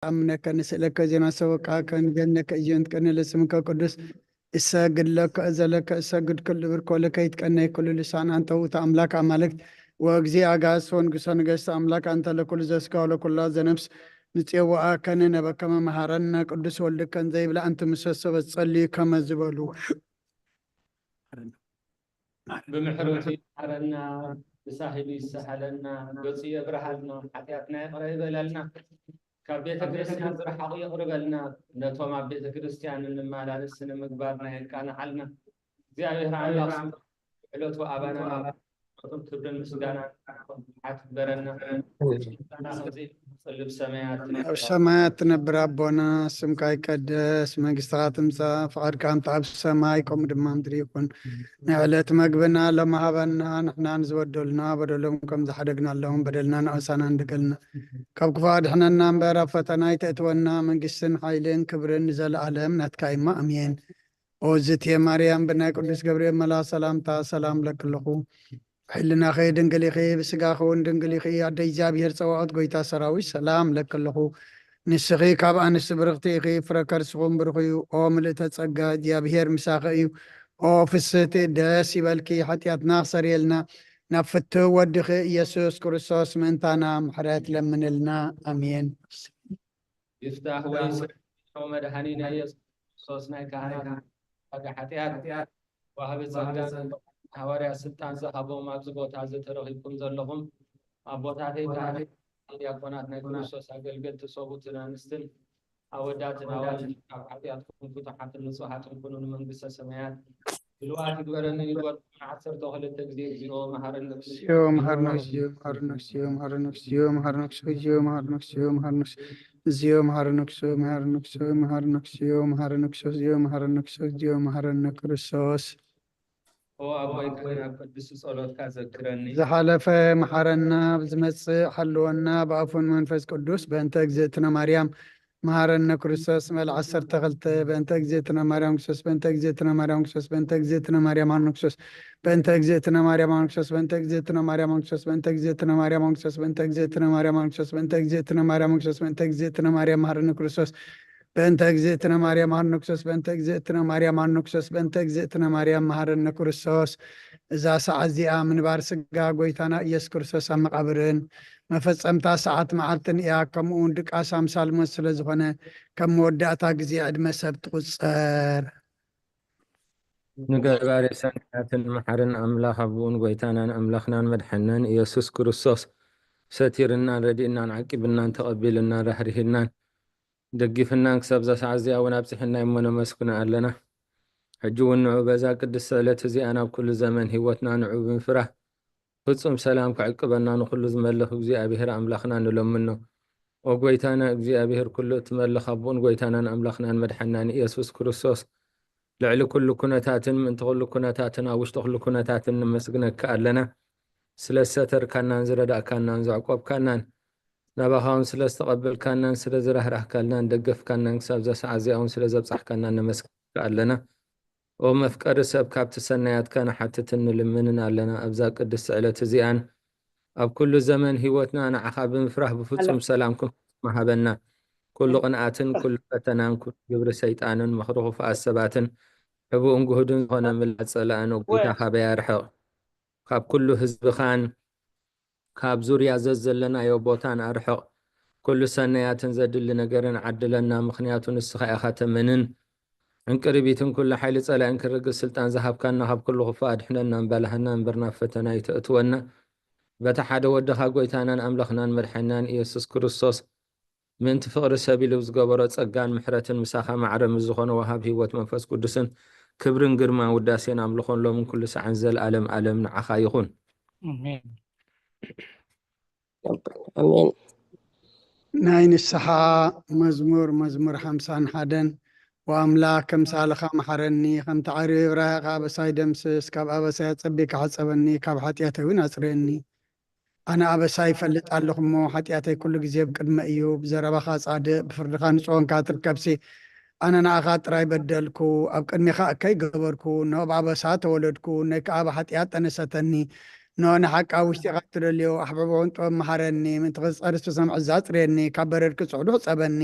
نأمنك نسألك زينا سوقك نجنك إيون تكن لسمك قدوس. እሰግድ ለከ እዘ ለከ እሰግድ ክል ብርኮ ለከ ይትቀነይ ኩሉ ልሳን አንተ ውእቱ አምላክ አማልክት ወእግዚእ አጋእዝት ወንጉሰ ነገስት አምላክ አንተ ለኩሉ ዘስጋ ወለኩላ ዘነፍስ ንጽውዓከ ንነበከመ መሃረነ ቅዱስ ወልድከን ዘይብላ እንተ ምሰሶ በጸልዩ ከመ ዝበሉ ብምሕረቱ ይምሓረና፣ ብሳህሉ ይሰሃለና፣ ገጹ የብርሃልና፣ ሓጢኣትና ይቕረ ይበለልና፣ ካብ ቤተ ክርስቲያን ዝረሓቑ የቕርበልና፣ ነቶም ኣብ ቤተ ክርስቲያን እንመላለስ ስነ ምግባርና የቃንዓልና። እግዚኣብሔር ኣምላኽ ስሙ ዕለቱ ኣባና ናባቱም ክብርን ምስጋና ሓት ግበረና። ጽልብ ሰማያት ኣብ ሰማያት ትነብር ኣቦና፣ ስምካ ይቀደስ፣ መንግስትኻ ትምጻእ፣ ፍቓድካ ከምቲ ኣብ ሰማይ ከምኡ ድማ ምድሪ ይኹን። ንዕለት መግብና ሎሚ ሃበና፣ ንሕና ንዝበደሉና በደሎም ከም ዝሓደግናሎም በደልና ንኣሳና እንድገልና፣ ካብ ክፉ ኣድሕነና እምበር ኣብ ፈተና ኣይተእትወና፣ መንግስትን ሓይልን ክብርን ንዘለኣለም ናትካ እማ ኣሜን። ኦዝቴ ማርያም ብናይ ቅዱስ ገብርኤል መልኣኽ ሰላምታ ሰላም ለክልኹ ሕልናኺ ድንግል ኢኺ፣ ብስጋኺ እውን ድንግል ኢኺ። ኣደ እግዚኣብሔር ጸባኦት ጎይታ ሰራዊት ሰላም ለክልኹ። ንስኺ ካብ ኣንስቲ ብርኽቲ ኢኺ፣ ፍረ ከርስኹም ብሩኽ እዩ። ኦ ምልእተ ጸጋ እግዚኣብሔር ምሳኺ እዩ። ኦ ፍስህቲ ደስ ይበልኪ፣ ሓጢኣትና ክሰርየልና ናብ ፍትው ወድኺ ኢየሱስ ክርስቶስ ምእንታና ምሕረት ለምንልና። ኣሜን። ይፍታህ ወይ መድሃኒና ኢየሱስ ክርስቶስ ናይ ካህናት ዋጋ ሓጢኣት ዋሃቢ ጸጋ ሃዋርያ ስልጣን ዝሃቦም ኣብዚ ቦታ እዚ ተረኺብኩም ዘለኹም ኣቦታተይ ካህናት ዲያቆናት ናይ ክርስቶስ ኣገልገልቲ ሰቡትን ኣንስትን ኣወዳትን ኣዋልድን ካብ ሓጢኣትኩም ፍቱሓትን ንጹሃትን ኩኑ ንመንግስተ ሰማያት ድልዋት ይግበረኒ ይግበርኩም ዓሰርተ ክልተ ግዜ እግዚኦ መሃረኒ እግዚኦ መሃረነ እግዚኦ መሃረነ እግዚኦ መሃረነ እግዚኦ መሃረነ እግዚኦ መሃረነ እግዚኦ መሃረነ እግዚኦ መሃረነ እግዚኦ መሃረነ እግዚኦ መሃረነ እግዚኦ መሃረነ ክርስቶስ እግዚኦ መሃረነ ክርስቶስ እግዚኦ መሃረነ ክርስቶስ ኦ ኣቦይ ካብ ቅዱስ ጸሎትካ ዘክረኒ ዝሓለፈ መሓረና ብዝመጽእ ሓልወና ብኣፉን መንፈስ ቅዱስ በእንተ እግዝእትነ ማርያም መሃረነ ክርስቶስ መል ዓሰርተ ክልተ በእንተ እግዝእትነ ማርያም ክርስቶስ በእንተ እግዝእትነ ማርያም ክርስቶስ በእንተ እግዝእትነ ማርያም ሃርነ ክርስቶስ በእንተ እግዝእትነ ማርያም ሃርነ ክርስቶስ በእንተ እግዝእትነ ማርያም ሃርነ ክርስቶስ በእንተ እግዝእትነ ማርያም ሃርነ ክርስቶስ በእንተ እግዝእትነ ማርያም ሃርነ ክርስቶስ በእንተ እግዝእትነ ማርያም ሃርነ ክርስቶስ በእንተ እግዝእትነ ማርያም መሃረነ ክርስቶስ በእንተ እግዝእትነ ማርያም ሃርነ ክርስቶስ በእንተ እግዝእትነ ማርያም ሃርነ ክርስቶስ በእንተ እግዝእትነ ማርያም መሃረነ ክርስቶስ እዛ ሰዓት እዚኣ ምንባር ስጋ ጎይታና ኢየሱስ ክርስቶስ ኣብ መቃብርን መፈጸምታ ሰዓት መዓልትን እያ። ከምኡ እውን ድቃስ ኣምሳል ሞት ስለ ዝኾነ ከም መወዳእታ ግዜ ዕድመ ሰብ ትቑጸር። ንገባሬ ሰናያትን መሓርን ኣምላኽ ኣቦኡን ጎይታናን ኣምላኽናን መድሓናን ኢየሱስ ክርስቶስ ሰቲርናን ረዲእናን ዓቂብናን ተቐቢልናን ራህሪህናን ደጊፍናን ክሳብ እዛ ሰዓት እዚኣ እውን ኣብፂሕና እሞ ነመስግኖ ኣለና። ሕጂ እውን ንዑ በዛ ቅድስቲ ዕለት እዚኣ ናብ ኩሉ ዘመን ህይወትና ንዑ ብምፍራህ ፍጹም ሰላም ክዕቅበና ንኹሉ ዝመልኽ እግዚኣብሔር ኣምላኽና ንለምኖ። ኦ ጎይታና እግዚኣብሔር ኩሉ እትመልኽ ኣቦን ጎይታናን ኣምላኽናን መድሓናን ኢየሱስ ክርስቶስ ልዕሊ ኩሉ ኩነታትን ምእንቲ ኩሉ ኩነታትን ኣብ ውሽጢ ኩሉ ኩነታትን ንመስግነካ ኣለና። ስለ ዝሰተርካናን ዝረዳእካናን ዘዕቆብካናን ናባኻ እውን ስለ ዝተቐበልካናን ስለ ዝራህራህካልናን ደገፍካናን ክሳብ እዛ ሰዓት እዚኣ እውን ስለ ዘብጻሕካናን ነመስግነካ ኣለና። ኦ መፍቀሪ ሰብ ካብቲ ሰናያትካ ንሓትትን ንልምንን ኣለና። ኣብዛ ቅድስቲ ዕለት እዚኣን ኣብ ኩሉ ዘመን ህይወትና ንዓኻ ብምፍራህ ብፍጹም ሰላም ክንፍጽም ሃበና። ኩሉ ቅንኣትን ኩሉ ፈተናን ኩሉ ግብሪ ሰይጣንን ምኽሪ ክፉኣት ሰባትን ሕቡእን ግሁድን ዝኾነ ምላጽ ጸላእን እጉታ ካበይ ኣርሕቕ። ካብ ኩሉ ህዝብኻን ካብ ዙርያ ዘዘለናዮ ቦታን ኣርሕቕ። ኩሉ ሰናያትን ዘድሊ ነገርን ዓድለና፣ ምኽንያቱ ንስኻ ኢኻ ተመንን ዕንቅርቢትን ኩሉ ሓይሊ ጸላእን ክርግጽ ስልጣን ዝሃብካና፣ ካብ ኩሉ ክፉእ ኣድሕነና እምበላህና እምበር ናብ ፈተና ኣይተእትወና። በታ ሓደ ወድኻ ጎይታናን ኣምላኽናን መድሓናን ኢየሱስ ክርስቶስ ምእንቲ ፍቕሪ ሰብ ኢሉ ዝገበሮ ጸጋን ምሕረትን ምሳኻ ማዕረ ምስ ዝኾነ ወሃብ ህይወት መንፈስ ቅዱስን ክብርን ግርማን ውዳሴን ኣምልኾን ሎምን ኩሉ ሰዓን ዘልኣለም ኣለም ንዓኻ ይኹን። ኣሜን። ናይ ንስሓ መዝሙር መዝሙር ሓምሳን ሓደን ወኣምላኽ ከምሳልኻ መሓረኒ፣ ከምቲ ዓርቢ ብራህኻ ኣበሳይ ደምስስ፣ ካብ ኣበሳይ ኣጸቢካ ሕጸበኒ፣ ካብ ሓጢኣተይ እውን ኣጽርየኒ። ኣነ ኣበሳይ ይፈልጥ ኣለኹ እሞ፣ ሓጢኣተይ ኩሉ ግዜ ብቅድመ እዩ። ብዘረባኻ ጻድቕ፣ ብፍርድኻ ንጹህ ኮንካ ትርከብሲ። ኣነ ንኣኻ ጥራይ በደልኩ፣ ኣብ ቅድሜኻ እከይ ገበርኩ። እነሆ ብኣበሳ ተወለድኩ፣ እነይ ከኣ ብሓጢኣት ጠነሰተኒ። ኖ ንሓቂ ኣብ ውሽጢ ኢኻ እትደልዮ ኣሕብቦ ጥበብ መሃረኒ፣ ምእንቲ ክጸርስ ብሰምዒ ኣጽርየኒ፣ ካብ በረድ ክጽዕዱ ሕጸበኒ።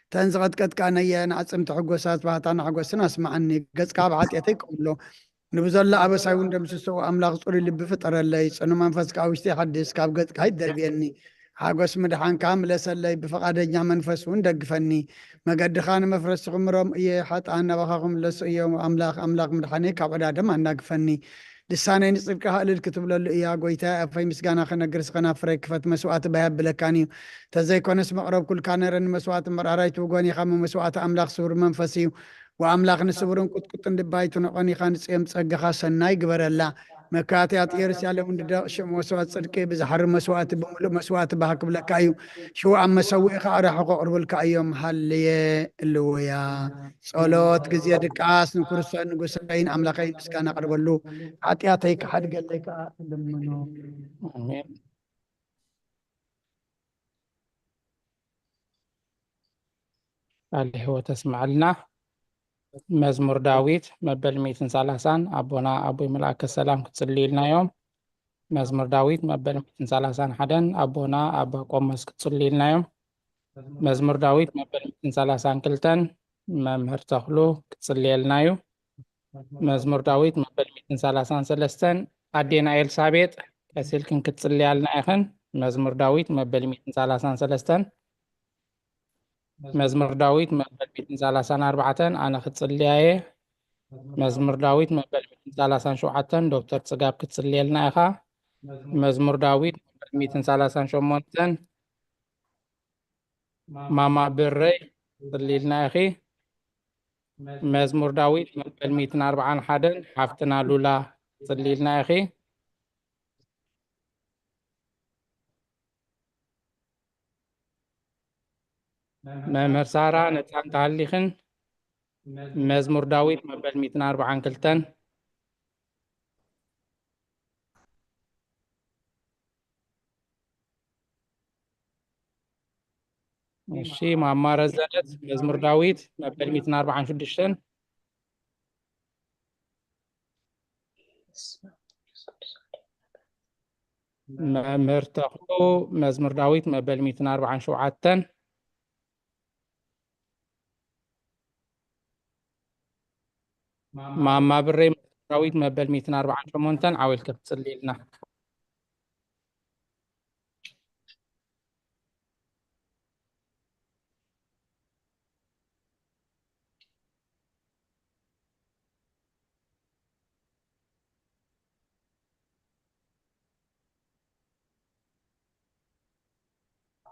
እተን ዝቐጥቀጥካነየን ኣዕጽምቲ ሕጎሳት ባህታን ሓጎስን ኣስምዓኒ። ገጽካ ኣብ ሓጢኣተይ ቀብሎ፣ ንብዘሎ ኣበሳይ እውን ደምስሶ። ኣምላኽ ጽሩይ ልቢ ፍጠረለይ፣ ጽኑ መንፈስካ ኣብ ውሽጢ ሓድስ፣ ካብ ገጽካ ኣይትደርብየኒ። ሓጎስ ምድሓንካ ምለሰለይ፣ ብፍቓደኛ መንፈስ እውን ደግፈኒ። መገድኻ ንመፍረስቲ ክምሮም እየ፣ ሓጥኣን ናባኻ ክምለሱ እዮም። ኣምላኽ ኣምላኽ ምድሓነይ ካብ ዕዳ ደም ኣናግፈኒ። ልሳነይ ንጽድቅኻ እልል ክትብለሉ እያ። ጎይታየ ኣፈይ ምስጋና ክነግርስ ከናፍረይ ክፈት መስዋእቲ ባይ ኣብለካን እዩ። ተዘይኮነስ መቕረብ ኩልካ ነረ ንመስዋእቲ እምበር ኣራይ ትውጎን ኢኻ እሞ መስዋእቲ ኣምላኽ ስውር መንፈስ እዩ። ወኣምላኽ ንስውርን ቁጥቁጥን ልባይ ትንዖን ኢኻ ንጽዮም ጸጋኻ ሰናይ ግበረላ። መካትያት ኢየሩሳሌም እንድደቕ ሽም መስዋእቲ ጽድቂ ብዝሓሪ መስዋእቲ ብምሉእ መስዋእቲ ባህ ክብለካ እዩ። ሽው ኣብ መሰውኢኻ ኣራሑ ከቕርቡልካ እዮም። ሃሌ እልውያ። ጸሎት ግዜ ድቃስ ንክርስቶስ ንጉሰይን ኣምላኸይን ምስጋና ኣቕርበሉ፣ ሓጢኣተይ ክሓድገለይ ከኣ እልምኖ። ኣሜን። ቃለ ሕይወት ኣስምዓልና። መዝሙር ዳዊት መበል ሚእትን ሰላሳን ኣቦና ኣቦይ መልኣከ ሰላም ክትጽልዩልና እዮም። መዝሙር ዳዊት መበል ሚእትን ሰላሳን ሓደን ኣቦና ኣባ ቆሞስ ክትጽልዩልና እዮም። መዝሙር ዳዊት መበል ሚእትን ሰላሳን ክልተን መምህር ተኽሉ ክትጽልየልና እዩ። መዝሙር ዳዊት መበል ሚእትን ሰላሳን ሰለስተን ኣዴና ኤልሳቤጥ ቀሲልክን ክትጽልያልና ኢኽን። መዝሙር ዳዊት መበል ሚእትን ሰላሳን ሰለስተን። መዝሙር ዳዊት መበል ሚእትን ሰላሳን ኣርባዕተን ኣነ ክትጽልያ እየ። መዝሙር ዳዊት መበል ሚእትን ሰላሳን ሸውዓተን ዶክተር ጽጋብ ክትጽልየልና ኢኻ። መዝሙር ዳዊት መበል ሚእትን ሰላሳን ሸሞንተን ማማ ብረይ ጽልይልና ኢኺ። መዝሙር ዳዊት መበል ሚእትን ኣርባዓን ሓደን ሓፍትና ሉላ ጽልይልና ኢኺ። መምህር ሳራ ነጻ እንተሃሊኽን መዝሙር ዳዊት መበል ሚእትን ኣርባዓን ክልተን። እሺ፣ ማማ ረዘነት መዝሙር ዳዊት መበል ሚእትን ኣርባዓን ሽዱሽተን። መምህር ተኽሉ መዝሙር ዳዊት መበል ሚእትን ኣርባዓን ሸውዓተን። ማማ ብሬ መዝሙር ዳዊት መበል ሚእትን ኣርባዓን ሸሞንተን ዓው ኢልኪ ክትጽልይልና።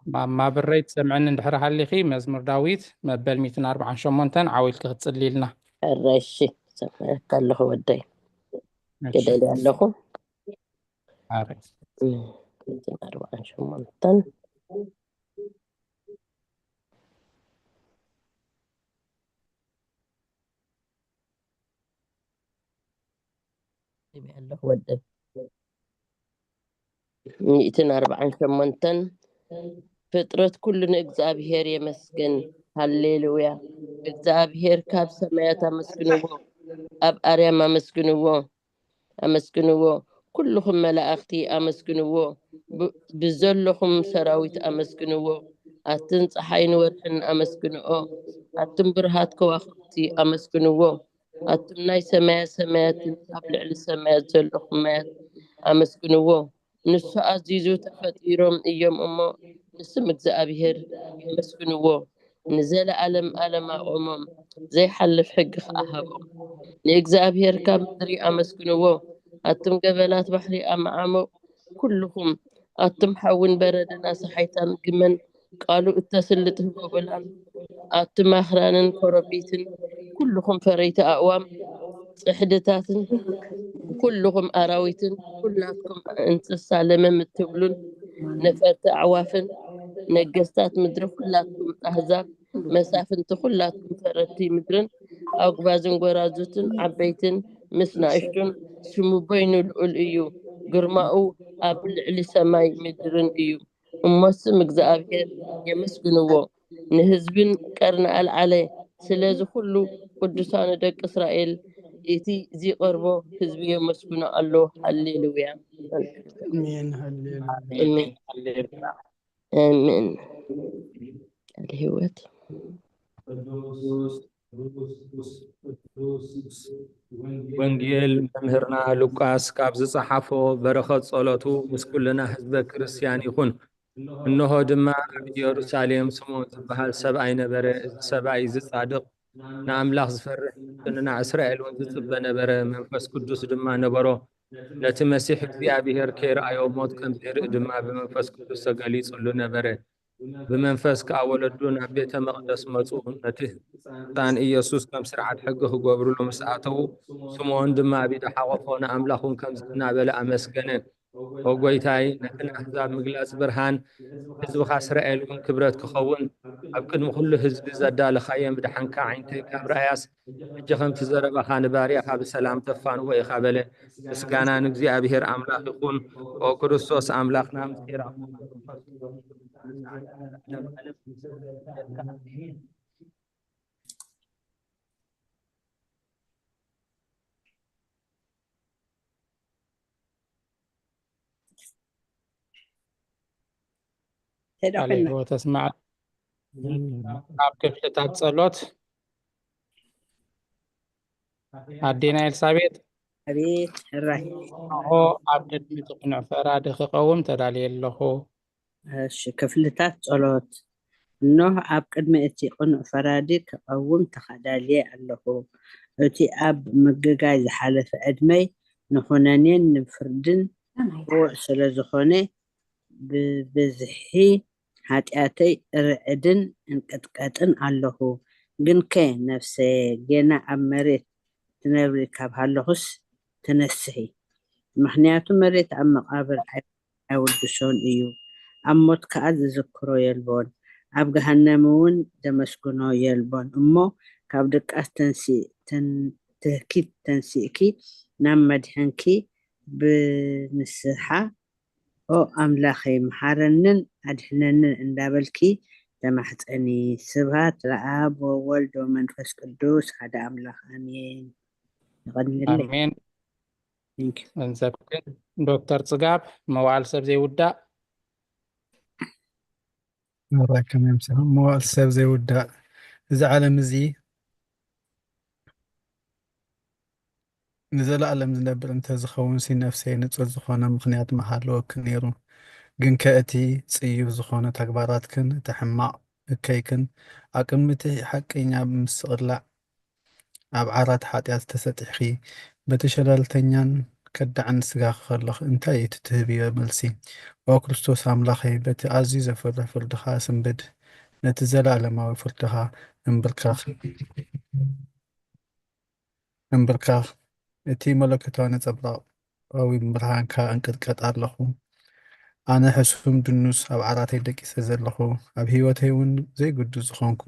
ማማ ብረይ ትሰምዕኒ እንድሕር ሃሊኺ መዝሙር ዳዊት መበል ሚእትን ኣርባዓን ሸሞንተን ዓው ኢልኪ ክትጽልይልና። ሕራይ እሺ፣ ሰምዐካ ኣለኹ ወደይ። እሺ። ክደልያ ኣለኹ። ኣረ። እም፣ ሚእትን ኣርባዓን ሸሞንተን። ሰሚዐ ኣለኹ ወደይ። ሚእትን ኣርባዓን ሸሞንተን። ፍጥረት ኩሉ ንእግዚኣብሔር የመስግን። ሃሌሉያ። እግዚኣብሔር ካብ ሰማያት ኣመስግንዎ፣ ኣብ ኣርያም ኣመስግንዎ፣ ኣመስግንዎ። ኩልኹም መላእኽቲ ኣመስግንዎ፣ ብ-፣ ብዘለኹም ሰራዊት ኣመስግንዎ። ኣትን ጸሓይን ወርሕን ኣመስግንኦ፣ ኣትን ብርሃት ከዋኽብቲ ኣመስግንዎ። ኣቱም ናይ ሰማያ ሰማያትን ኣብ ልዕሊ ሰማያት ዘለኹም ማያት ኣመስግንዎ። ንሱ ኣዚዙ ተፈጢሮም እዮም እሞ ንስም እግዚኣብሔር ኣመስግንዎ። ንዘለኣለም ኣለም ኣቖሞም፣ ዘይሓልፍ ሕጊ ኸኣ ሃቦም። ንእግዚኣብሔር ካብ ምድሪ ኣመስግንዎ። ኣቱም ገበላት ባሕሪ ኣብ መዓሙቕ ኩልኹም፣ ኣቱም ሓውን በረድን ኣሳሓይታን ግመን ቃሉ እተስልጥ ህቦብላን ኣቱም ኣኽራንን ኮረቢትን ኩልኹም ፈረይቲ ኣእዋም ጽሕድታትን ኩልኹም ኣራዊትን ኩላትኩም እንስሳ ለመም እትብሉን ነፈርቲ ኣዕዋፍን ነገስታት ምድሪ ኩላትኩም ኣህዛብ መሳፍንቲ ኩላትኩም ፈረድቲ ምድርን ኣጉባዝን ጎራዙትን ዓበይትን ምስ ናእሽቱን ስሙ በይኑ ልዑል እዩ። ግርማኡ ኣብ ልዕሊ ሰማይ ምድርን እዩ። እሞ ስም እግዚኣብሔር የመስግንዎ። ንህዝብን ቀርኒ ኣልዓለ። ስለዚ ኩሉ ቅዱሳኑ ደቂ እስራኤል እቲ ዚቐርቦ ህዝቢ የመስግኖ ኣሎ። ሃሌሉያ። ኣሜን። ሃሌሉያ። ኣሜን። ኣሜን። ቃል ህይወት። ወንጌል መምህርና ሉቃስ ካብ ዝጸሓፎ በረኸት ጸሎቱ ምስ ኩልና ህዝበ ክርስቲያን ይኹን። እንሆ ድማ ኣብ ኢየሩሳሌም ስምዖን ዝበሃል ሰብኣይ ነበረ። እዚ ሰብኣይ እዚ ጻድቕ፣ ንኣምላኽ ዝፈርሕ፣ ንና እስራኤል እውን ዝጽበ ነበረ። መንፈስ ቅዱስ ድማ ነበሮ። ነቲ መሲሕ እግዚኣብሔር ከይረኣዮ ሞት ከም ዘይርኢ ድማ ብመንፈስ ቅዱስ ተገሊጹሉ ነበረ። ብመንፈስ ከኣ ወለዱ ናብ ቤተ መቕደስ መጹ። ነቲ ህጻን ኢየሱስ ከም ስርዓት ሕጊ ክገብሩሉ ምስ ኣተዉ፣ ስምዖን ድማ ኣብ ኢዱ ሓቖፎ፣ ንኣምላኽ እውን ከምዚ እናበለ ኣመስገነ። ኦ ጎይታይ፣ ነቲ ንኣህዛብ ምግላጽ ብርሃን፣ ህዝብኻ እስራኤል እውን ክብረት ክኸውን፣ ኣብ ቅድሚ ኩሉ ህዝቢ ዘዳለኻዮ ምድሓንካ ዓይንተይ ካብ ረኣያስ፣ ሕጂ ከምቲ ዘረባኻ ንባርያኻ ብሰላም ተፋንዎ ኢኻ በለ። ምስጋና ንእግዚኣብሔር ኣምላኽ ይኹን። ኦ ክርስቶስ ኣምላኽና፣ ምስጢር ኣምላኽ ቃለ ሕይወት ኣስምዓልና። ኣብ ክፍልታት ጸሎት ኣዴና ኤልሳቤጥ፣ ኣቤት ሕራይ። እንሆ ኣብ ቅድሚ እቲ ቅኑዕ ፈራዲ ክቐውም ተዳልየ ኣለኹ። እሺ፣ ክፍልታት ጸሎት። እነሆ ኣብ ቅድሚ እቲ ቅኑዕ ፈራዲ ክቐውም ተዳልየ ኣለኹ። እቲ ኣብ ምግጋይ ዝሓለፈ ዕድመይ ንኹነኔን ንፍርድን ብቑዕ ስለ ዝኾነ፣ ብብዝሒ ሓጢኣተይ እርዕድን እንቅጥቀጥን ኣለኹ። ግንከ ነፍሰየ፣ ጌና ኣብ መሬት ትነብሪ ካብ ሃለኹስ፣ ተነስሒ። ምኽንያቱ መሬት ኣብ መቓብር ኣይ- ኣይውድሶን እዩ፣ ኣብ ሞት ከኣ ዝዝክሮ የልቦን፣ ኣብ ገሃነም እውን ዘመስግኖ የልቦን። እሞ ካብ ድቃስ ተንሲ- ተን- ትህኪት ተንሲእኪ ናብ መድሕንኪ ብንስሓ፣ ኦ ኣምላኸይ፣ መሓረንን ኣድሕነንን እንዳበልኪ ተማሕጸኒ። ስብሃት ለኣብ ወወልድ ወመንፈስ ቅዱስ ሓደ ኣምላኽ ኣሜን። ይቐንየለይ። ኣሜን። Thank you። እንሰብክን ዶክተር ጽጋብ፣ መዋዕል ሰብ ዘይውዳእ። መራከም ምሳም መዋዕል ሰብ ዘይውዳእ። እዚ ዓለም እዚ ንዘለኣለም ዝነብር እንተዝኸውን ሲ ነፍሰይ ንጹር ዝኾነ ምኽንያት ምሃለወኪ ነይሩ። ግንከ እቲ ጽዩፍ ዝኾነ ተግባራትክን እቲ ሕማቕ እከይክን ኣብ ቅድሚ እቲ ሓቀኛ ብምስቕላዕ ኣብ ዓራት ሓጢኣት ተሰጢሕኪ፣ በቲ ሸለልተኛን ከዳዕን ስጋኺ ከለኺ እንታይ እዩ እቲ ትህብዮ መልሲ? ኦ ክርስቶስ ኣምላኸይ፣ በቲ ኣዝዩ ዘፍርህ ፍርድኻ ስንብድ፣ ነቲ ዘለኣለማዊ ፍርድኻ እምብርካኽ እምብርካኽ፣ እቲ መለኮታዊ ነጸብራቕ ቀዊም ብርሃንካ እንቅጥቀጥ ኣለኹ። ኣነ ሕሱም ድኑስ ኣብ ዓራተይ ደቂሰ ዘለኹ፣ ኣብ ህይወተይ እውን ዘይግዱ ዝኾንኩ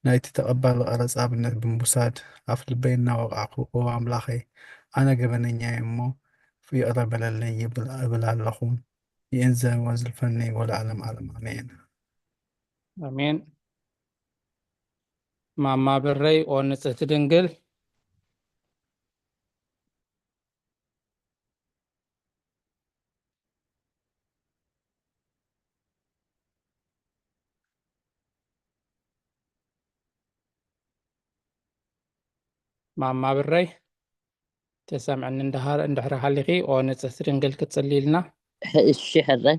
ናይቲ ተቐባሊ ቀረጽ ኣብነት ብምውሳድ ኣፍ ልበይ እናወቕዕኩ፣ ኦ ኣምላኸይ፣ ኣነ ገበነኛየ እሞ ይቕረ በለለይ ይብል እብል ኣለኹ። ይእዘን ወዝልፈኒ ወለዓለም ዓለም ኣሜን። ኣሜን። ማማ ብረይ ኦ ንጽህቲ ድንግል። ማማ ብረይ ተሰምዕኒ እንድሃር እንድሕሪ ሃሊኺ ኦ ንጽህቲ ድንግል ክትጽልይልና። እሺ ሕራይ።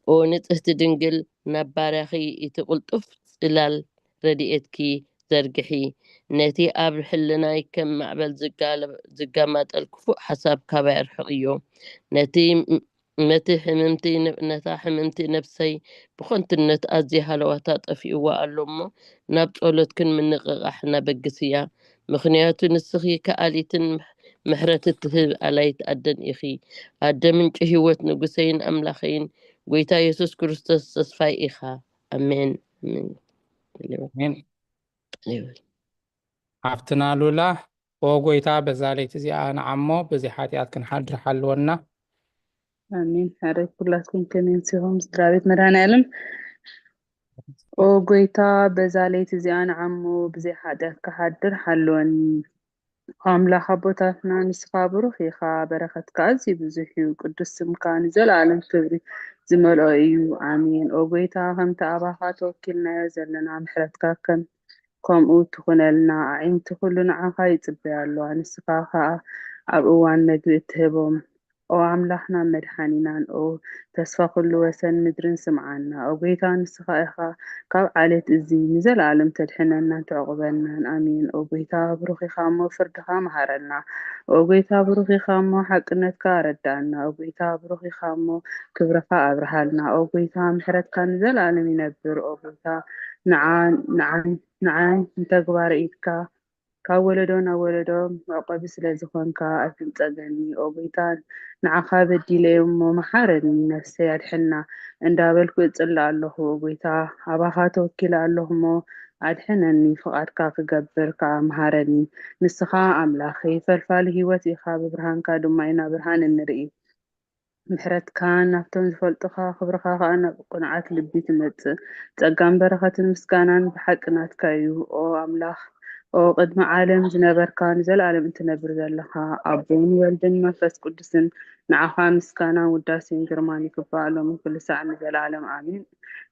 ኦ ንጽህቲ ድንግል፣ ናብ ባርያኺ እቲ ቅልጡፍ ጽላል ረድኤትኪ ዘርግሒ። ነቲ ኣብ ሕልናይ ከም ማዕበል ዝጋለ- ዝጋማጠል ክፉእ ሓሳብ ካባይ ኣርሕቕዮ። ነቲ ነቲ ሕምምቲ ነ- ነታ ሕምምቲ ነብሰይ ብኸንቱነት ኣዝያ ሃለዋታ ጠፊእዋ ኣሎ እሞ ናብ ጸሎትክን ምንቕቓሕን ኣበግስያ። ምኽንያቱ ንስኺ ከኣሊትን ምሕ- ምሕረት እትህብ ኣላይት ኣደን ኢኺ። ኣደ ምንጪ ህይወት ንጉሰይን ኣምላኸይን ጐይታ የሱስ ክርስቶስ ተስፋይ ኢኻ። ኣሜን። ኣሜን። ኣሜን። ሓፍትና ሉላ ኦ ጎይታ በዛ ለይቲ እዚኣ ንዓሞ ብዘይ ሓጢኣት ክንሓድር ሓልወና። ኣሜን። ሕራይ ኩላትኩም ከመይ ኣምሲኹም ስድራ ቤት መድኃኔዓለም? ኦ ጎይታ በዛ ለይቲ እዚኣ ንዓሞ ብዘይ ሓጢኣት ክሓድር ሓልወኒ። ኣምላኽ ኣቦታትና፣ ንስኻ ብሩኽ ኢኻ፣ በረኸትካ ኣዝዩ ብዙሕ እዩ፣ ቅዱስ ስምካ ንዘለኣለም ክብሪ ዝመልኦ እዩ። ኣሜን። ኦ ጐይታ፣ ከምቲ ኣባኻ ተወኪልናዮ ዘለና፣ ምሕረትካ ከም ከምኡ ትኹነልና። ኣዒንቲ ኩሉ ንዓኻ ይጽበያ ኣለዋ፣ ንስኻ ኸኣ ኣብ እዋን መግቢ እትህቦም። ኦ ኣምላኽና መድሓኒናን፣ ኦ ተስፋ ኩሉ ወሰን ምድርን ስምዓና። ኦ ጐይታ ንስኻ ኢኻ ካብ ዓሌት እዚ ንዘለኣለም ተድሕነናን ተዕቑበናን። ኣሜን። ኦ ጐይታ ብሩኽ ኢኻ እሞ ፍርድኻ መሃረልና። ኦ ጐይታ ብሩኽ ኢኻ እሞ ሓቅነትካ ኣረዳእና። ኦ ጐይታ ብሩኽ ኢኻ እሞ ክብርኻ ኣብርሃልና። ኦ ጐይታ ምሕረትካ ንዘለኣለም ይነብር። ኦ ጐይታ ንዓ ንዓን ንዓን ንተግባረ ኢድካ ካብ ወለዶ ናብ ወለዶ መዕቆቢ ስለ ዝኾንካ ኣይትንጸገኒ። ኦ ጐይታ፣ ንዓኻ በዲለ እሞ መሓረኒ፣ ነፍሰይ ኣድሕና እንዳበልኩ እጽሊ ኣለኹ። ኦ ጐይታ፣ ኣባኻ ተወኪለ ኣለኹ እሞ ኣድሕነኒ፣ ፍቓድካ ክገብር ከኣ መሃረኒ። ንስኻ ኣምላኸይ፣ ፈልፋሊ ህይወት ኢኻ፣ ብብርሃንካ ድማ ኢና ብርሃን እንርኢ። ምሕረትካ ናብቶም ዝፈልጡኻ፣ ክብርኻ ኸኣ ናብ ቅኑዓት ልቢ ትመጽእ። ጸጋን በረኸትን ምስጋናን ብሓቂ ናትካ እዩ። ኦ ኣምላኽ፣ ኦ ቅድሚ ዓለም ዝነበርካ፣ ንዘለኣለም እትነብር ዘለኻ፣ ኣቦን ወልድን መንፈስ ቅዱስን፣ ንዓኻ ምስጋናን ውዳሴን ግርማን ይግባእ፣ ሎምን ኩሉ ሳዕ ንዘለኣለም ኣሜን።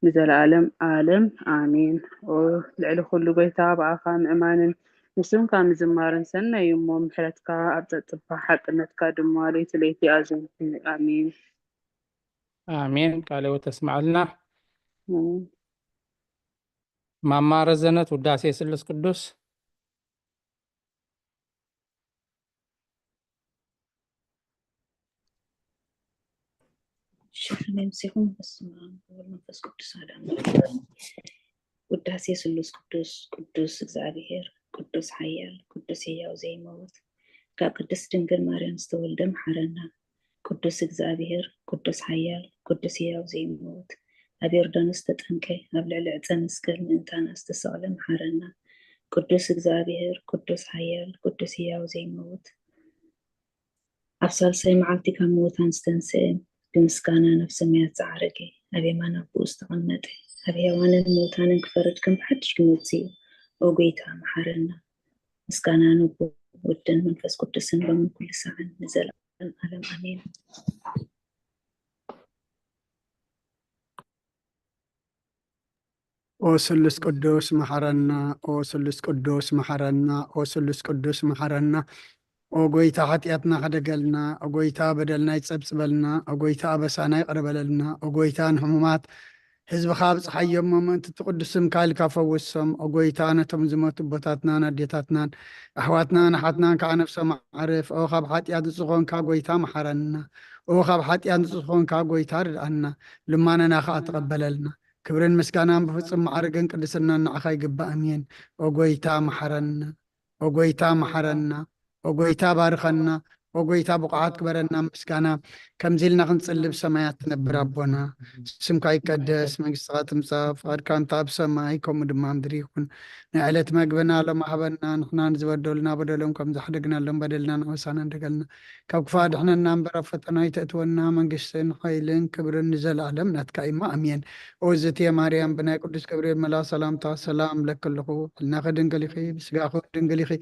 ንዘለኣለም ኣለም ኣሜን። ኦ ልዕሊ ኩሉ ጐይታ፣ ብኣኻ ምእማንን ንስምካ ምዝማርን ሰናይ እዩ እሞ፣ ምሕረትካ ኣብ ጸጽባ፣ ሓቅነትካ ድማ ለይቲ ለይቲ ኣዘንትኒ። ኣሜን። ኣሜን። ቃለ ሕይወት ተስማዕልና። ኣሜን። ማማ ረዘነት፣ ውዳሴ ስሉስ ቅዱስ። ሽሕነ ምስኹም። በስመ ኣብ ወወልድ ወመንፈስ ቅዱስ ኣሐዱ ኣምላክ። ውዳሴ ስሉስ ቅዱስ። ቅዱስ እግዚኣብሔር፣ ቅዱስ ሓያል፣ ቅዱስ ህያው ዘይመውት፣ ካብ ቅድስት ድንግል ማርያም ዝተወልደ መሓረና። ቅዱስ እግዚኣብሔር፣ ቅዱስ ሓያል፣ ቅዱስ ህያው ዘይመውት፣ ኣብ ዮርዳኖስ ተጠምቀ፣ ኣብ ልዕሊ ዕፀ መስቀል ምእንታና ዝተሰቕለ መሓረና። ቅዱስ እግዚኣብሔር፣ ቅዱስ ሓያል፣ ቅዱስ ህያው ዘይመውት፣ ኣብ ሳልሳይ መዓልቲ ካብ ምዉታን ዝተንስአ፣ ብምስጋና ናብ ሰማያት ዝዓረገ፣ ኣብ የማን ኣቦኡ ዝተቐመጠ፣ ኣብ ሕያዋንን ምዉታንን ክፈርድ ከም ብሓድሽ ክመጽእ እዩ። ኦ ጐይታ፣ መሓረና። ምስጋና ንኣቦን ወልድን መንፈስ ቅዱስን ሎምን ኩሉ ሳዕን ንዘለዓለም ዓለም ኣሜን። ኦ ስሉስ ቅዱስ መሓረና፣ ኦ ስሉስ ቅዱስ መሓረና፣ ኦ ስሉስ ቅዱስ መሓረና። ኦ ጐይታ ሓጢኣትና ሕደገልና፣ ኦ ጐይታ በደልና ይጸብጽበልና፣ ኦ ጐይታ ኣበሳና ይቕረ በለልና፣ ኦ ጐይታ ንሕሙማት ህዝብኻ ኣብጽሓዮም እሞ ምእንቲ እቲ ቅዱስ ስምካ ኢልካ ፈውሶም። ኦ ጐይታ ነቶም ዝሞቱ ኣቦታትናን ኣዴታትናን ኣሕዋትናን ኣሓትናን ከኣ ነፍሶም ኣዕርፍ። ኦ ካብ ሓጢኣት ንጹህ ዝኾንካ ጐይታ መሓረና፣ ኦ ካብ ሓጢኣት ንጹህ ዝኾንካ ጐይታ ርድኣና፣ ልማነና ከኣ ተቐበለልና። ክብርን ምስጋናን ብፍጹም ማዕርግን ቅድስናን ንዓኻ ይግባእ። ኣሜን። ኦ ጐይታ መሓረና፣ ኦ ጐይታ መሓረና፣ ኦ ጐይታ ባርኸና፣ ኦ ጐይታ ብቑዓት ግበረና ምስጋና። ከምዚ ኢልና ክንጽሊ። ብሰማያት ትነብር ኣቦና፣ ስምካ ይቀደስ፣ መንግስትኻ ትምጻእ፣ ፍቓድካ እንተ ኣብ ሰማይ ከምኡ ድማ ኣብ ምድሪ ይኹን። ናይ ዕለት መግብና ሎም ሃበና፣ ንሕና ንዝበደሉና በደሎም ከም ዝሓደግናሎም በደልና ንኣበሳና እንደገልና ካብ ክፉእ ኣድሕነና እምበር፣ ኣብ ፈተና ኣይተእትወና፣ መንግስትን ሓይልን ክብርን ንዘለኣለም ናትካ እዩ እሞ፣ ኣሜን። ኦ ዝእቲ ማርያም፣ ብናይ ቅዱስ ገብርኤል መልኣኽ ሰላምታ ሰላም እብለኪ ኣለኹ። ሕልናኺ ድንግል ኢኺ፣ ብስጋኺ እውን ድንግል ኢኺ።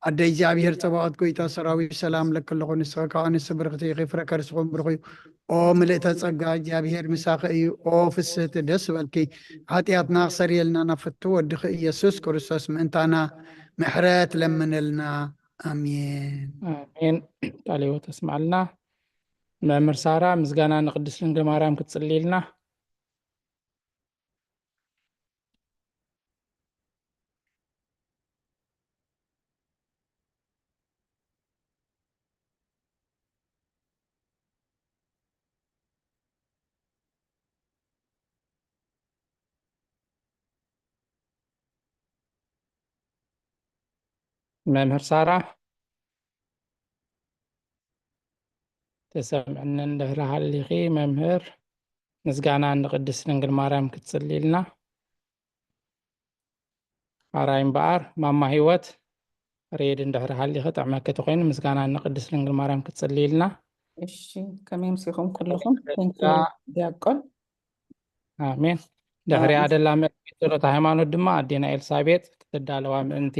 ኣደ እግዚኣብሔር ጸባኦት፣ ጐይታ ሰራዊት፣ ሰላም እብለኪ ኣለኹ። ንስኺ ከኣ ኣንስቲ ብርኽቲ ኢኺ፣ ፍረ ከርስኺ እውን ብሩኽ እዩ። ኦ ምልእተ ጸጋ፣ እግዚኣብሔር ምሳኺ እዩ። ኦ ፍስህቲ፣ ደስ ይበልኪ። ሓጢኣትና ክሰርየልና ናብ ፍቱ ወድኺ ኢየሱስ ክርስቶስ ምእንታና ምሕረት ለምንልና። ኣሜን። ኣሜን። ቃለ ሕይወት ተስማዕልና። መምህር ሳራ፣ ምስጋና ንቅድስት ድንግል ማርያም ክትጽልይልና። መምህር ሳራ፣ ተሰምዕኒ እንድሕር ሃሊኺ መምህር፣ ምስጋና ንቅድስት ድንግል ማርያም ክትጽልይልና። ኣራይ እምበኣር፣ ማማ ህይወት፣ ሬድ እንድሕር ሃሊኺ ጥዕመኪ ተኾይኑ፣ ምስጋና ንቅድስት ድንግል ማርያም ክትጽልይልና። እሺ፣ ከመይ ምሲኹም ኩልኹም? Thank you ዲያቆን። ኣሜን። ድሕሪኣ ኣሜን። ደላ ምእንቲ ጸሎተ ሃይማኖት ድማ ኣዴና ኤልሳቤጥ ክትዳለዋ ምእንቲ።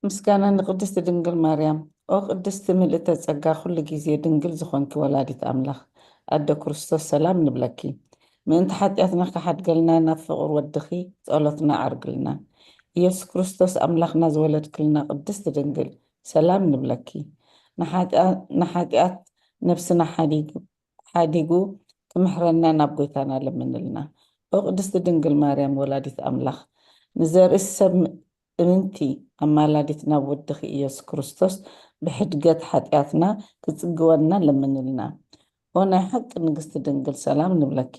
ምስጋና ንቅድስቲ ድንግል ማርያም። ኦ ቅድስቲ ምልእተ ጸጋ፣ ኩሉ ግዜ ድንግል ዝኾንኪ ወላዲት ኣምላኽ፣ ኣደ ክርስቶስ ሰላም ንብለኪ። ምእንቲ ሓጢኣትና ክሓድገልና ናብ ፍቕር ወድኺ ጸሎትና ዓርግልና። ኢየሱስ ክርስቶስ ኣምላኽና ዝወለድክልና ቅድስቲ ድንግል ሰላም ንብለኪ። ንሓጢኣ-፣ ንሓጢኣት ነፍስና ሓዲጉ፣ ሓዲጉ ክምሕረና ናብ ጎይታና ለምንልና። ኦ ቅድስቲ ድንግል ማርያም ወላዲት ኣምላኽ፣ ንዘርኢ ሰብ እምንቲ ኣማላዲት ናብ ወድኺ ኢየሱስ ክርስቶስ ብሕድገት ሓጢኣትና ክጽግወና ለምንልና። ኦ ናይ ሓቂ ንግስቲ ድንግል ሰላም ንብለኪ።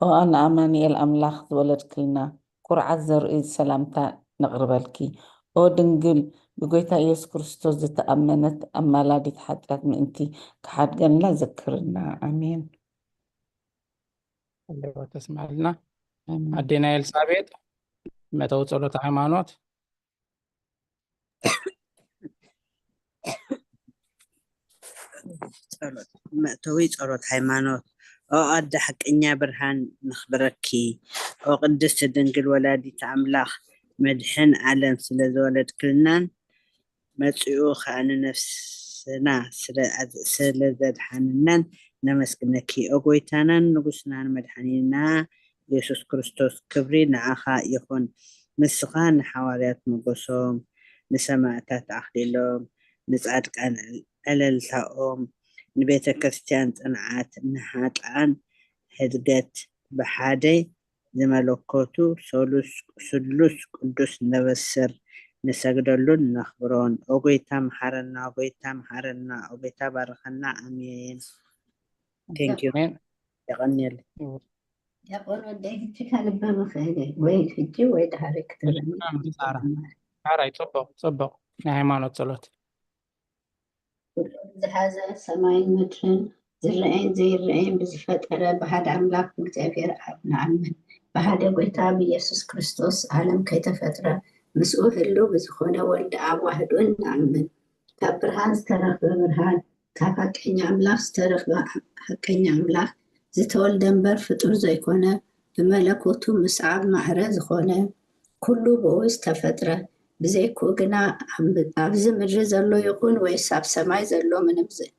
ኦ ንኣማኑኤል ኣምላኽ ዝወለድክልና ኩርዓት ዘርኢ ሰላምታ ነቕርበልኪ። ኦ ድንግል ብጎይታ ኢየሱስ ክርስቶስ ዝተኣመነት ኣማላዲት ሓጢኣት ምእንቲ ክሓድገልና ዘክርና። ኣሜን። ተስማልና ኣዴና ኤልሳቤጥ መእተዊ ጸሎት ሃይማኖት። ጸሎት መእተዊ ጸሎት ሃይማኖት። ኦ ኣደ ሓቀኛ ብርሃን ነኽብረኪ። ኦ ቅድስቲ ድንግል ወላዲት ኣምላኽ መድሕን ዓለም ስለ ዝወለድክልናን መጺኡ ኸኣ ንነፍስና ስለ ዘድሓነናን ነመስግነኪ። ኦ ጎይታናን ንጉስናን መድሓኒና ኢየሱስ ክርስቶስ፣ ክብሪ ንዓኻ ይኹን። ንስኻ ንሓዋርያት ሞገሶም፣ ንሰማእታት ኣኽሊሎም፣ ንጻድቃን ዕለልታኦም፣ ንቤተ ክርስቲያን ጽንዓት፣ ንሓጥኣን ሕድገት፣ ብሓደ ዝመለኮቱ ሰሉስ ስሉስ ቅዱስ ነበስር ንሰግደሉን ነኽብሮን። ኦ ጎይታ መሓረና፣ ኦ ጎይታ መሓረና፣ ኦ ጎይታ ባርኸና። ኣሜን። Thank you። ኣሜን። የቐንየለይ። ዲያቆን ወደይ ህጂ ካልበ ምኽእል ወይ ህጂ ወይ ድሃሪ ክትብለኒ ብጣዕሚ ጻራ። ጻራይ ጽቡቕ ጽቡቕ ናይ ሃይማኖት ጸሎት። ኩሉ ዝሓዘ ሰማይን ምድርን ዝረአን ዘይረአን ብዝፈጠረ ብሓደ ኣምላኽ ብእግዚኣብሔር ኣብ ንኣምን። ብሓደ ጎይታ ብኢየሱስ ክርስቶስ ዓለም ከይተፈጥረ ምስኡ ህልው ብዝኾነ ወልድ ኣብ ዋህዱን ንኣምን። ካብ ብርሃን ዝተረኽበ ብርሃን፣ ካብ ሓቀኛ ኣምላኽ ዝተረኽበ ሓቀኛ ኣምላኽ፣ ዝተወልደ እምበር ፍጡር ዘይኮነ፣ ብመለኮቱ ምስ ኣብ ማዕረ ዝኾነ፣ ኩሉ ብኡ ዝተፈጥረ፣ ብዘይክኡ ግና ኣብ-፣ ኣብዚ ምድሪ ዘሎ ይኹን ወይስ ኣብ ሰማይ ዘሎ ምንም ዝ-፣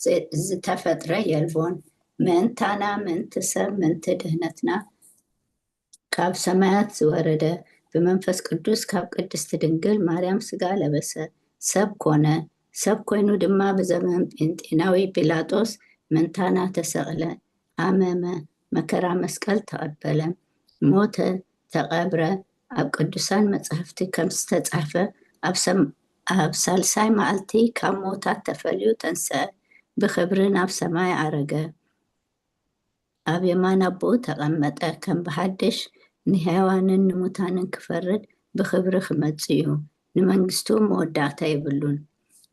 ዝ-፣ ዝተፈጥረ የልቦን። ምእንታና፣ ምእንቲ ሰብ፣ ምእንቲ ድህነትና፣ ካብ ሰማያት ዝወረደ፣ ብመንፈስ ቅዱስ ካብ ቅድስቲ ድንግል ማርያም ስጋ ለበሰ፣ ሰብ ኮነ። ሰብ ኮይኑ ድማ ብዘመን ጴንጤናዊ ጲላጦስ ምእንታና ተሰቕለ፣ ኣመመ፣ መከራ መስቀል ተቐበለ፣ ሞተ፣ ተቐብረ። ኣብ ቅዱሳን መጻሕፍቲ ከም ዝተጻሕፈ ኣብ ሰም-፣ ኣብ ሳልሳይ መዓልቲ ካብ ሞታት ተፈልዩ ተንስአ፣ ብኽብሪ ናብ ሰማይ ዓረገ። ኣብ የማን ኣቦኡ ተቐመጠ። ከም ብሓድሽ ንሕያዋንን ንሙታንን ክፈርድ ብኽብሪ ክመጽእ እዩ። ንመንግስቱ መወዳእታ የብሉን።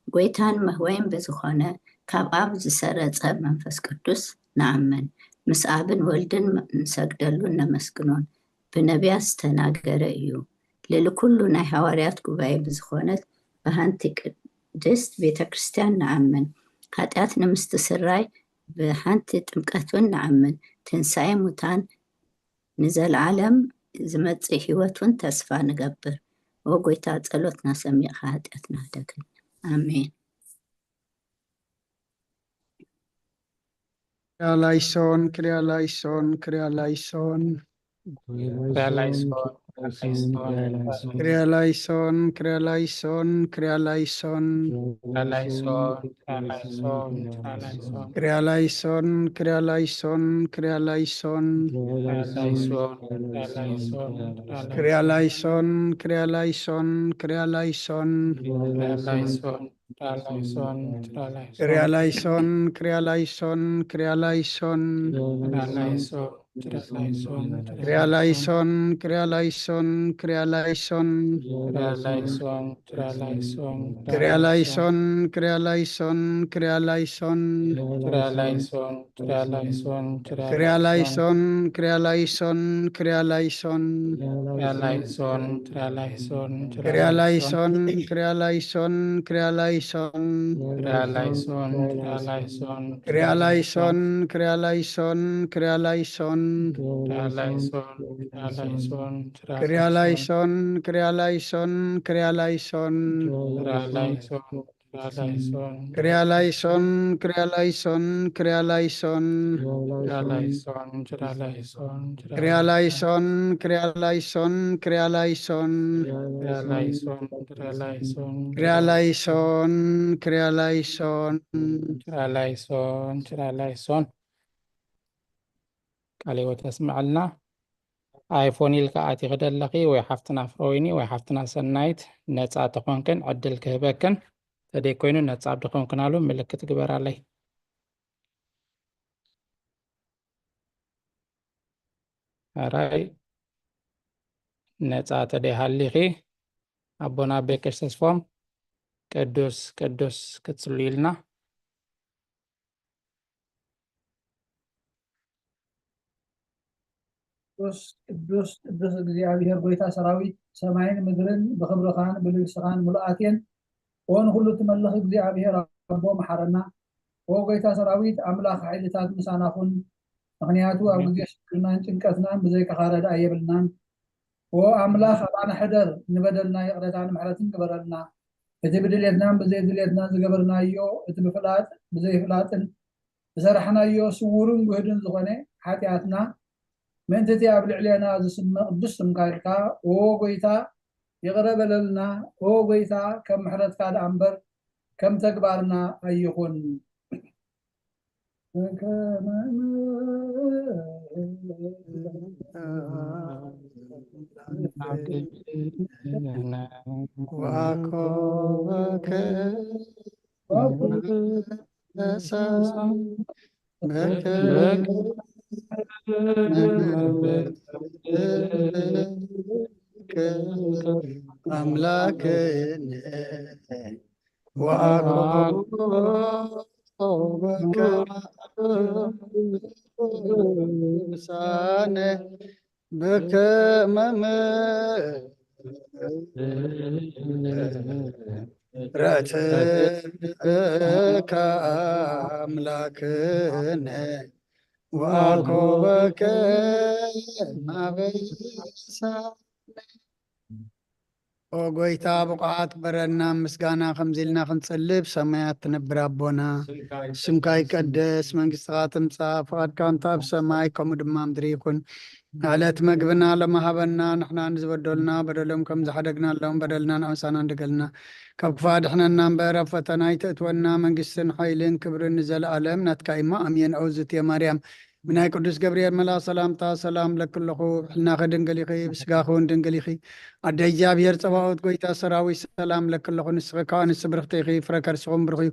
ጎይታን መህወይን ብዝኾነ ካብ ኣብ ዝሰረጸ መንፈስ ቅዱስ ንኣምን። ምስ ኣብን ወልድን ንሰግደሉን ነመስግኖን። ብነቢያት ዝተናገረ እዩ። ልዕሊ ኩሉ ናይ ሃዋርያት ጉባኤ ብዝኾነት ብሓንቲ ቅድስት ቤተ ክርስቲያን ንኣምን። ኃጢአት ንምስትስራይ ብሓንቲ ጥምቀት እውን ንኣምን። ትንሣኤ ሙታን ንዘለዓለም ዝመጽእ ህይወት እውን ተስፋ ንገብር። ኦ ጎይታ ጸሎትና ሰሚዕኻ ኃጢአትና ህደግልና። ኣሜን። ክሪያ ላይሶን፣ ክሪያ ላይሶን፣ ክሪያ ላይሶን። ክሪያ ላይሶን፣ ክሪያ ላይሶን፣ ክሪያ ላይሶን፣ ክሪያ ላይሶን፣ ክሪያ ላይሶን። ክሪያ ላይሶን፣ ክሪያ ላይሶን፣ ክሪያ ላይሶን። ክሪያ ላይሶን፣ ክሪያ ላይሶን፣ ክሪያ ላይሶን። ክሪያ ላይሶን፣ ክሪያ ላይሶን፣ ክሪያ ላይሶን። ክሪያ ላይሶን፣ ክሪያ ላይሶን፣ ክሪያ ላይሶን። ክሪያ ላይሶን፣ ክሪያ ላይሶን፣ ክሪያ ላይሶን። ክሪያ ላይሶን፣ ክሪያ ላይሶን፣ ክሪያ ላይሶን። ክሪያ ላይሶን፣ ክሪያ ላይሶን፣ ክሪያ ላይሶን፣ ክሪያ ላይሶን፣ ክሪያ ላይሶን። ክሪያ ላይሶን፣ ክሪያ ላይሶን፣ ክሪያ ላይሶን፣ ክሪያ ላይሶን፣ ክሪያ ላይሶን። ክሪያ ላይሶን፣ ክሪያ ላይሶን፣ ክሪያ ላይሶን፣ ክሪያ ላይሶን፣ ክሪያ ላይሶን። ክሪያ ላይሶን፣ ክሪያ ላይሶን፣ ክሪያ ላይሶን፣ ክሪያ ላይሶን፣ ክሪያ ላይሶን። ክሪያ ላይሶን፣ ክሪያ ላይሶን፣ ክሪያ ላይሶን፣ ክሪያ ላይሶን፣ ክሪያ ላይሶን። ክሪያላይሶን፣ ክሪያላይሶን፣ ክሪያላይሶን፣ ክሪያላይሶን፣ ክሪያላይሶን፣ ክሪያላይሶን፣ ክሪያላይሶን፣ ክሪያላይሶን፣ ክሪያላይሶን፣ ክሪያላይሶን፣ ክሪያላይሶን፣ ክሪያላይሶን፣ ክሪያላይሶን፣ ክሪያላይሶን፣ ክሪያላይሶን፣ ክሪያላይሶን፣ ክሪያላይሶን፣ ክሪያላይሶን፣ ክሪያላይሶን፣ ክሪያላይሶን። ቃለ ሕይወት የስምዐልና። ኣይፎን ኢልካ ኣቲኺ ደለኺ ወይ ሓፍትና ፍረወይኒ ወይ ሓፍትና ሰናይት፣ ነፃ ተኾንክን ዕድል ክህበክን፣ ተደይ ኮይኑ ነፃ ኣብ ድኾንክናሉ ምልክት ግበራለይ። ኣራይ ነፃ ተደይ ሃሊኺ፣ ኣቦና ቤከሽ ተስፎም ቅዱስ ቅዱስ ክትስሉ ኢልና። ቅዱስ ቅዱስ ቅዱስ እግዚኣብሔር ጎይታ ሰራዊት፣ ሰማይን ምድርን ብኽብርኻን ብልግስኻን ምሉኣት እየን። ኦ ንኹሉ ትመልኽ እግዚኣብሔር ኣቦ፣ መሓረና። ኦ ጎይታ ሰራዊት፣ ኣምላኽ ሓይልታት፣ ምሳና ኩን። ምኽንያቱ ኣብ ግዜ ሽግርናን ጭንቀትናን ብዘይካኻ ረድኣ የብልናን። ኦ ኣምላኽ፣ ኣባና ሕደር፣ ንበደልና ይቕረታን ምሕረትን ግበረልና። እቲ ብድሌትናን ብዘይድሌትናን ዝገበርናዮ፣ እቲ ብፍላጥ ብዘይፍላጥን ዝሰራሕናዮ ስዉርን ግህድን ዝኾነ ሓጢኣትና፣ ምእንቲ እቲ ኣብ ልዕሌና ዝስመ ቅዱስ ስምካ ኢልካ፣ ኦ ጎይታ፣ ይቕረ በለልና። ኦ ጎይታ፣ ከም ምሕረትካ ደኣ እምበር ከም ተግባርና ኣይኹን። ኣምላክነ ወአኮበከ ቅዱሳነ በከመ ምሕረትከ አምላክነ ወአኮበከ ናበሳነ። ኦ ጎይታ፣ ብቑዓት ግበረና ምስጋና ከምዚ ኢልና ክንጽልብ። ሰማያት ትነብር ኣቦና፣ ስምካ ይቀደስ፣ መንግስትኻ ትምጻእ፣ ፍቓድካ እንተ ኣብ ሰማይ ከምኡ ድማ ምድሪ ይኹን። ዕለት መግብና ሎሚ ሃበና፣ ንሕና ንዝበደሉና በደሎም ከም ዝሓደግናሎም በደልና ንኣምሳና እንደገልና፣ ካብ ክፋ ድሕነና እምበር ኣብ ፈተና ኣይተእትወና፣ መንግስትን ሓይልን ክብርን ንዘለኣለም ናትካ እማ ኣሜን። ኦ ዝትየ ማርያም፣ ብናይ ቅዱስ ገብርኤል መልኣኽ ሰላምታ ሰላም ለኪ ኣለኹ። ብሕልናኺ ድንግል ኢኺ፣ ብስጋኺ እውን ድንግል ኢኺ። ኣደ እግዚኣብሔር ጸባኦት፣ ጎይታ ሰራዊት፣ ሰላም ለኪ ኣለኹ። ንስኺ ከኣ ኣንስቲ ብርኽቲ ኢኺ፣ ፍረ ከርስኹም ብሩኽ እዩ።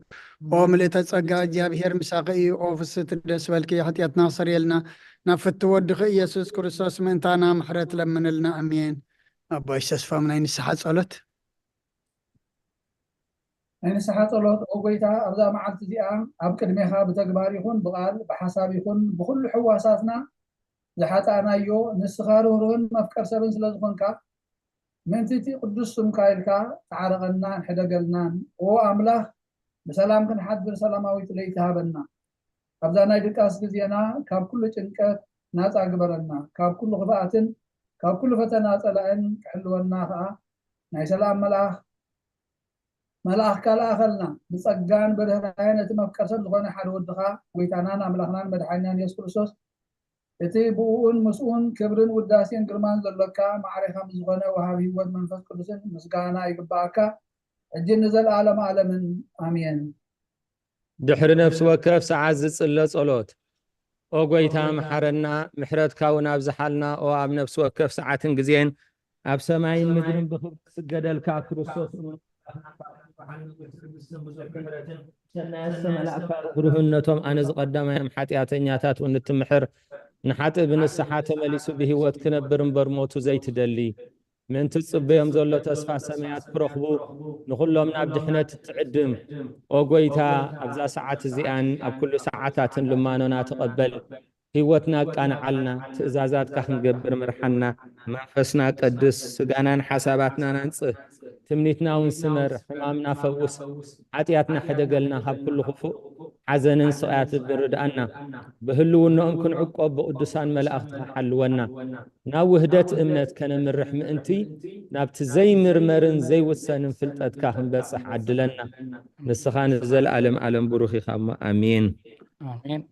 ኦ ምልእተ ጸጋ፣ እግዚኣብሔር ምሳኺ እዩ። ኦ ፍስሕቲ ደስ በልኪ፣ ሓጢኣትና ክሰርየልና፣ ናብ ፍትው ወድኺ ኢየሱስ ክርስቶስ ምእንታና ምሕረት ለምንልና። ኣሜን። ኣቦይ ተስፋም ናይ ንስሓ ጸሎት። ናይ ንስሓ ጸሎት። ኦ ጎይታ፣ ኣብዛ መዓልቲ እዚኣ ኣብ ቅድሜኻ ብተግባር ይኹን ብቓል፣ ብሓሳብ ይኹን ብኹሉ ሕዋሳትና ዝሓጣእናዮ፣ ንስኻ ርህሩህን መፍቀር ሰብን ስለ ዝኾንካ፣ ምእንቲ እቲ ቅዱስ ስምካ ኢልካ ተዓረቐናን ሕደገልናን። ኦ ኣምላኽ፣ ብሰላም ክንሓድር ሰላማዊት ለይቲ ሃበና። ኣብዛ ናይ ድቃስ ግዜና ካብ ኩሉ ጭንቀት ናጻ ግበረና። ካብ ኩሉ ክፍኣትን ካብ ኩሉ ፈተና ጸላእን ክሕልወና ከኣ ናይ ሰላም መልኣኽ መልኣኽካ ለኣኸልና። ብጸጋን ብርህራሄን ነቲ መፍቀር ሰብ ዝኾነ ሓደ ወድኻ፣ ጎይታናን ኣምላኽናን መድሓኒናን የሱስ ክርስቶስ፣ እቲ ብእኡን ምስኡን ክብርን ውዳሴን ግርማን ዘሎካ፣ ማዕሬኻ ምስ ዝኾነ ወሃቢ ህይወት መንፈስ ቅዱስን ምስጋና ይግብኣካ፣ ሕጂን ንዘለኣለም ኣለምን። ኣሜን። ድሕሪ ነፍሲ ወከፍ ሰዓት ዝጽለ ጸሎት። ኦ ጐይታ፣ መሓረና፣ ምሕረትካ እውን ኣብዝሓልና። ኦ ኣብ ነፍሲ ወከፍ ሰዓትን ግዜን ኣብ ሰማይን ምድርን ብኽብሪ ዝስገደልካ ክርስቶስ እውን፣ ሰናያት መላእካ ርህሩህን ነቶም ኣነ ዝቐዳማዮም ሓጢኣተኛታት እውን እትምሕር፣ ንሓጥእ ብንስሓ ተመሊሱ ብህይወት ክነብር እምበር ሞቱ ዘይትደሊ፣ ምእንቲ ዝጽበዮም ዘሎ ተስፋ ሰማያት ክረኽቡ፣ ንኹሎም ናብ ድሕነት እትዕድም። ኦ ጐይታ፣ ኣብዛ ሰዓት እዚኣን ኣብ ኩሉ ሰዓታትን ልማኖና ተቐበል። ህይወትና ኣቃንዓልና፣ ትእዛዛትካ ክንገብር ምርሓና። መንፈስና ቀድስ፣ ስጋናን ሓሳባትናን ኣንጽህ። ትምኒትና እውን ስመር፣ ሕማምና ፈውስ፣ ሓጢኣትና ሕደገልና፣ ካብ ኩሉ ክፉእ ሓዘንን ስቓያትን ርድኣና። ብህልውናኦም ክንዕቆብ ብቅዱሳን መላእኽትኻ ሓልወና። ናብ ውህደት እምነት ከነምርሕ ምእንቲ፣ ናብቲ ዘይምርመርን ዘይውሰንን ፍልጠትካ ክንበጽሕ ዓድለና። ንስኻ ንዘለኣለም ዓለም ብሩኽ ኢኻ እሞ፣ ኣሜን። ኣሜን።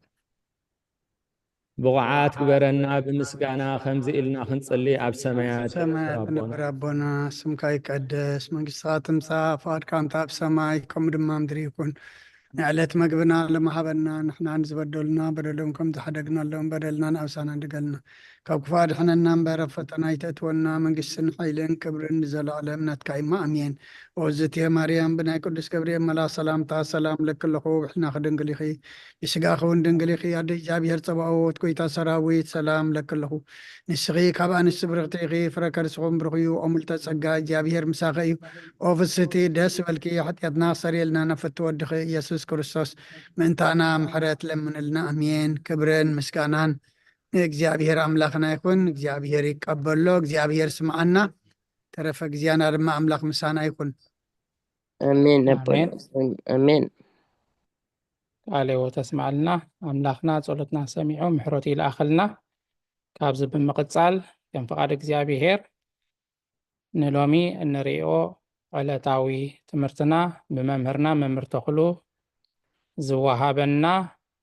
ብቑዓት ግበረና ብምስጋና ከምዚ ኢልና ክንጽሊ። ኣብ ሰማያት ሰማያት ኣቦና ትነብር ኣቦና፣ ስምካ ይቀደስ፣ መንግስትኻ ትምጻእ፣ ፍቓድካ ከምቲ ኣብ ሰማይ ከምኡ ድማ ምድሪ ይኩን። ንዕለት መግብና ሎሚ ሃበና፣ ንሕና ንዝበደሉና በደሎም ከም ዝሓደግናሎም በደልና ንኣብሳና ድገልና፣ ካብ ክፉእ ኣድሕነና እምበር፣ ኣብ ፈተና ኣይተእትወና፣ መንግስትን ሓይልን ክብርን ንዘለኣለም ናትካ እዩ፣ ኣሜን። ኦዝቴ ማርያም፣ ብናይ ቅዱስ ገብርኤል መልኣኽ ሰላምታ ሰላም ለኪ ኣለኹ፣ ብሕልናኺ ድንግል ኢኺ፣ ብስጋኺ እውን ድንግል ኢኺ፣ ኣደ እግዚኣብሔር ጸባኦት፣ ጎይታ ሰራዊት፣ ሰላም ለኪ ኣለኹ። ንስኺ ካብ ኣንስቲ ብርኽቲ ኢኺ፣ ፍረ ከርስኹም ብሩኽ እዩ። ኦ ምልዕተ ጸጋ፣ እግዚኣብሔር ምሳኺ እዩ። ኦ ፍስህቲ፣ ደስ ይበልኪ፣ ሓጢኣትና ክሰርየልና ናብ ፍትው ወድኺ ኢየሱስ ክርስቶስ ምእንታና ምሕረት ለምንልና። ኣሜን። ክብርን ምስጋናን ንእግዚኣብሔር ኣምላኽና ይኹን። እግዚኣብሔር ይቀበሎ፣ እግዚኣብሔር ስምዓና። ተረፈ ግዜና ድማ ኣምላኽ ምሳና ይኹን። ኣሜን ኣቦና። ኣሜን። ኣሜን። ቃለ ሕይወት ተስማዕልና። ኣምላኽና ጸሎትና ሰሚዑ ምሕረቱ ይልኣኸልና። ካብዚ ብምቕጻል ከም ፍቓድ እግዚኣብሔር ንሎሚ እንርእዮ ዕለታዊ ትምህርትና ብመምህርና መምህር ተኽሉ ዝወሃበና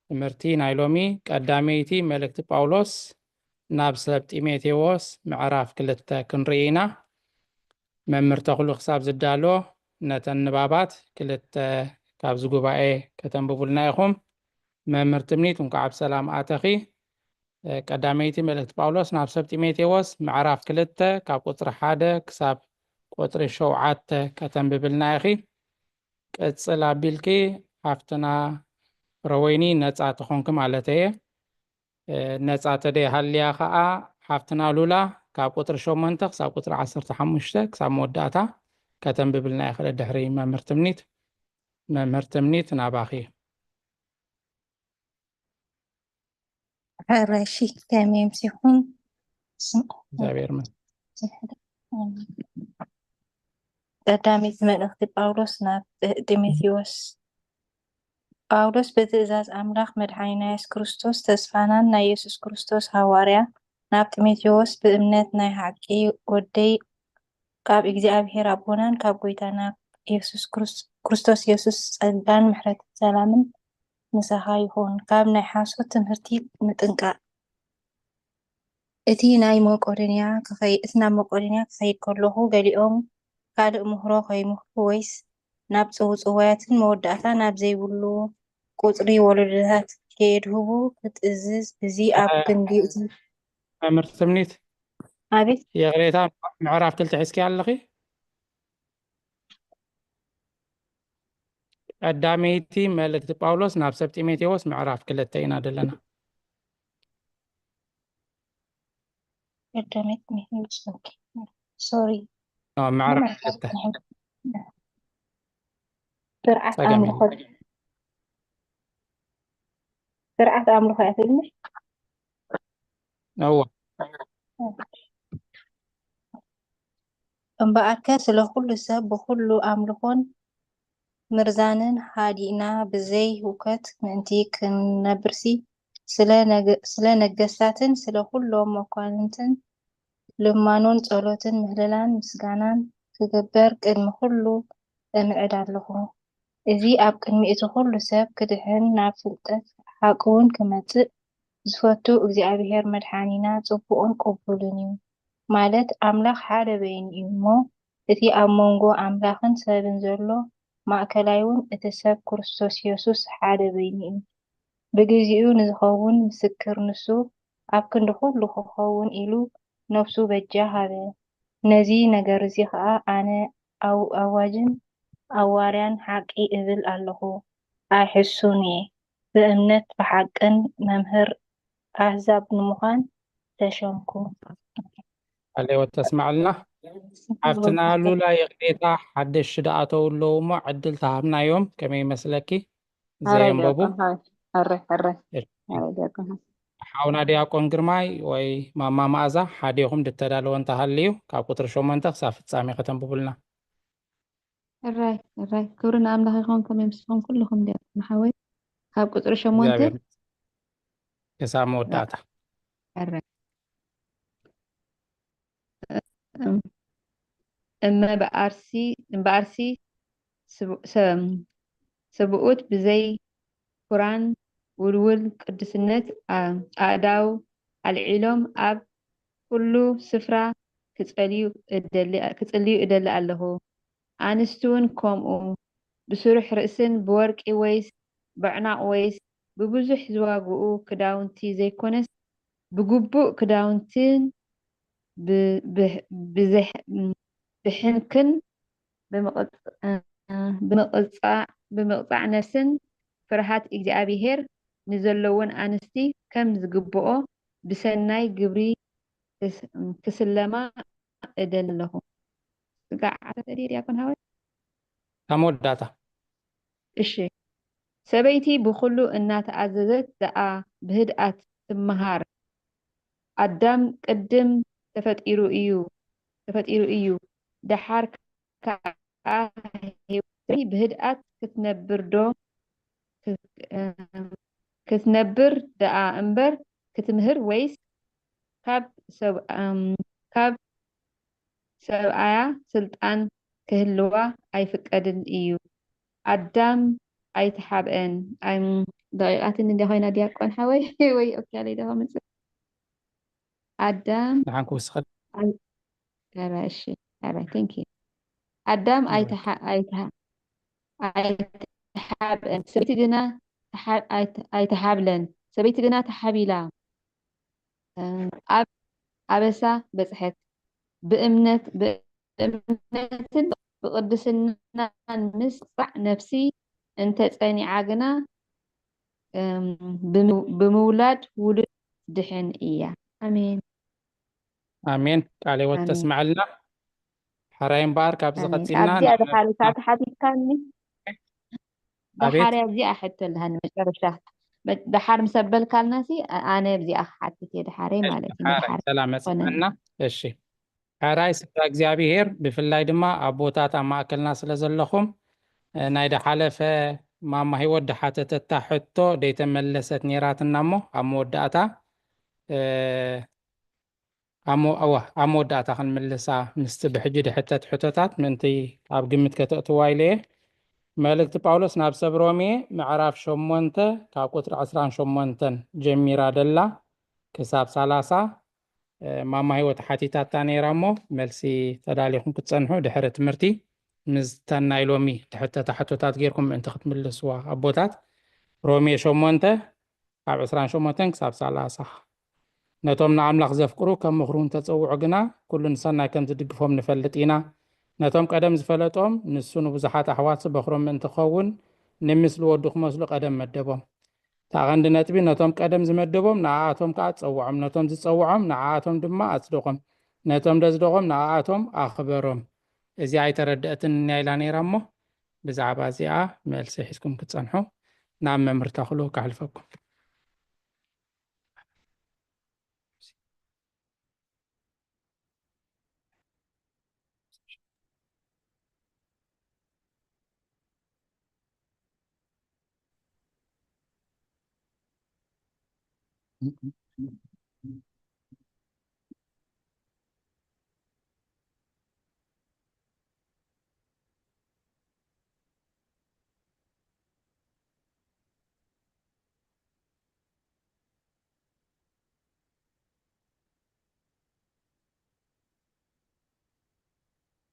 ትምህርቲ ናይ ሎሚ ቀዳመይቲ መልእክቲ ጳውሎስ ናብ ሰብ ጢሞቴዎስ ምዕራፍ ክልተ ክንርኢ ኢና። መምህር ተኽሉ ክሳብ ዝዳሎ ነተን ንባባት ክልተ ካብዚ ጉባኤ ከተንብቡልና ኢኹም። መምህር ትምኒት እንኳዕ ብሰላም ኣተኺ። ቀዳመይቲ መልእክቲ ጳውሎስ ናብ ሰብ ጢሞቴዎስ ምዕራፍ ክልተ ካብ ቁጽሪ ሓደ ክሳብ ቁጽሪ ሸውዓተ ከተንብብልና ኢኺ። ቅጽል ኣቢልኪ ሓፍትና ፍረወይኒ ነጻ ተኾንኪ ማለት እየ። ነጻ ተደይ ሃልያ ኸኣ ሓፍትና ሉላ ካብ ቁጽሪ ሸሞንተ ክሳብ ቁጽሪ ዓሰርተ ሓሙሽተ ክሳብ መወዳእታ ከተንብብልና ኢኽእል ድሕሪ መምህር ትምኒት። መምህር ትምኒት ናባኺ። ሕራይ እሺ፣ ከመይ ኣምሲኹም? እግዚኣብሔር ይመስገን። ቀዳመይቲ መልእኽቲ ጳውሎስ ናብ ጢሞቴዎስ። ጳውሎስ ብትእዛዝ ኣምላኽ መድሓኒና የሱስ ክርስቶስ ተስፋናን ናይ የሱስ ክርስቶስ ሃዋርያ ናብ ጢሞቴዎስ ብእምነት ናይ ሓቂ ወደይ ካብ እግዚኣብሔር ኣቦናን ካብ ጎይታና የሱስ ክርስ-፣ ክርስቶስ የሱስ ጸጋን ምሕረትን ሰላምን ምሳኻ ይኹን። ካብ ናይ ሓሶት ትምህርቲ ምጥንቃቕ። እቲ ናይ መቄዶንያ ክኸይ-፣ እቲ ናብ መቄዶንያ ክኸይድ ከለኹ ገሊኦም ካልእ ምህሮ ከይምህሩ ወይስ ናብ ጽውጽዋያትን መወዳእታ ናብ ዘይብሉ ቁጽሪ ወለዶታት ከየድህቡ ክጥዝዝ፣ እዚ ኣብ ክንዲ እቲ መምህር ትምኒት ኣቤት ይቕሬታ ምዕራፍ ክልተ ሒዝኪ ኣለኺ? ቀዳመይቲ መልእክቲ ጳውሎስ ናብ ሰብ ጢሞቴዎስ ምዕራፍ ክልተ ኢና ዘለና። ቀዳመይቲ ጢሞቴዎስ፣ ኦኬ፣ ሶሪ። ኖ፣ ምዕራፍ ክልተ። ስርዓት ጸገም ኣምልኾ፣ ስርዓት ኣምልኾ እያ ትብልኒ? እወ። እምበኣርከ ስለ ኩሉ ሰብ ብኹሉ ኣምልኾን ምርዛንን ሃዲእና ብዘይ ህውከት ምእንቲ ክንነብርሲ፣ ስለ ነገ-፣ ስለ ነገስታትን ስለ ኩሎም መኳንንትን ልማኖን ጸሎትን ምህለላን ምስጋናን ክግበር ቅድሚ ኩሉ እምዕድ ኣለኹ። እዚ ኣብ ቅድሚ እቲ ኩሉ ሰብ ክድሕን ናብ ፍልጠት ሓቂ እውን ክመጽእ ዝፈቱ እግዚኣብሔር መድሓኒና ጽቡቕን ቅቡልን እዩ። ማለት ኣምላኽ ሓደ በይኑ እዩ እሞ፣ እቲ ኣብ መንጎ ኣምላኽን ሰብን ዘሎ ማእከላይ እውን እቲ ሰብ ክርስቶስ የሱስ ሓደ በይኑ እዩ። ብግዚኡ ንዝኸውን ምስክር ንሱ ኣብ ክንዲ ኩሉ ክኸውን ኢሉ ነፍሱ በጃ ሃበ። ነዚ ነገር እዚ ኸኣ ኣነ ኣው-፣ ኣዋጅን ኣዋርያን ሓቂ እብል ኣለኹ፣ ኣይሕሱን እየ። ብእምነት ብሓቅን መምህር ኣህዛብ ንምዃን ተሸምኩ። ቃለ ሕይወት ተስማዕልና። ሓፍትና ሉላ ይቕሬታ፣ ሓደሽቲ ደኣ ኣተው ኣለዉ እሞ ዕድል ተሃብናዮም። ከመይ ይመስለኪ? ሕራይ ዘየንበቡ ዲያቆን፣ ሕራይ፣ ሕራይ፣ ሕራይ፣ እሺ። ሕራይ ዲያቆን። ሓውና ዲያቆን ግርማይ ወይ ማማ መኣዛ ሓዴኹም ድተዳለወ እንተሃልዩ ካብ ቁጽሪ ሸሞንተ ክሳብ ፍጻሜ ከተንብቡልና። እራይ እራይ፣ ክብሪ ንኣምላኽ ይኹን። ከመይ ምስኹም ኩልኹም ዲያቆን ሓወይ? ካብ ቁፅሪ ሸሞንተ እግዚኣብሔር ክሳብ መወዳእታ። እራይ። እም፣ እመ ብኣርሲ እምበኣርሲ ስብ- ሰ- ስብኡት ብዘይ ኩራን ውልውል ቅዱስነት ኣ- ኣእዳው ኣልዒሎም ኣብ ኩሉ ስፍራ ክጸልዩ እደሊ ክጽልዩ እደሊ ኣለኹ። ኣንስቲ እውን ከምኡ፣ ብስሩሕ ርእስን ብወርቂ ወይስ በዕናቕ ወይስ ብብዙሕ ዝዋግኡ ክዳውንቲ ዘይኮነስ፣ ብግቡእ ክዳውንትን ብ- ብህ- ብዝሕ- ብሕንክን ብምቕጽ- ብምቕጻዕ ብምቕጻዕ ነፍስን ፍርሃት እግዚኣብሔር ንዘለወን ኣንስቲ ከም ዝግብኦ ብሰናይ ግብሪ ክስ- ክስለማ እደሊ ኣለኹ። ስጋዕ ዓሰርተ ድየ ዲያቆን ሃወይ? ካብ መወዳእታ። እሺ። ሰበይቲ ብኹሉ እናተኣዘዘት ደኣ ብህድኣት ትመሃር። ኣዳም ቅድም ተፈጢሩ እዩ ተፈጢሩ እዩ። ደሓር ከኣ ሄዋን ብህድኣት ክትነብር ዶ ክትነብር ደኣ እምበር ክትምህር ወይስ ካብ ሰብ ካብ ሰብኣያ ስልጣን ክህልዋ ኣይፍቀድን እዩ። ኣዳም ኣይተሓብአን። ኣም፣ ደቂቓትኒ እንዲያ ኮይና ዲያቆን ሓወይ ወይ ኦኬ ኣለይ ዶ ከምፅእ? ኣዳም ንሓን ክውስኸል። ኣይ- ኧረ እሺ፣ ኧረ thank you። ኣዳም ኣይተሓ- ኣይተሓ- ኣይተሓብአን፣ ሰበይቲ ግና ተሓ- ኣይተ- ኣይተሓብለን፣ ሰበይቲ ግና ተሓቢላ። ኣብ ኣበሳ በጽሐት። ብእምነት ብእምነትን ብቕድስናን ምስጻዕ ነፍሲ እንተ ጸኒዓ ግና፣ እም፣ ብምው- ብምውላድ ውሉድ ድሕን እያ። ኣሜን። ኣሜን። ቃለ ሕይወት ኣሜን። ተስምዐልና። ሕራይ እምበኣር ካብዚ ኣሜን። ቀጺልና ኣብዚኣ ናብ ድሓር እታ ተሓቲትካኒ ኣቤት። ድሓር ኣብዚኣ ሕቶ ኣለሃኒ መጨረሻ መ- ድሓር ምስ ኣበልካልና ሲ ኣ- ኣነ ኣብዚኣ ክሓትት እየ ድሓረይ ማለት እዩ። ድሓር ድሓር ሰላም ኮነ። መጽናና። እሺ። ሕራይ ስድራ እግዚኣብሔር፣ ብፍላይ ድማ ኣቦታት ኣብ ማእከልና ስለ ዘለኹም፣ እ፣ ናይ ድሓለፈ ማማ ህይወት ድሓተተታ ሕቶ ደይተመለሰት ነይራትና እሞ ኣብ መወዳእታ፣ እ፣ ኣብ መ- እዋ፣ ኣብ መወዳእታ ክንምልሳ ምስቲ ብሕጂ ድሕተት ሕቶታት ምእንቲ ኣብ ግምት ከተእትዋ ኢለ እየ። መልእክቲ ጳውሎስ ናብ ሰብ ሮሜ ምዕራፍ ሸሞንተ ካብ ቁጽሪ ዕስራን ሸሞንተን ጀሚራ ደላ ክሳብ ሰላሳ፣ እ፣ ማማ ህይወት ሓቲታታ ነይራ እሞ፣ መልሲ ተዳሊኹም ክትጸንሑ ድሕሪ ትምህርቲ ምስተን ናይ ሎሚ ድሕተታ ሕቶታት ጌርኩም ምእንቲ ክትምልስዋ ኣቦታት። ሮሜ ሸሞንተ ካብ ዕስራን ሸሞንተን ክሳብ ሰላሳ። ነቶም ንኣምላኽ ዘፍቅሩ ከም ምኽሩ እንተጸውዑ ግና፣ ኩሉ ንሰናይ ከም ዝድግፎም ንፈልጥ ኢና። ነቶም ቀደም ዝፈለጦም፣ ንሱ ንብዙሓት ኣሕዋት ዝበኽሮም ምእንቲ ክኸውን፣ ንምስሊ ወዱ ክመስሉ ቀደም መደቦም። እታ ቀንዲ ነጥቢ፣ ነቶም ቀደም ዝመደቦም ንኣኣቶም ከኣ ጸውዖም፣ ነቶም ዝጸውዖም ንኣኣቶም ድማ ኣጽደቖም፣ ነቶም ደጽደቖም ንኣኣቶም ኣኽበሮም። እዚኣ ኣይተረድአትን እያ ኢላ ነይራ እሞ፣ ብዛዕባ እዚኣ መልሲ ሒዝኩም ክትጸንሑ ናብ መምህር ተኽሉ ከሕልፈኩም።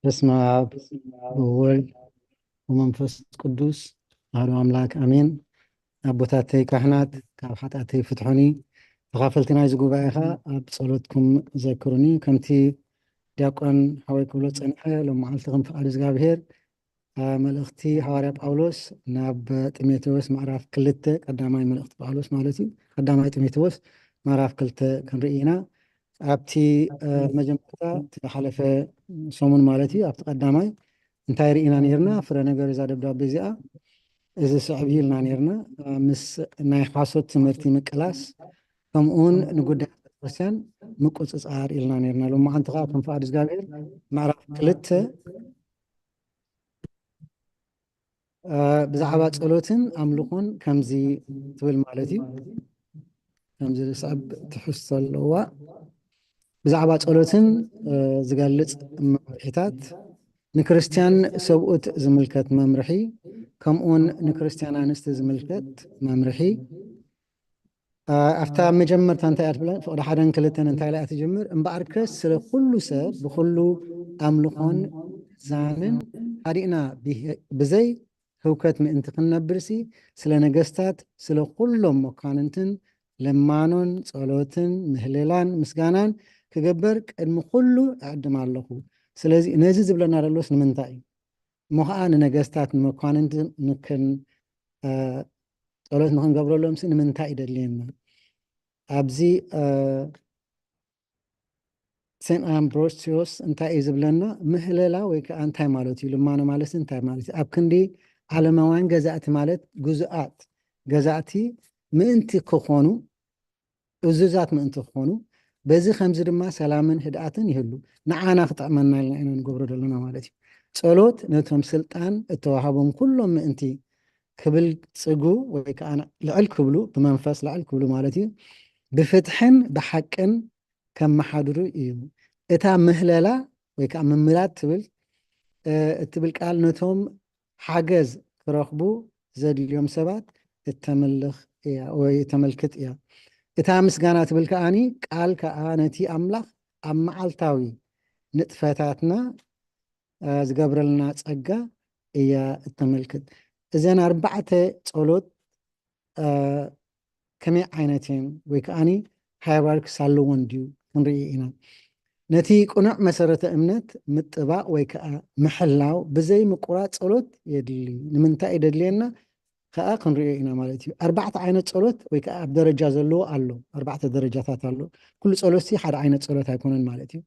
በስመ ኣብ ወወልድ ወመንፈስ ቅዱስ ኣሐዱ ኣምላክ ኣሜን። ኣቦታተይ ካህናት፣ ካብ ሓጢኣተይ ፍትሑኒ፣ ተኻፈልቲ ናይዚ ጉባኤ ኸኣ ኣብ ጸሎትኩም ዘክሩኒ። ከምቲ ዲያቆን ሓወይ ክብሎ ጸንሐ፣ ሎም መዓልቲ ከም ፍቓድ እግዚኣብሔር እ፣ መልእኽቲ ሃዋርያ ጳውሎስ ናብ ጢሞቴዎስ ምዕራፍ ክልተ፣ ቀዳማይ መልእኽቲ ጳውሎስ ማለት እዩ። ቀዳማይ ጢሞቴዎስ ምዕራፍ ክልተ ክንርኢ ኢና። ኣብቲ፣ እ፣ መጀመርታ እቲ ዝሓለፈ ሰሙን ማለት እዩ፣ ኣብቲ ቀዳማይ እንታይ ርኢና ነይርና? ፍረ ነገር እዛ ደብዳቤ እዚኣ እዚ ስዕብ እዩ ኢልና ነይርና። እ፣ ምስ ናይ ሓሶት ትምህርቲ ምቅላስ፣ ከምኡውን ንጉዳያት ቤተክርስትያን ምቁጽጻር ኢልና ነይርና። ሎማዓንቲ ኸዓ ከም ፍቓድ እግዚኣብሔር ምዕራፍ ክልተ ብዛዕባ ጸሎትን ኣምልኾን ከምዚ ትብል ማለት እዩ። ከምዚ ዝስዕብ ትሕዝቶ ኣለዋ። ብዛዕባ ጸሎትን ዝገልጽ መምርሒታት፣ ንክርስትያን ሰብኡት ዝምልከት መምርሒ፣ ከምኡውን ንክርስትያን ኣንስቲ ዝምልከት መምርሒ። ኣብታ መጀመርታ እንታይ እያ ትብለን? ፍቕዲ ሓደን ክልተን እንታይ ኢላ ትጅምር? እምበኣርከስ ስለ ኩሉ ሰብ ብኩሉ ኣምልኾን ዛንን ሓዲእና ብዘይ ህውከት ምእንቲ ክንነብርሲ፣ ስለ ነገስታት፣ ስለ ኩሎም መኳንንትን ልማኖን ጸሎትን ምህልላን ምስጋናን ክግበር ቅድሚ ኩሉ እዕድም ኣለኹ። ስለዚ ነዚ ዝብለና ዘሎስ ንምንታይ እዩ? እሞ ኸዓ ንነገስታት ንመኳንንትን ንክን ጸሎት ንክንገብረሎምሲ ንምንታይ ይደልየና? ኣብዚ ሴንት ኣምብሮሲዮስ እንታይ እዩ ዝብለና? ምህለላ ወይ ከዓ እንታይ ማለት እዩ? ልማኖ ማለት እንታይ ማለት እዩ? ኣብ ክንዲ ዓለማውያን ገዛእቲ ማለት ግዙኣት ገዛእቲ ምእንቲ ክኾኑ፣ እዙዛት ምእንቲ ክኾኑ፣ በዚ ከምዚ ድማ ሰላምን ህድኣትን ይህሉ። ንዓና ክጠቕመና ኢልና ኢና ንገብሮ ዘለና ማለት እዩ። ጸሎት ነቶም ስልጣን እተዋሃቦም ኩሎም ምእንቲ ክብልጽጉ ወይ ከዓ ልዕል ክብሉ፣ ብመንፈስ ልዕል ክብሉ ማለት እዩ፣ ብፍትሕን ብሓቅን ከመሓድሩ እዩ። እታ ምህለላ ወይ ከዓ ምምላድ ትብል እትብል ቃል ነቶም ሓገዝ ክረኽቡ ዘድልዮም ሰባት እተምልኽ እያ ወይ እተመልክት እያ። እታ ምስጋና ትብል ከዓኒ ቃል ከዓ ነቲ ኣምላኽ ኣብ መዓልታዊ ንጥፈታትና ዝገብረልና ጸጋ እያ እተመልክት። እዘን ኣርባዕተ ጸሎት ከመይ ዓይነት እየን ወይ ከዓኒ ሃይራርክስ ኣለዎን ድዩ ክንርኢ ኢና። ነቲ ቅኑዕ መሰረተ እምነት ምጥባቕ ወይ ከዓ ምሕላው ብዘይ ምቁራፅ ጸሎት የድሊ። ንምንታይ የደድልየና ከዓ ክንሪኦ ኢና ማለት እዩ። ኣርባዕተ ዓይነት ጸሎት ወይ ከዓ ኣብ ደረጃ ዘለዎ ኣሎ። ኣርባዕተ ደረጃታት ኣሎ። ኩሉ ጸሎት ሲ ሓደ ዓይነት ጸሎት ኣይኮነን ማለት እዩ።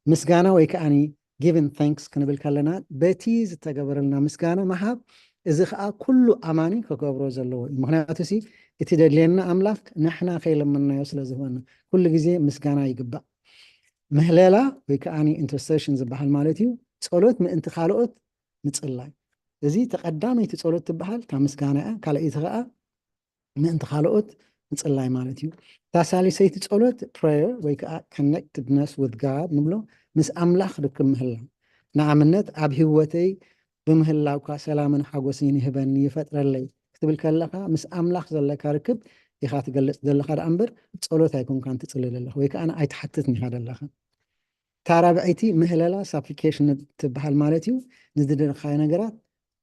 ምስጋና ወይ ከዓኒ ጊቭን ታንክስ ክንብል ከለና በቲ ዝተገበረልና ምስጋና ምሃብ፣ እዚ ከዓ ኩሉ ኣማኒ ክገብሮ ዘለዎ እዩ። ምክንያቱ ሲ እቲ ደድልየና ኣምላኽ ንሕና ከይለመንናዮ ስለ ዝህበና ኩሉ ግዜ ምስጋና ይግባእ። ምህለላ ወይ ከዓኒ ኢንተርሴሽን ዝበሃል ማለት እዩ፣ ጸሎት ምእንቲ ካልኦት ምጽላይ። እዚ ተቐዳመይቲ ጸሎት ትበሃል፣ እታ ምስጋና እያ። ካልኣይቲ ከዓ ምእንቲ ካልኦት ምጽላይ ማለት እዩ። እታ ሳልሰይቲ ጸሎት ፕሬየር ወይ ከዓ ኮኔክትድነስ ዊዝ ጋድ ንብሎ፣ ምስ ኣምላኽ ርክብ ምህላው። ንኣብነት ኣብ ህይወተይ ብምህላውካ ሰላምን ሓጎስን ይህበኒ ይፈጥረለይ ክትብል ከለኻ ምስ ኣምላኽ ዘለካ ርክብ ኢኻ ትገልጽ ዘለኻ ደኣ እምበር ጸሎት ኣይኮንካን ትጽሊ ዘለኻ ወይ ከዓ ኣይትሓትትን ኢኻ ዘለኻ። እታ ራብዐይቲ ምህለላ ሳፕሊኬሽን ትበሃል ማለት እዩ። ንዝደለኻዮ ነገራት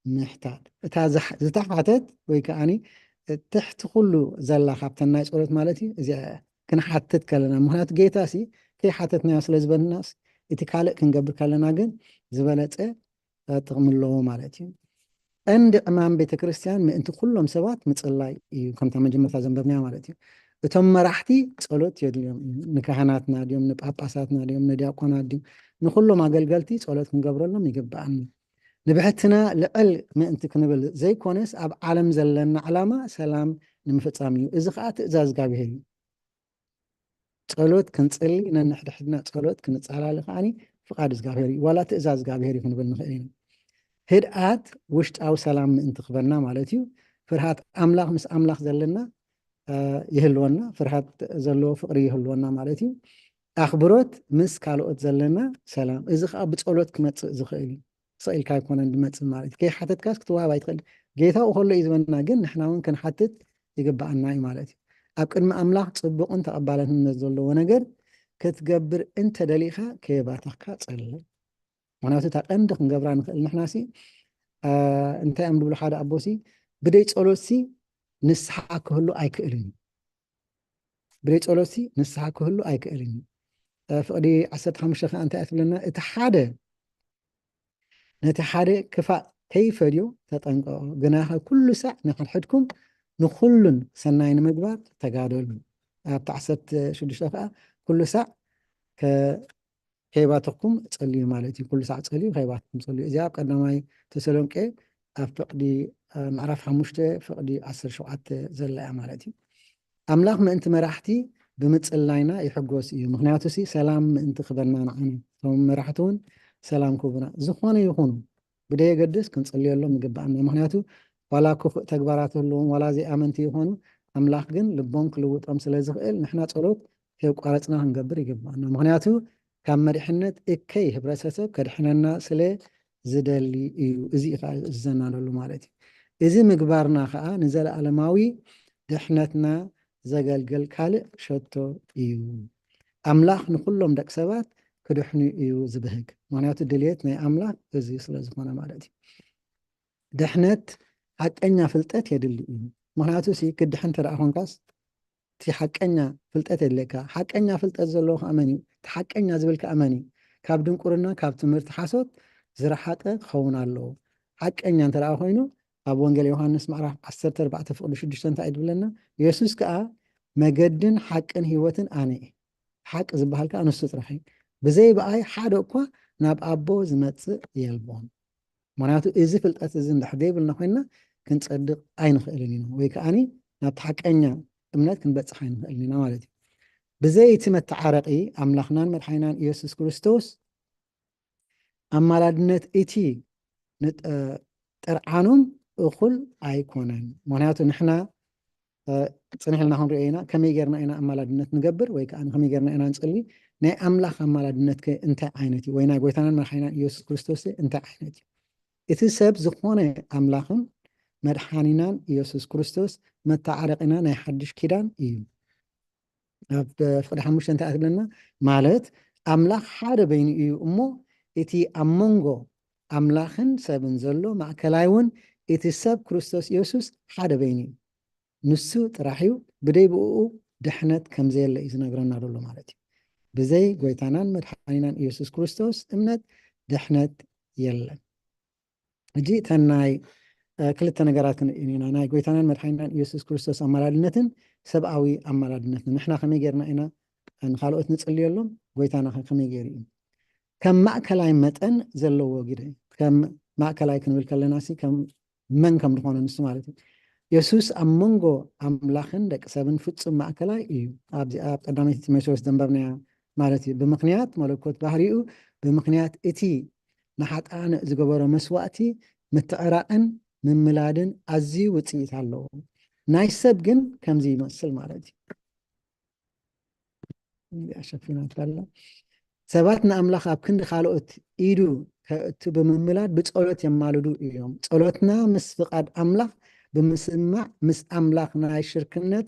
ምሕታት። እታ ዝተሓተት ወይ ከዓኒ ትሕቲ ኩሉ ዘላ ካብተን ናይ ጸሎት ማለት እዩ። እዚኣ ክንሓትት ከለና ምክንያቱ ጌታ ሲ ከይሓተትናዮ ስለ ዝበልናስ እቲ ካልእ ክንገብር ከለና ግን ዝበለጸ ጥቕሚ ኣለዎ ማለት እዩ። ቀንዲ ዕማም ቤተ ክርስቲያን ምእንቲ ኩሎም ሰባት ምጽላይ እዩ። ከምታ መጀመርታ ዘንበብናያ ማለት እዩ። እቶም መራሕቲ ጸሎት የድልዮም እዩ። ንካህናትና ድዮም፣ ንጳጳሳትና ድዮም፣ ንዲያቆናት ድዮም፣ ንኩሎም ኣገልገልቲ ጸሎት ክንገብረሎም ይግብኣና። ንብሕትና ልዕል ምእንቲ ክንብል ዘይኮነስ ኣብ ዓለም ዘለና ዕላማ ሰላም ንምፍጻም እዩ። እዚ ከዓ ትእዛዝ እግዚኣብሔር እዩ። ጸሎት ክንጽሊ፣ ነንሕድሕድና ጸሎት ክንጻላሊ ከዓኒ ፍቓድ እግዚኣብሔር እዩ፣ ዋላ ትእዛዝ እግዚኣብሔር እዩ ክንብል ንኽእል ኢና። ህድኣት ውሽጣዊ ሰላም ምእንቲ ክበና ማለት እዩ። ፍርሃት ኣምላኽ ምስ ኣምላኽ ዘለና ይህልወና፣ ፍርሃት ዘለዎ ፍቕሪ ይህልወና ማለት እዩ። ኣኽብሮት ምስ ካልኦት ዘለና ሰላም፣ እዚ ከዓ ብጸሎት ክመጽእ ዝኽእል እዩ። ስቕ ኢልካ ኣይኮነን ዝመጽእ ማለት እዩ። ከይሓተትካስ ክትወሃብ ኣይትኽእል። ጌታኡ ከሎ እዩ ዝበና፣ ግን ንሕና እውን ክንሓትት ይግብኣና እዩ ማለት እዩ። ኣብ ቅድሚ ኣምላኽ ጽቡቕን ተቐባልነት ዘለዎ ነገር ክትገብር እንተደሊኻ ከየባተኽካ ጸሊ። ምክንያቱ እታ ቀንዲ ክንገብራ ንኽእል ንሕናሲ እንታይ እዮም ዝብሉ ሓደ ኣቦሲ፣ ብደይ ጸሎትሲ ንስሓ ክህሉ ኣይክእልን እዩ። ብደይ ጸሎትሲ ንስሓ ክህሉ ኣይክእልን እዩ። ፍቕዲ ዓሰርተ ሓሙሽተ ከዓ እንታይ እያ ትብለና? እቲ ሓደ ነቲ ሓደ ክፋእ ከይፈድዮ ተጠንቀቑ፣ ግናኸ ኩሉ ሳዕ ንሕድሕድኩም ንኹሉን ሰናይ ንምግባር ተጋደሉ። ኣብቲ ዓሰርተ ሽዱሽተ ከዓ ኩሉ ሳዕ ከይባተኽኩም ጸልዩ ማለት እዩ። ኩሉ ሳዕ ጸልዩ፣ ከይባተኽኩም ጸልዩ። እዚኣ ኣብ ቀዳማይ ተሰሎንቄ ኣብ ፍቕዲ ምዕራፍ ሓሙሽተ ፍቕዲ ዓሰርተ ሸውዓተ ዘላ እያ ማለት እዩ። ኣምላኽ ምእንቲ መራሕቲ ብምጽላይና ይሕጎስ እዩ። ምክንያቱ ሲ ሰላም ምእንቲ ክበና ንዓና፣ እቶም መራሕቲ እውን ሰላም ክቡና። ዝኾነ ይኹኑ ብደየገድስ ክንጽልየሎም ይግባኣና። ምክንያቱ ዋላ ክፉእ ተግባራት ህልዎም ዋላ ዘይኣመንቲ ይኾኑ፣ ኣምላኽ ግን ልቦም ክልውጦም ስለ ዝኽእል ንሕና ጸሎት ከየቋረጽና ክንገብር ይግባኣና። ምክንያቱ ካብ መድሕነት እከይ ህብረተሰብ ከድሕነና ስለ ዝደሊ እዩ። እዚ እዩ ከዓ ዝእዘና ዘሎ ማለት እዩ። እዚ ምግባርና ከዓ ንዘለኣለማዊ ድሕነትና ዘገልግል ካልእ ሸቶ እዩ። ኣምላኽ ንኩሎም ደቂ ሰባት ክድሕኑ እዩ ዝብህግ። ምክንያቱ ድልየት ናይ ኣምላኽ እዚ ስለ ዝኾነ ማለት እዩ። ድሕነት ሓቀኛ ፍልጠት የድሊ እዩ። ምክንያቱ ሲ ክድሕን እንተ ደኣ ኮንካስ እቲ ሓቀኛ ፍልጠት የድልየካ። ሓቀኛ ፍልጠት ዘለዎ ከዓ መን እዩ? እቲ ሓቀኛ ዝብል ከዓ መን እዩ? ካብ ድንቁርና ካብ ትምህርቲ ሓሶት ዝረሓቀ ክኸውን ኣለዎ። ሓቀኛ እንተ ደኣ ኮይኑ ኣብ ወንጌል ዮሃንስ ምዕራፍ ዓሰርተ ኣርባዕተ ፍቕዲ ሽዱሽተ እንታይ እዩ ዝብለና? የሱስ ከዓ መገድን ሓቅን ህይወትን ኣነ እየ። ሓቂ ዝበሃል ከዓ ንሱ ጥራሕ እዩ። ብዘይ ብኣይ ሓደ እኳ ናብ ኣቦ ዝመጽእ የልቦን። ምክንያቱ እዚ ፍልጠት እዚ እንድሕር ዘይብልና ኮይንና ክንጸድቕ ኣይንኽእልን ኢና፣ ወይ ከዓኒ ናብቲ ሓቀኛ እምነት ክንበጽሕ ኣይንኽእልን ኢና ማለት እዩ። ብዘይ እቲ መተዓረቂ ኣምላኽናን መድሓኒናን ኢየሱስ ክርስቶስ ኣማላድነት እቲ ንጠ-፣ ጥርዓኖም እኹል ኣይኮነን። ምክንያቱ ንሕና እ፣ ጽንሕ ኢልና ክንሪኦ ኢና። ከመይ ጌርና ኢና ኣማላድነት ንገብር ወይ ከዓ ከመይ ጌርና ኢና ንጽሊ? ናይ ኣምላኽ ኣማላድነት ከ እንታይ ዓይነት እዩ? ወይ ናይ ጎይታናን መድሓኒናን ኢየሱስ ክርስቶስ እንታይ ዓይነት እዩ? እቲ ሰብ ዝኾነ ኣምላኽን መድሓኒናን ኢየሱስ ክርስቶስ መተዓረቂና ናይ ሓድሽ ኪዳን እዩ። ኣብ ፍቕዲ ሓሙሽተ እንታይ ትብለና? ማለት ኣምላኽ ሓደ በይኑ እዩ እሞ እቲ ኣብ መንጎ ኣምላኽን ሰብን ዘሎ ማእከላይ እውን እቲ ሰብ ክርስቶስ ኢየሱስ ሓደ በይኑ እዩ። ንሱ ጥራሕ እዩ፣ ብደይ ብእኡ ድሕነት ከም ዘየለ እዩ ዝነግረና ዘሎ ማለት እዩ። ብዘይ ጎይታናን መድሓኒናን ኢየሱስ ክርስቶስ እምነት ድሕነት የለን። ሕጂ እተን ናይ፣ እ፣ ክልተ ነገራት ክንርኢ ኢና። ናይ ጎይታናን መድሓኒናን ኢየሱስ ክርስቶስ ኣማላድነትን ሰብኣዊ ኣማላድነትን። ንሕና ከመይ ጌርና ኢና ንኻልኦት ንጽልየሎም? ጎይታና ከ ከመይ ገይሩ እዩ? ከም ማእከላይ መጠን ዘለዎ ግደ፣ ከም ማእከላይ ክንብል ከለና ሲ ከም መን ከም ዝኾነ ንሱ ማለት እዩ። የሱስ ኣብ መንጎ ኣምላኽን ደቂ ሰብን ፍጹም ማእከላይ እዩ። ኣብዚ ኣብ ቀዳመይቲ ጢሞቴዎስ ዘንበብናያ ማለት እዩ። ብምኽንያት መለኮት ባህሪኡ፣ ብምኽንያት እቲ ንሓጥኣን ዝገበሮ መስዋእቲ ምትዕራቕን ምምላድን ኣዝዩ ውጽኢት ኣለዎ። ናይ ሰብ ግን ከምዚ ይመስል ማለት እዩ። እዚኣ ሸፊናታ ኣላ። ሰባት ንኣምላኽ ኣብ ክንዲ ካልኦት ኢዱ ከእቱ ብምምላድ ብጸሎት የማልዱ እዮም። ጸሎትና ምስ ፍቓድ ኣምላኽ ብምስማዕ ምስ ኣምላኽ ናይ ሽርክነት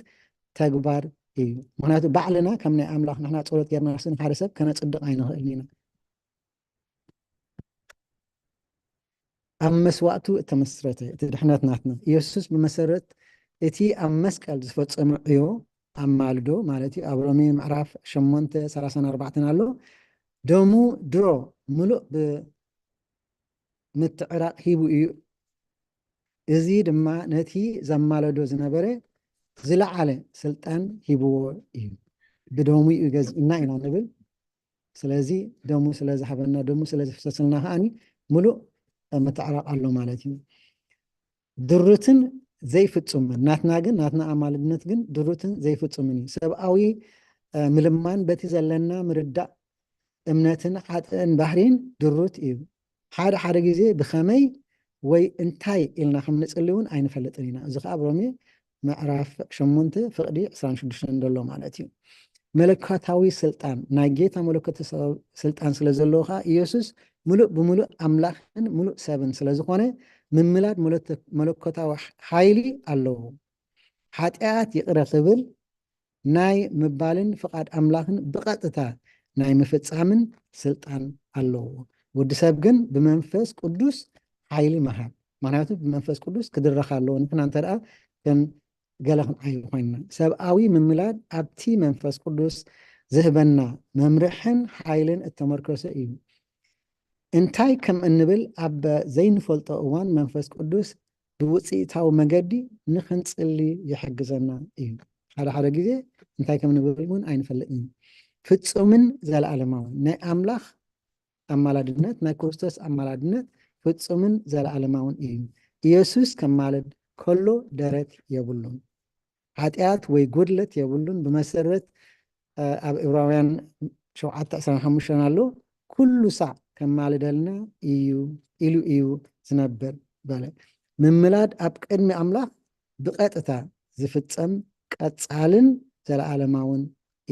ተግባር እዩ። ምኽንያቱ ባዕልና ከም ናይ ኣምላኽ ንሕና ጸሎት ጌርና ሲ ንሓደ ሰብ ከነጽድቕ ኣይንኽእልን ኢና። ኣብ መስዋእቱ እተመስረተ እቲ ድሕነት ናትና። ኢየሱስ ብመሰረት እቲ ኣብ መስቀል ዝፈጸሞ ዕዮ ኣማልዶ ማለት እዩ። ኣብ ሮሜ ምዕራፍ ሸሞንተ ሰላሳን ኣርባዕተን ኣሎ። ደሙ ድሮ ምሉእ ብምትዕራቕ ሂቡ እዩ። እዚ ድማ ነቲ ዘማለዶ ዝነበረ ዝለዓለ ስልጣን ሂብዎ እዩ። ብደሙ እዩ ገዚእና ኢና ንብል። ስለዚ ደሙ ስለ ዝሃበና፣ ደሙ ስለ ዘፍሰስልና ከዓኒ ምሉእ ምትዕራቕ ኣሎ ማለት እዩ። ድሩትን ዘይፍጹምን ናትና ግን፣ ናትና ኣማልድነት ግን ድሩትን ዘይፍጹምን እዩ። ሰብኣዊ፣ እ፣ ምልማን በቲ ዘለና ምርዳእ እምነትን ሓጥእን ባህሪን ድሩት እዩ። ሓደ ሓደ ግዜ ብኸመይ ወይ እንታይ ኢልና ከም ንጽሊ እውን ኣይንፈልጥን ኢና። እዚ ከኣ ኣብ ሮሜ ምዕራፍ ሸሞንተ ፍቕዲ ዕስራን ሽዱሽተን ዘሎ ማለት እዩ። መለኮታዊ ስልጣን፣ ናይ ጌታ መለኮት ስልጣን ስለ ዘለዎ ከኣ ኢየሱስ ምሉእ ብምሉእ ኣምላኽን ምሉእ ሰብን ስለ ዝኾነ ምምላድ መለኮ-፣ መለኮታዊ ሓይሊ ኣለዎ። ሓጢኣት ይቕረ ክብል ናይ ምባልን ፍቓድ ኣምላኽን ብቐጥታ ናይ ምፍጻምን ስልጣን ኣለዎ። ወዲ ሰብ ግን ብመንፈስ ቅዱስ ሓይሊ ምሃብ፣ ምኽንያቱ ብመንፈስ ቅዱስ ክድረኽ ኣለዎ። ንሕና እንተ ደኣ ከም ገለ ክንዓይ ኮይንና፣ ሰብኣዊ ምምላድ ኣብቲ መንፈስ ቅዱስ ዝህበና መምርሕን ሓይልን እተመርኮሰ እዩ። እንታይ ከም እንብል ኣብ ዘይንፈልጦ እዋን መንፈስ ቅዱስ ብውጽኢታዊ መገዲ ንኽንጽሊ ይሕግዘና እዩ። ሓደ ሓደ ግዜ እንታይ ከም ንብል እውን ኣይንፈልጥን። ፍጹምን ዘለኣለማውን ናይ ኣምላኽ ኣማላድነት፣ ናይ ክርስቶስ ኣማላድነት ፍጹምን ዘለኣለማውን እዩ። ኢየሱስ ከማልድ ከሎ ደረት የብሉን። ሓጢኣት ወይ ጉድለት የብሉን። ብመሰረት፣ እ፣ ኣብ ዕብራውያን ሸውዓተ ዕስራን ሓሙሽተን ኣሎ፣ ኩሉ ሳዕ ከማልደልና እዩ ኢሉ እዩ ዝነብር በለ። ምምላድ ኣብ ቅድሚ ኣምላኽ ብቐጥታ ዝፍጸም ቀጻልን ዘለኣለማውን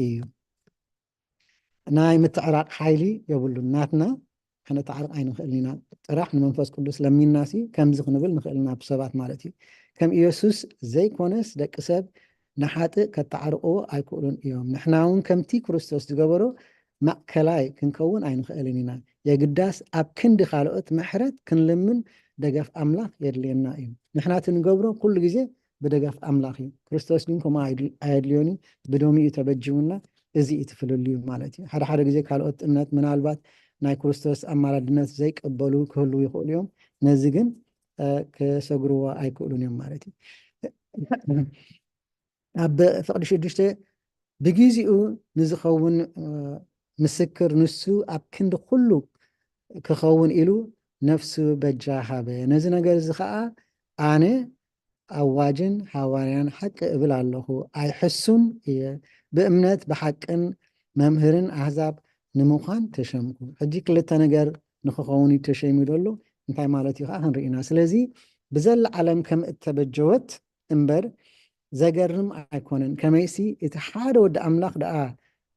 እዩ። ናይ ምትዕራቕ ሓይሊ የብሉን። ናትና ከነተዓርቕ ኣይንኽእልን ኢና። ጥራሕ ንመንፈስ ቅዱስ ለሚንናሲ ከምዚ ክንብል ንኽእል ኢና፣ ብሰባት ማለት እዩ። ከም ኢየሱስ ዘይኮነስ ደቂ ሰብ ንሓጥእ ከተዓርቕዎ ኣይክእሉን እዮም። ንሕና እውን ከምቲ ክርስቶስ ዝገበሮ ማእከላይ ክንከውን ኣይንኽእልን ኢና። የግዳስ ኣብ ክንዲ ካልኦት ምሕረት ክንልምን ደገፍ ኣምላኽ የድልየና እዩ። ንሕና እቲ ንገብሮ ኩሉ ግዜ ብደገፍ ኣምላኽ እዩ። ክርስቶስ ግን ከምኡ ኣይድል-፣ ኣየድልዮን እዩ። ብደሙ እዩ ተበጂውና። እዚ እዩ እቲ ፍልልዩ ማለት እዩ። ሓደ ሓደ ግዜ ካልኦት እምነት ምናልባት ናይ ክርስቶስ ኣማላድነት ዘይቀበሉ ክህልዉ ይኽእሉ እዮም። ነዚ ግን፣ እ፣ ክሰግርዎ ኣይክእሉን እዮም ማለት እዩ። ኣብ ፍቕዲ ሽዱሽተ ብግዜኡ ንዝኸውን፣ እ፣ ምስክር ንሱ ኣብ ክንዲ ኩሉ ክኸውን ኢሉ ነፍሱ በጃ ሃበ። ነዚ ነገር እዚ ኸኣ ኣነ ኣዋጅን ሃዋርያን ሓቂ እብል ኣለኹ፣ ኣይሕሱን እየ። ብእምነት ብሓቅን መምህርን ኣህዛብ ንምዃን ተሸምኩ። ሕጂ ክልተ ነገር ንኽኸውን እዩ ተሸይሙ ዘሎ። እንታይ ማለት እዩ ኸዓ ክንርኢ ኢና። ስለዚ ብዘላ ዓለም ከም እተበጀወት እምበር ዘገርም ኣይኮነን። ከመይሲ እቲ ሓደ ወዲ ኣምላኽ ደኣ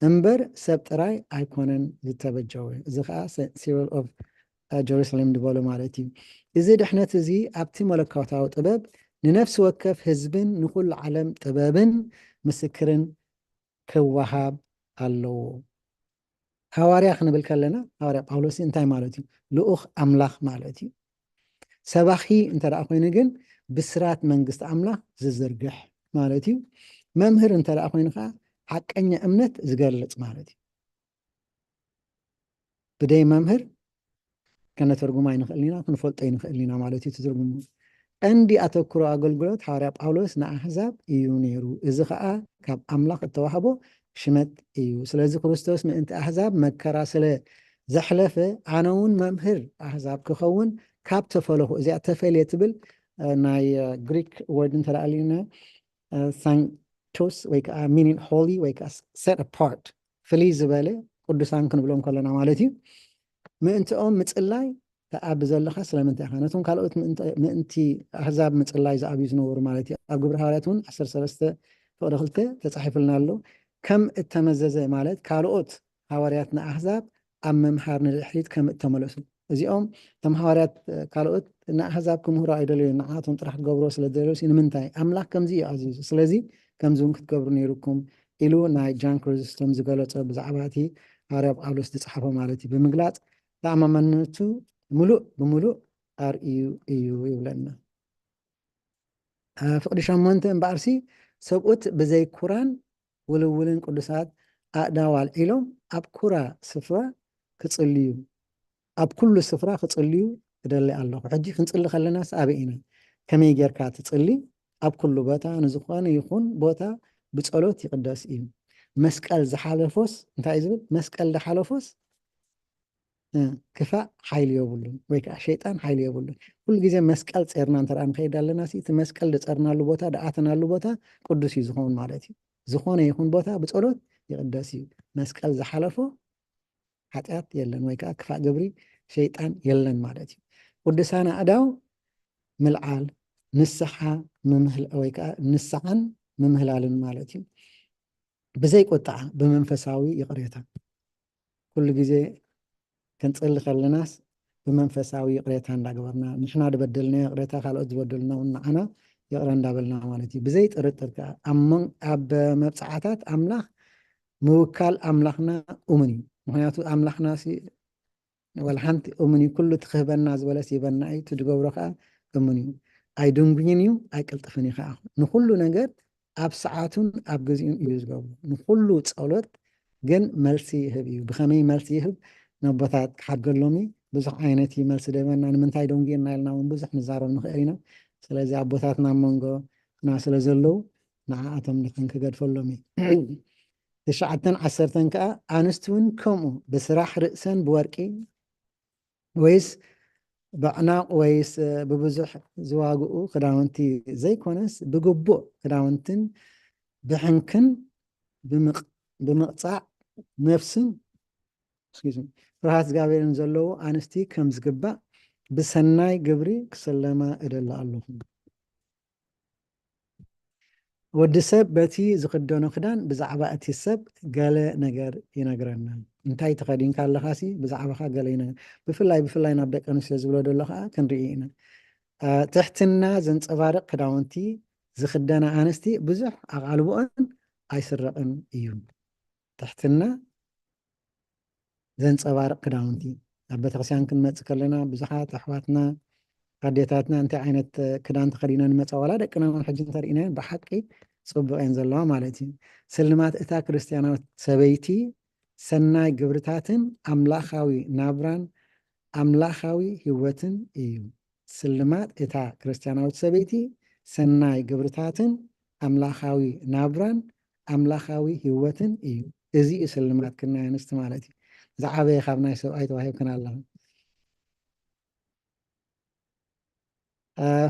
እምበር ሰብ ጥራይ ኣይኮነን ዝተበጀወ። እዚ ኸዓ ሴ-፣ ሲሪል ኦፍ፣ እ፣ ጀሩሳሌም ዝበሎ ማለት እዩ። እዚ ድሕነት እዚ ኣብቲ መለኮታዊ ጥበብ ንነፍሲ ወከፍ ህዝብን ንኹሉ ዓለም ጥበብን ምስክርን ክወሃብ ኣለዎ። ሃዋርያ ክንብል ከለና፣ ሃዋርያ ጳውሎስ እንታይ ማለት እዩ? ልኡኽ ኣምላኽ ማለት እዩ። ሰባኺ እንተ ደኣ ኮይኑ ግን ብስራት መንግስቲ ኣምላኽ ዝዝርግሕ ማለት እዩ። መምህር እንተ ደኣ ኮይኑ ከኣ ሓቀኛ እምነት ዝገልጽ ማለት እዩ። ብደይ መምህር ከነተርጉማ ኣይንኽእልን ኢና፣ ክንፈልጦ ኣይንኽእልን ኢና ማለት እዩ እቲ ትርጉሙ። ቀንዲ ኣተኩሮ ኣገልግሎት ሃዋርያ ጳውሎስ ንኣህዛብ እዩ ነይሩ። እዚ ኸኣ ካብ ኣምላኽ እተዋህቦ ሽመት እዩ። ስለዚ ክርስቶስ ምእንቲ ኣህዛብ መከራ ስለ ዘሕለፈ፣ ኣነ እውን መምህር ኣህዛብ ክኸውን ካብ ተፈለኹ፣ እዚኣ ተፈልየ ትብል፣ እ፣ ናይ፣ እ፣ ግሪክ ወርድ እንተ ደኣ ኣልዩና፣ እ፣ ሳንክቶስ ወይ ከዓ ሚኒን ሆሊ ወይ ከዓ set apart፣ ፍልይ ዝበለ ቅዱሳን ክንብሎም ከለና ማለት እዩ። ምእንትኦም ምጽላይ ትኣቢ ዘለኻ ስለምንታይ ኢኻ? ነቶም ካልኦት ምእንቲ፣ ምእንቲ ኣህዛብ ምጽላይ ዝኣብዩ ዝነበሩ ማለት እዩ። ኣብ ግብሪ ሃዋርያት እውን ዓሰርተ ሰለስተ ፍቕዲ ክልተ ተጻሒፉልና ኣሎ። ከም እተመዘዘ ማለት ካልኦት ሃዋርያት ንኣህዛብ ኣብ ምምሃር ንድሕሪት ከም እተመለሱ። እዚኦም እቶም ሃዋርያት፣ እ፣ ካልኦት ንኣህዛብ ክምህሩ ኣይደለዩን፣ ንዓቶም ጥራሕ ክገብርዎ ስለ ዝደለዩሲ፣ ንምንታይ? ኣምላኽ ከምዚ እዩ ኣዚዙ። ስለዚ ከምዚ እውን ክትገብሩ ነይሩኩም ኢሉ ናይ ጃን ክሪዞስቶም ዝገለጾ ብዛዕባ እቲ ሃዋርያ ጳውሎስ ዝጸሓፎ ማለት እዩ ብምግላጽ፣ ተኣማማንነቱ ምሉእ ብምሉእ ኣርእዩ እዩ ይብለና። እ፣ ፍቕዲ ሸሞንተ እምበኣርሲ፣ ሰብኡት ብዘይ ኩራን ውልውልን ቅዱሳት ኣእዳው ኣልዒሎም ኣብ ኩራ ስፍራ ክጽልዩ፣ ኣብ ኩሉ ስፍራ ክጽልዩ እደሊ ኣለኹ። ሕጂ ክንጽሊ ከለናስ ኣበይ ኢና? ከመይ ጌርካ ትጽሊ? ኣብ ኩሉ ቦታ፣ ንዝኾነ ይኹን ቦታ ብጸሎት ይቕደስ እዩ። መስቀል ዝሓለፎስ፣ እንታይ እዩ ዝብል? መስቀል ዝሓለፎስ እ፣ ክፋእ ሓይሊ የብሉን፣ ወይ ከዓ ሸይጣን ሓይሊ የብሉን። ኩሉ ግዜ መስቀል ጼርና እንተ ደኣ ንኸይድ ኣለና ሲ፣ እቲ መስቀል ዝጸርናሉ ቦታ፣ ዝኣተናሉ ቦታ ቅዱስ እዩ ዝኸውን ማለት እዩ። ዝኾነ ይኹን ቦታ ብጸሎት ይቕደስ እዩ። መስቀል ዝሓለፎ ሓጢኣት የለን፣ ወይ ከዓ ክፋእ ግብሪ ሸይጣን የለን ማለት እዩ። ቅዱሳን ኣእዳው ምልዓል፣ ንስሓ ምምህል-፣ ወይ ከዓ ንስሓን ምምህላልን ማለት እዩ። ብዘይ ቁጥዓ፣ ብመንፈሳዊ ይቕሬታ። ኩሉ ግዜ ክንጽሊ ከለናስ ብመንፈሳዊ ይቕሬታ እንዳገበርና፣ ንሕና ዝበደልናዮ ይቕሬታ፣ ካልኦት ዝበደሉና እውን ንዓና ይቕረ እንዳበልና ማለት እዩ። ብዘይ ጥርጥር ከኣ ኣብ መን-፣ ኣብ መብጽዓታት ኣምላኽ ምውካል ኣምላኽና እሙን እዩ። ምኽንያቱ ኣምላኽና ሲ-፣ ወላ ሓንቲ እሙን እዩ። ኩሉ እቲ ክህበና ዝበለስ ይህበና እዩ፣ እቲ ዝገብሮ ከኣ እሙን እዩ። ኣይድንጉይን እዩ፣ ኣይቅልጥፍን እዩ ከኣ። ንኹሉ ነገር ኣብ ሰዓቱን ኣብ ግዜኡን እዩ ዝገብሮ። ንኹሉ ጸሎት ግን መልሲ ይህብ እዩ። ብኸመይ መልሲ ይህብ? ነቦታት ክሓድገሎም እዩ። ብዙሕ ዓይነት እዩ መልሲ ደበና። ንምንታይ ደንጉየና ኢልና እውን ብዙሕ ንዛረብ ንኽእል ኢና። ስለዚ ኣቦታትና ኣብ መንጎና ስለ ዘለዉ ንዓኣቶም ንኽን ክገድፈሎም እዩ። ትሽዓተን ዓሰርተን ከኣ ኣንስቲ እውን ከምኡ ብስራሕ ርእሰን ብወርቂ ወይስ ብዕናቕ ወይስ ብብዙሕ ዝዋግኡ ክዳውንቲ ዘይኮነስ ብግቡእ ክዳውንትን ብሕንክን ብምቕ-፣ ብምቕጻዕ ነፍስን ፍርሃት እግዚኣብሔር ዘለዎ ኣንስቲ ከም ዝግባእ ብሰናይ ግብሪ ክስለማ እደሊ ኣለኹ። ወዲ ሰብ በቲ ዝኽደኖ ክዳን ብዛዕባ እቲ ሰብ ገለ ነገር ይነግረና። እንታይ ተኸዲንካ ኣለኻሲ ብዛዕባኻ ገለ ይነግር። ብፍላይ ብፍላይ ናብ ደቂ ኣንስትዮ ዝብሎ ዘሎ ከዓ ክንርኢ ኢና። ትሕትና ዘንፀባርቕ ክዳውንቲ ዝኽደና ኣንስቲ ብዙሕ ኣቓልቦኦን ኣይስረቕን እዩ። ትሕትና ዘንፀባርቕ ክዳውንቲ ኣብ ቤተክርስትያን ክንመፅእ ከለና ብዙሓት ኣሕዋትና ኣዴታትና እንታይ ዓይነት ክዳን ተኸዲነን ይመፃ ዋላ ደቅና እውን ሕጂ እንተርኢናየን ብሓቂ ፅቡቅ እየን ዘለዋ ማለት እዩ። ስልማት እታ ክርስትያናዊት ሰበይቲ ሰናይ ግብርታትን ኣምላኻዊ ናብራን ኣምላኻዊ ህይወትን እዩ። ስልማት እታ ክርስትያናዊት ሰበይቲ ሰናይ ግብርታትን ኣምላኻዊ ናብራን ኣምላኻዊ ህይወትን እዩ። እዚ እዩ ስልማት ክናይ ኣንስቲ ማለት እዩ። ዝዓበየ ካብ ናይ ሰብኣይ ተዋሂብክን ኣለኹ።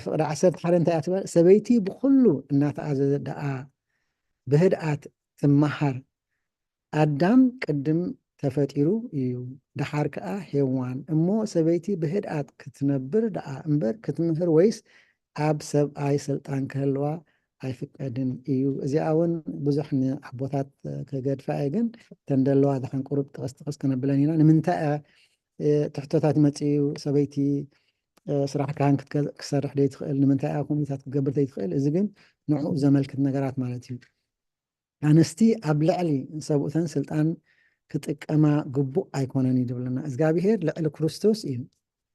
ፍቕዲ ዓሰርተ ሓደ እንታይ ኣትበል? ሰበይቲ ብኩሉ እናተኣዘዘ ደኣ ብህድኣት ትመሃር። ኣዳም ቅድም ተፈጢሩ እዩ፣ ደሓር ከኣ ሄዋን። እሞ ሰበይቲ ብህድኣት ክትነብር ደኣ እምበር ክትምህር ወይስ ኣብ ሰብኣይ ስልጣን ክህልዋ ኣይፍቀድን እዩ። እዚኣ እውን ብዙሕ ንኣቦታት ከገድፋ እየ፣ ግን ተንደለዋ ዝሓን ቁሩብ ጥቕስ ጥቕስ ከነብለን ኢና። ንምንታይ እያ ትሕቶታት ይመጽእ እዩ? ሰበይቲ ስራሕ ካህን ክትሰርሕ ደይ ትኽእል? ንምንታይ እያ ከምኡታት ክትገብር ደይ ትኽእል? እዚ ግን ንዕኡ ዘመልክት ነገራት ማለት እዩ። ኣንስቲ ኣብ ልዕሊ ሰብኡተን ስልጣን ክጥቀማ ግቡእ ኣይኮነን እዩ ዝብለና እግዚኣብሄር። ልዕሊ ክርስቶስ እዩ፣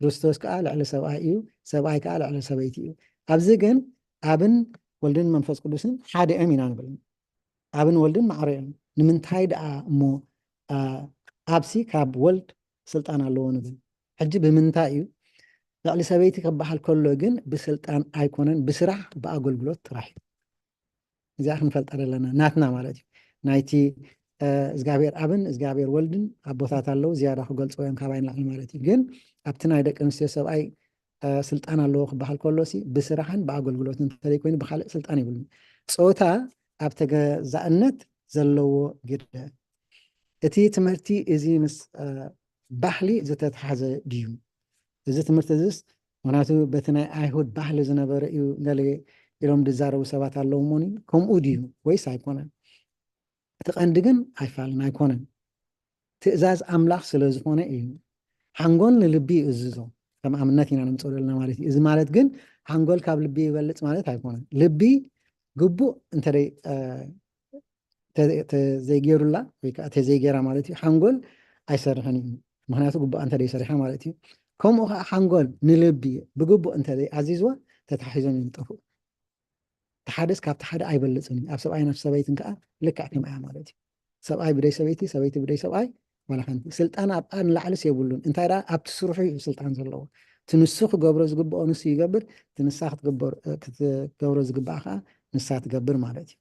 ክርስቶስ ከዓ ልዕሊ ሰብኣይ እዩ፣ ሰብኣይ ከዓ ልዕሊ ሰበይቲ እዩ። ኣብዚ ግን ኣብን ወልድን መንፈስ ቅዱስን ሓደ እዮም ኢና ንብል። ኣብን ወልድን ማዕረ እዮም። ንምንታይ ደኣ እሞ ኣብሲ ካብ ወልድ ስልጣን ኣለዎ ንብል? ሕጂ ብምንታይ እዩ? ልዕሊ ሰበይቲ ክበሃል ከሎ ግን ብስልጣን ኣይኮነን፣ ብስራሕ ብኣገልግሎት ጥራሕ እዩ። እዚኣ ክንፈልጠ ኣለና፣ ናትና ማለት እዩ። ናይቲ እግዚኣብሔር ኣብን እግዚኣብሔር ወልድን ኣቦታት ኣለዉ፣ ዝያዳ ክገልፅዎ እዮም ካባይ ንላዕሊ ማለት እዩ። ግን ኣብቲ ናይ ደቂ ኣንስትዮ ሰብኣይ ስልጣን ኣለዎ ክበሃል ከሎ ሲ ብስራሕን ብኣገልግሎትን እንተዘይ ኮይኑ ብካልእ ስልጣን የብሉን። ፆታ ኣብ ተገዛእነት ዘለዎ ግደ። እቲ ትምህርቲ እዚ ምስ ባህሊ ዝተተሓዘ ድዩ? እዚ ትምህርቲ እዚስ ምክንያቱ በቲ ናይ ኣይሁድ ባህሊ ዝነበረ እዩ ገለ ኢሎም ዝዛረቡ ሰባት ኣለዉ እሞኒ፣ ከምኡ ድዩ ወይስ ኣይኮነን? እቲ ቀንዲ ግን ኣይፋልን ኣይኮነን። ትእዛዝ ኣምላኽ ስለ ዝኾነ እዩ። ሓንጎል ንልቢ ይእዝዞ፣ ከም ኣብነት ኢና ነምፅኦ ዘለና ማለት እዩ። እዚ ማለት ግን ሓንጎል ካብ ልቢ ይበልፅ ማለት ኣይኮነን። ልቢ ግቡእ እንተደይ ተዘይገይሩላ ወይ ከዓ ተዘይገይራ ማለት እዩ ሓንጎል ኣይሰርሕን እዩ። ምክንያቱ ግቡኣ እንተደይ ሰሪሓ ማለት እዩ። ከምኡ ከዓ ሓንጎል ንልቢ ብግቡእ እንተደይ ኣዚዝዋ ተታሒዞም እዮም ጠፍኡ። ተሓደስ ካብቲ ሓደ ኣይበልፅን እዩ። ኣብ ሰብኣይን ኣብ ሰበይትን ከዓ ልክዕ ከምኣ ማለት እዩ። ሰብኣይ ብደይ ሰበይቲ፣ ሰበይቲ ብደይ ሰብኣይ ዋላ ሓንቲ ስልጣን ኣብኣ ንላዕልስ የብሉን። እንታይ ደኣ ኣብቲ ስርሑ እዩ ስልጣን ዘለዎ። እቲ ንሱ ክገብሮ ዝግብኦ ንሱ ይገብር፣ እቲ ንሳ ክትገብሮ ዝግብኣ ከዓ ንሳ ትገብር ማለት እዩ።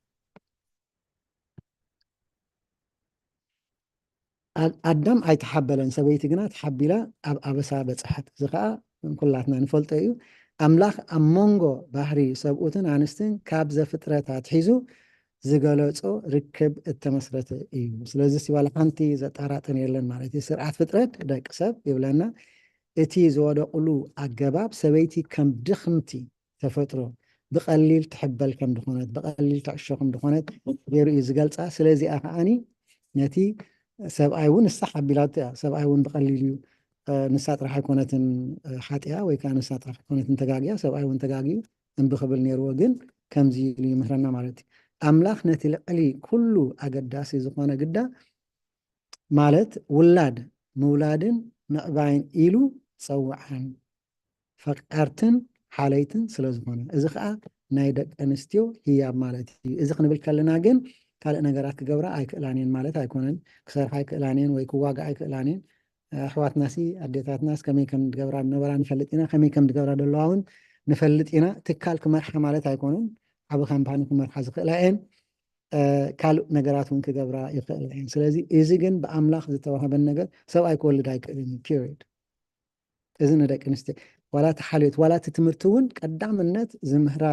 ኣዳም ኣይተሓበለን፣ ሰበይቲ ግና ተሓቢላ ኣብ ኣበሳ በፅሐት። እዚ ከዓ ኩላትና ንፈልጦ እዩ። ኣምላኽ ኣብ መንጎ ባህሪ ሰብኡትን ኣንስትን ካብ ዘፍጥረት ኣትሒዙ ዝገለጾ ርክብ እተመስረተ እዩ። ስለዚ ዋላ ሓንቲ ዘጠራጥር የለን ማለት እዩ። ስርዓት ፍጥረት ደቂ ሰብ ይብለና። እቲ ዝወደቕሉ ኣገባብ ሰበይቲ ከም ድኽምቲ ተፈጥሮ ብቐሊል ትሕበል ከም ድኾነት፣ ብቐሊል ትዕሾ ከም ድኾነት ገይሩ እዩ ዝገልጻ። ስለዚኣ ከዓኒ ነቲ ሰብኣይ እውን ንሳ ሓቢላቶ እያ። ሰብኣይ እውን ብቐሊል እዩ፣ ንሳ ጥራሕ ኣይኮነትን ሓጢኣ ወይ ከዓ ንሳ ጥራሕ ኣይኮነትን ተጋጊያ፣ ሰብኣይ እውን ተጋጊዩ እምቢ ክብል ነይርዎ። ግን ከምዚ ኢሉ ይምህረና ማለት እዩ። ኣምላኽ ነቲ ልዕሊ ኩሉ ኣገዳሲ ዝኾነ ግዳ ማለት ውላድ ምውላድን ምዕባይን ኢሉ ጸውዓን ፈቃርትን ሓለይትን ስለ ዝኾነ፣ እዚ ከዓ ናይ ደቂ ኣንስትዮ ህያብ ማለት እዩ። እዚ ክንብል ከለና ግን ካልእ ነገራት ክገብራ ኣይክእላን እየን ማለት ኣይኮነን። ክሰርሓ ኣይክእላን እየን ወይ ክዋግዓ ኣይክእላን እየን። ኣሕዋትናሲ ኣዴታትናስ ከመይ ከም ዝገብራ ዝነበራ ንፈልጥ ኢና፣ ከመይ ከም ዝገብራ ዘለዋ እውን ንፈልጥ ኢና። ትካል ክመርሓ ማለት ኣይኮነን። ዓቢ ካምፓኒ ክመርሓ ዝኽእላ እየን። ካልእ ነገራት እውን ክገብራ ይኽእላ እየን። ስለዚ እዚ ግን ብኣምላኽ ዝተዋህበን ነገር ሰብኣይ ክወልድ ኣይክእልን እዩ። ፒሪድ። እዚ ንደቂ ኣንስትዮ ዋላ እቲ ሓልዮት ዋላ እቲ ትምህርቲ እውን ቀዳምነት ዝምህራ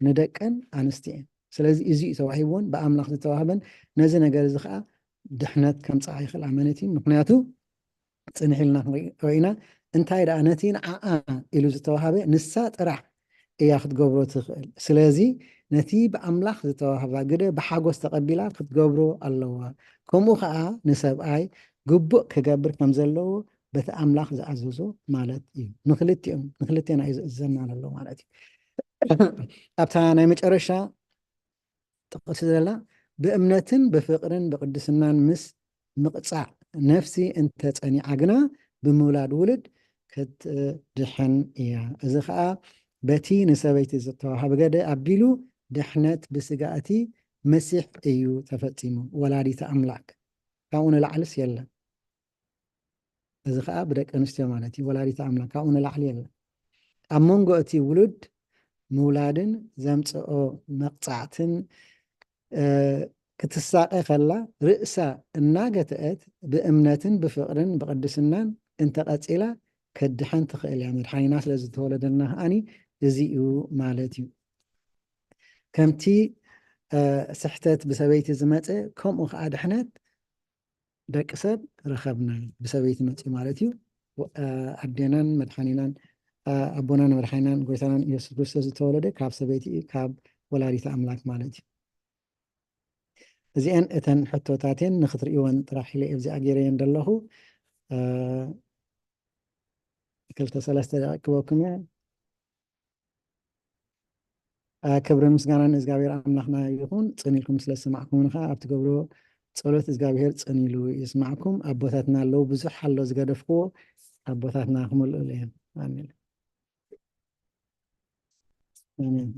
ንደቀን ኣንስትዮ እየን። ስለዚ እዚ እዩ ተዋሂብዎን ብኣምላኽ ዝተዋህበን። ነዚ ነገር እዚ ከዓ ድሕነት ከምፅኣ ይኽእላ መነት እዩ። ምክንያቱ ጽንሕ ኢልና ክንሪኦ ኢና። እንታይ ደኣ፣ ነቲ ንዓኣ ኢሉ ዝተዋህበ ንሳ ጥራሕ እያ ክትገብሮ ትኽእል። ስለዚ ነቲ ብኣምላኽ ዝተዋህባ ግደ ብሓጎስ ተቐቢላ ክትገብሮ ኣለዋ። ከምኡ ኸኣ ንሰብኣይ ግቡእ ክገብር ከም ዘለዎ በቲ ኣምላኽ ዝኣዘዞ ማለት እዩ። ንኽልቲኦም፣ ንኽልቴና እዩ ዝእዝዘና ዘሎ ማለት እዩ። ኣብታ ናይ መጨረሻ ጥቕሲ ዘላ፣ ብእምነትን ብፍቕርን ብቕድስናን ምስ ምቕጻዕ ነፍሲ እንተጸኒዓ ግና ብምውላድ ውሉድ ክትድሕን እያ። እዚ ኸኣ በቲ ንሰበይቲ ዝተዋህበ ገደ ኣቢሉ ድሕነት ብስጋ እቲ መሲሕ እዩ ተፈጺሙ። ወላዲተ ኣምላክ ካብኡ ንላዕልስ የለን። እዚ ኸኣ ብደቂ ኣንስትዮ ማለት እዩ። ወላዲተ ኣምላክ ካብኡ ንላዕሊ የለን። ኣብ መንጎ እቲ ውሉድ ምውላድን ዘምጽኦ መቕጻዕትን፣ እ፣ ክትሳቐ ከላ ርእሳ እናገትአት ብእምነትን ብፍቕርን ብቕድስናን እንተቐጺላ ክትድሕን ትኽእል እያ። መድሓኒና ስለ ዝተወለደልና ከኣኒ እዚ እዩ ማለት እዩ። ከምቲ፣ እ፣ ስሕተት ብሰበይቲ ዝመጸ፣ ከምኡ ከኣ ድሕነት ደቂ ሰብ ረኸብና። ብሰበይቲ መጺኡ ማለት እዩ። እ፣ ኣዴናን መድሓኒናን፣ እ፣ ኣቦናን መድሓኒናን ጎይታናን ኢየሱስ ክርስቶስ ዝተወለደ ካብ ሰበይቲ እዩ፣ ካብ ወላዲተ ኣምላክ ማለት እዩ። እዚአን እተን ሕቶታትን ንክትርእይወን ጥራሕ ኢለ እየ ኣብዚኣ ገይረየን ዘለኹ። እ፣ ክልተ ሰለስተ ደቂቅ ክበኩም እየ። እ፣ ክብርን ምስጋናን ንእግዚኣብሔር ኣምላኽና ይኹን። ጽን ኢልኩም ስለ ዝሰማዕኩምኒ ኸዓ ኣብ ትገብርዎ ጸሎት እግዚኣብሔር ጽን ኢሉ ይስማዕኩም። ኣቦታትና ኣለዉ፣ ብዙሕ ኣሎ ዝገደፍክዎ፣ ኣቦታትና ክምልኡሉ እዮም። ኣሜን። ኣሜን።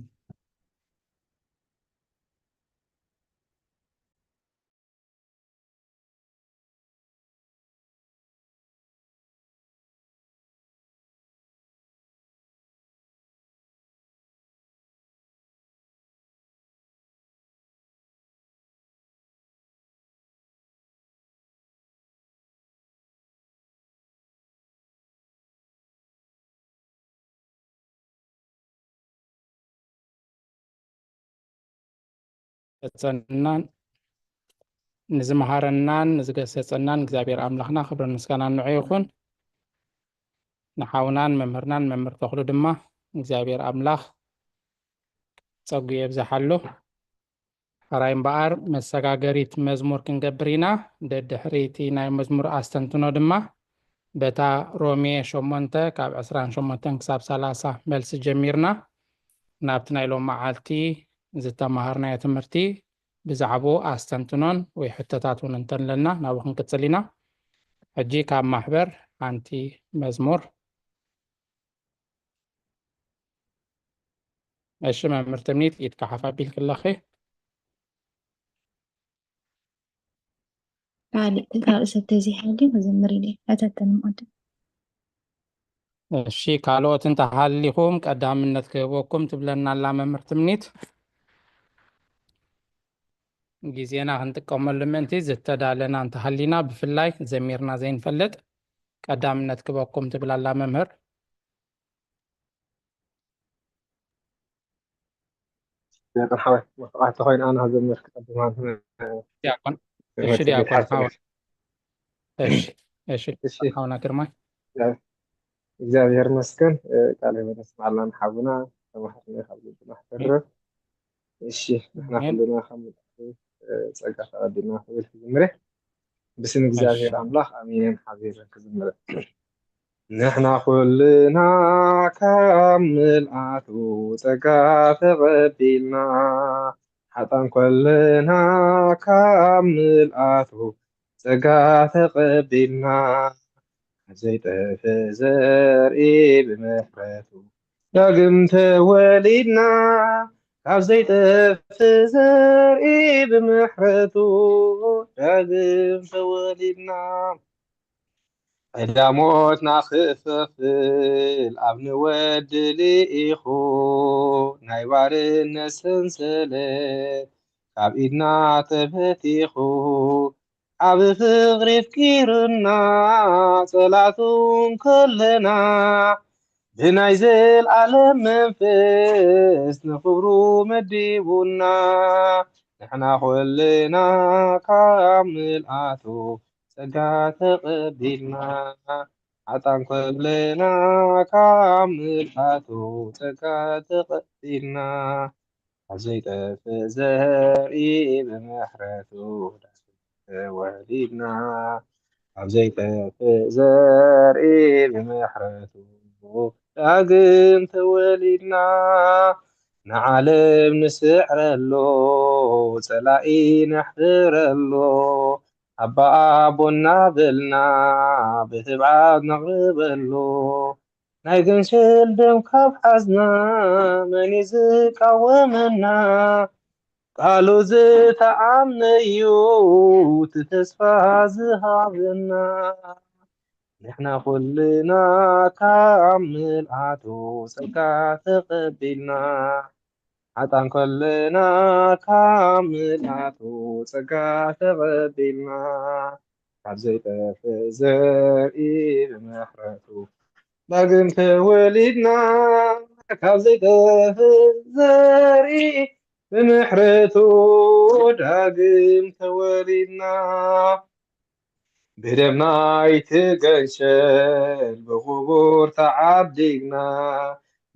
ገሰጸናን ንዝመሃረናን ንዝገሰጸናን እግዚኣብሔር ኣምላኽና ክብርን ምስጋናን ንዑ ይኹን። ንሓውናን መምህርናን መምህር ተኽሉ ድማ እግዚኣብሔር ኣምላኽ ጸጉ የብዝሓሉ። ሕራይ እምበኣር መሰጋገሪት መዝሙር ክንገብር ኢና። ደድሕሪ እቲ ናይ መዝሙር ኣስተንትኖ ድማ በታ ሮሜ ሸሞንተ ካብ ዕስራን ሸሞንተን ክሳብ ሰላሳ መልሲ ጀሚርና ናብቲ ናይ ሎም መዓልቲ ዝተመሃርናዮ ትምህርቲ ብዛዕባኡ ኣስተንትኖን ወይ ሕቶታት እውን እንተለና ናብኡ ክንቅጽል ኢና። ሕጂ ካብ ማሕበር ሓንቲ መዝሙር። እሺ መምህር ትምኒት፣ ኢድካ ሓፍ ኣቢልኪ ኣለኺ። ካልእ ካልእ ሰብ ተዘይሃልዩ ክዝምር ኢለ እየ። ሕተተኒ ምቕድም። እሺ፣ ካልኦት እንተሃሊኹም ቀዳምነት ክህበኩም ትብለና ኣላ መምህር ትምኒት። ግዜና ክንጥቀመሉ ምእንቲ ዝተዳለና እንተሃሊና፣ ብፍላይ ዘሚርና ዘይንፈልጥ ቀዳምነት ክበኩም ትብል ኣላ መምህር። ዲያቆን ሓወይ፣ መፍቃዕቲ ኮይኑ ኣነ ክዘምር ክቐድም ኣንተ ዲያቆን፣ እሺ፣ መምህር ዲያቆን ሓወይ። እሺ፣ እሺ፣ እሺ። ሓውና ግርማይ። እግዚኣብሔር ይመስገን፣ እ፣ ቃለ ሕይወት የስምዓልና ንሓውና፣ ተማሃርና ካብ ልብና ክተርፍ። እሺ፣ ንሕና ኣሜን። ኩልና ካብ ምልኣቱ፣ እ፣ ጸጋ ተቐቢልና ክብል ክዝምር እየ። ብስም እግዚኣብሔር ኣምላኽ ኣሜን ሓቢረ ክዝምር። ንሕና ኩልና ካብ ምልኣቱ ጸጋ ተቐቢልና፣ ሓጣን ኮለና ካብ ምልኣቱ ጸጋ ተቐቢልና፣ ካብ ዘይጠፍእ ዘርኢ ብምሕረቱ ዳግም ተወሊድና፣ ካብ ዘይጠፍእ ዘርኢ ብምሕረቱ ዳግም ተወሊድና። ዕዳ ሞትና ክፈፍል ኣብ ንወዲ ልኢኹ፣ ናይ ባርነት ሰንሰለት ካብ ኢድና ተበቲኹ፣ ዓቢ ፍቕሪ ኣፍቂሩና፣ ጸላእቱ እንከለና፣ ብናይ ዘልኣለም መንፈስ ንኽብሩ መዲቡና። ንሕና ኹልና ካብ ምልኣቱ ጸጋ ተቐቢልና። ሓጣን ኮለና ካብ ምልኣቱ ጸጋ ተቐቢልና። ካብ ዘይጠፍእ ዘርኢ ብምሕረቱ ተወሊድና። ካብ ዘይጠፍእ ዘርኢ ብምሕረቱ ዳግም ተወሊድና። ንዓለም ንስዕረሉ፣ ጸላኢ ነሕፍረሉ፣ ኣባ ኣቦና በልና ብትብዓት ነቕርበሉ። ናይ ገንሸል ደም ካብ ሓዝና መን እዩ ዝቃወመና? ቃሉ ዝተኣምነ እዩ እቲ ተስፋ ዝሃበና። ንሕና ኩልና ካብ ምልኣቱ ጸጋ ተቐቢልና። ሓጣን ኮለና ካብ ምልኣቱ ጸጋ ተቐቢልና። ካብ ዘይጠፍእ ዘርኢ ብምሕረቱ ዳግም ተወሊድና። ካብ ዘይጠፍእ ዘርኢ ብምሕረቱ ዳግም ተወሊድና። ብደም ናይቲ ገንሸል ብኽቡር ተዓዲግና።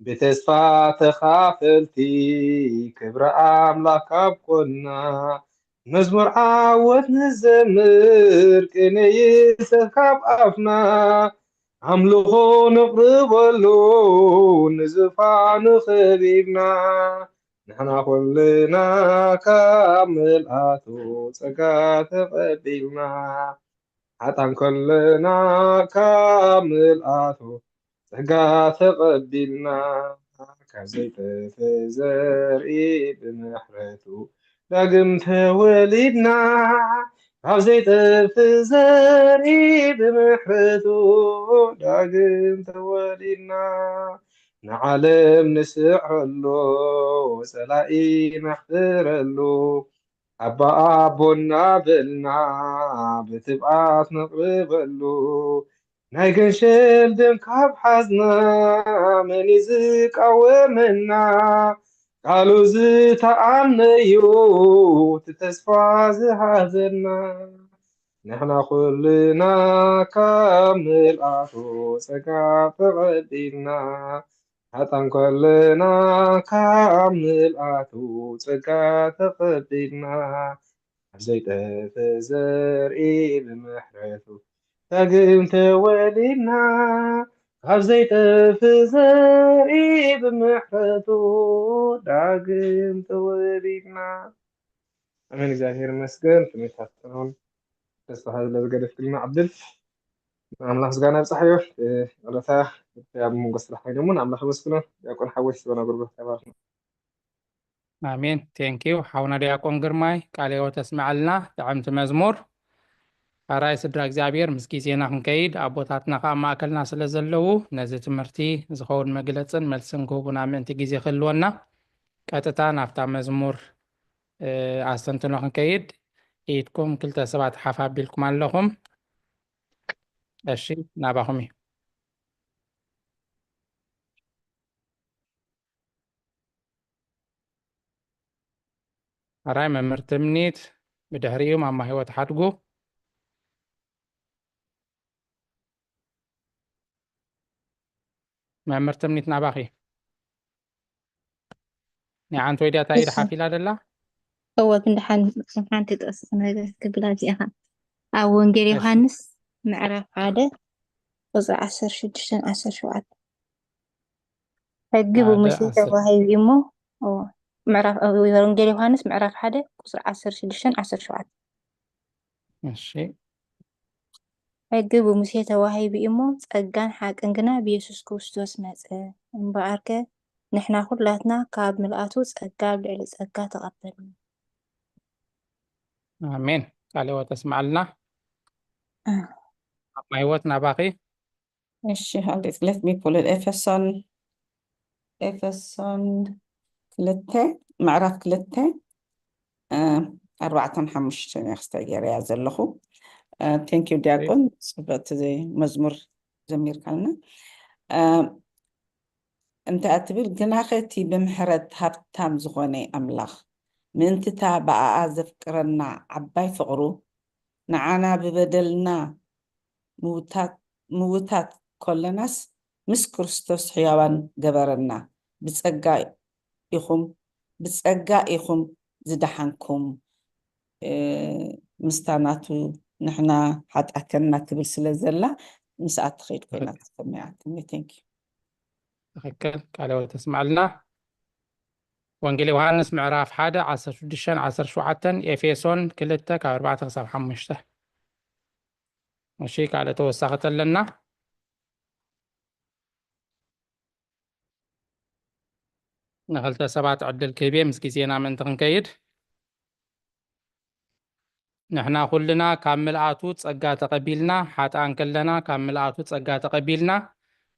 ብተስፋ ተኻፈልቲ ክብሪ ኣምላኽ ካብ ኮንና። መዝሙር ዓወት ንዘምር ቅኔ ይሰፍ ካብ ኣፍና። ኣምልኾ ንቕርበሉ ንዝፋኑ ኸቢብና። ንሕና ኩልና ካብ ምልኣቱ ጸጋ ተቐቢልና። ሓጣን ኮለና ካብ ምልኣቱ ጸጋ ተቐቢልና። ካብ ዘይጠፍእ ዘርኢ ብምሕረቱ ዳግም ተወሊድና። ካብ ዘይጠፍእ ዘርኢ ብምሕረቱ ዳግም ተወሊድና። ንዓለም ንስዕረሉ፣ ጸላኢ ነሕፍረሉ፣ ኣባ ኣቦና በልና ብትብዓት ነቕርበሉ። ናይ ገንሸል ደም ካብ ሓዝና መን እዩ ዝቃወመና? ቃሉ ዝተኣምነ እዩ እቲ ተስፋ ዝሃበና። ንሕና ኩልና ካብ ምልኣቱ ጸጋ ተቐቢልና። ሓጣን ኮለና ካብ ምልኣቱ ጸጋ ተቐቢልና። ካብ ዘይጠፍእ ዘርኢ ብምሕረቱ ዳግም ተወሊድና። ካብ ዘይጠፍእ ዘርኢ ብምሕረቱ ዳግም ተወሊድና። ኣሜን። እግዚኣብሔር ይመስገን። ትምህርታት ጥዑም ተስፋ ስለ ዝገደፍክልና ዓብድል ንኣምላኽ ምስጋና ይብጻሕዮ። እ፣ ጸሎታ ኣብ መንጎ ስራሕ ኮይኑ እሞ ንኣምላኽ የመስግኖ። ዲያቆን ሓወይ ስበና ጉርጉር ተባረኽ። ኣሜን። ቴንኪዩ ሓውና ዲያቆን ግርማይ፣ ቃለ ህይወት ተስምዐልና። ጥዕምቲ መዝሙር። ሓራይ ስድራ እግዚኣብሔር፣ ምስ ግዜና ክንከይድ ኣቦታትና ከኣ ኣብ ማእከልና ስለ ዘለዉ ነዚ ትምህርቲ ዝኸውን መግለጽን መልስን ክህቡና ምእንቲ ግዜ ክህልወና ቀጥታ ናብታ መዝሙር እ፣ ኣስተንትኖ ክንከይድ ኢድኩም ክልተ ሰባት ሓፍ ኣቢልኩም ኣለኹም። እሺ፣ ናባኹም እዩ። ኣራይ መምህር ትምኒት፣ ብድሕሪኡ ማማ ህይወት ሓድጉ። መምህር ትምኒት ናባኺ። ናይ ዓንቶ ኢድያ እታ ኢድ እሺ። ሓፍ ኢላ ደላ? እወ፣ ግን ደሓን ሓንቲ ጥቕሲ ክነግር ክብላ እዚኣ ኸዓ። ኣብ ወንጌል እሺ። ዮሃንስ ምዕራፍ ሓደ ቁጽሪ ዓሰርተ ሽዱሽተን ዓሰርተ ሸውዓተን። ሕጊ ሓደ ብሙሴ ዓሰርተ ተዋሂቡ እዩ እሞ፣ እወ፣ ምዕራፍ፣ ኣብ ወንጌል ዮሃንስ ምዕራፍ ሓደ ቁጽሪ ዓሰርተ ሽዱሽተን ዓሰርተ ሸውዓተን። እሺ። ሕጊ ብሙሴ ተዋሂቡ እዩ እሞ፣ ጸጋን ሓቅን ግና ብየሱስ ክርስቶስ መጸ። እምበኣርከ ንሕና ኩላትና ካብ ምልኣቱ ጸጋ ኣብ ልዕሊ ጸጋ ተቐበልና። ኣሜን። ቃለ ህይወት ተስምዓልና። እ። ኣማ ህይወት ናባኺ። እሺ፣ ሃንዴ let me pull it. ኤፌሶን፣ ኤፌሶን ክልተ፣ ምዕራፍ ክልተ፣ እ፣ ኣርባዕተን ሓሙሽተን እየ ክስታይ ገይረያ ዘለኹ። እ፣ thank you ዲያቆን፣ ጽብቕቲ መዝሙር ዘሚርካልና። እ፣ እንታይ እትብል? ግናኸ እቲ ብምሕረት ሃብታም ዝኾነ ኣምላኽ፣ ምእንቲ እታ ብኣኣ ዘፍቅረና ዓባይ ፍቕሩ፣ ንዓና ብበደልና ምውታት ከለናስ ምስ ክርስቶስ ሕያዋን ገበረና። ብጸጋ ኢኹም ብጸጋ ኢኹም ዝደሓንኩም። ምስታ ናቱ ንሕና ሓጣከና ክብል ስለ ዘላ ምስኣ ትኸይድ ኮይና ተሰሚዓትኒ። Thank you። ትኽክል። ቃለ ሕይወት ተስምዓልና። ወንጌል ዮሃንስ ምዕራፍ ሓደ ዓሰርተ ሽዱሽተ ዓሰርተ ሸውዓተ፣ ኤፌሶን ክልተ ካብ ኣርባዕተ ክሳብ ሓሙሽተ። እሺ፣ ካልእ ተወሳኺ ተለና ንኽልተ ሰባት ዕድል ክህብ እየ ምስ ግዜና ምእንቲ ክንከይድ። ንሕና ኩልና ካብ ምልኣቱ ጸጋ ተቐቢልና፣ ሓጥኣን ከለና ካብ ምልኣቱ ጸጋ ተቐቢልና፣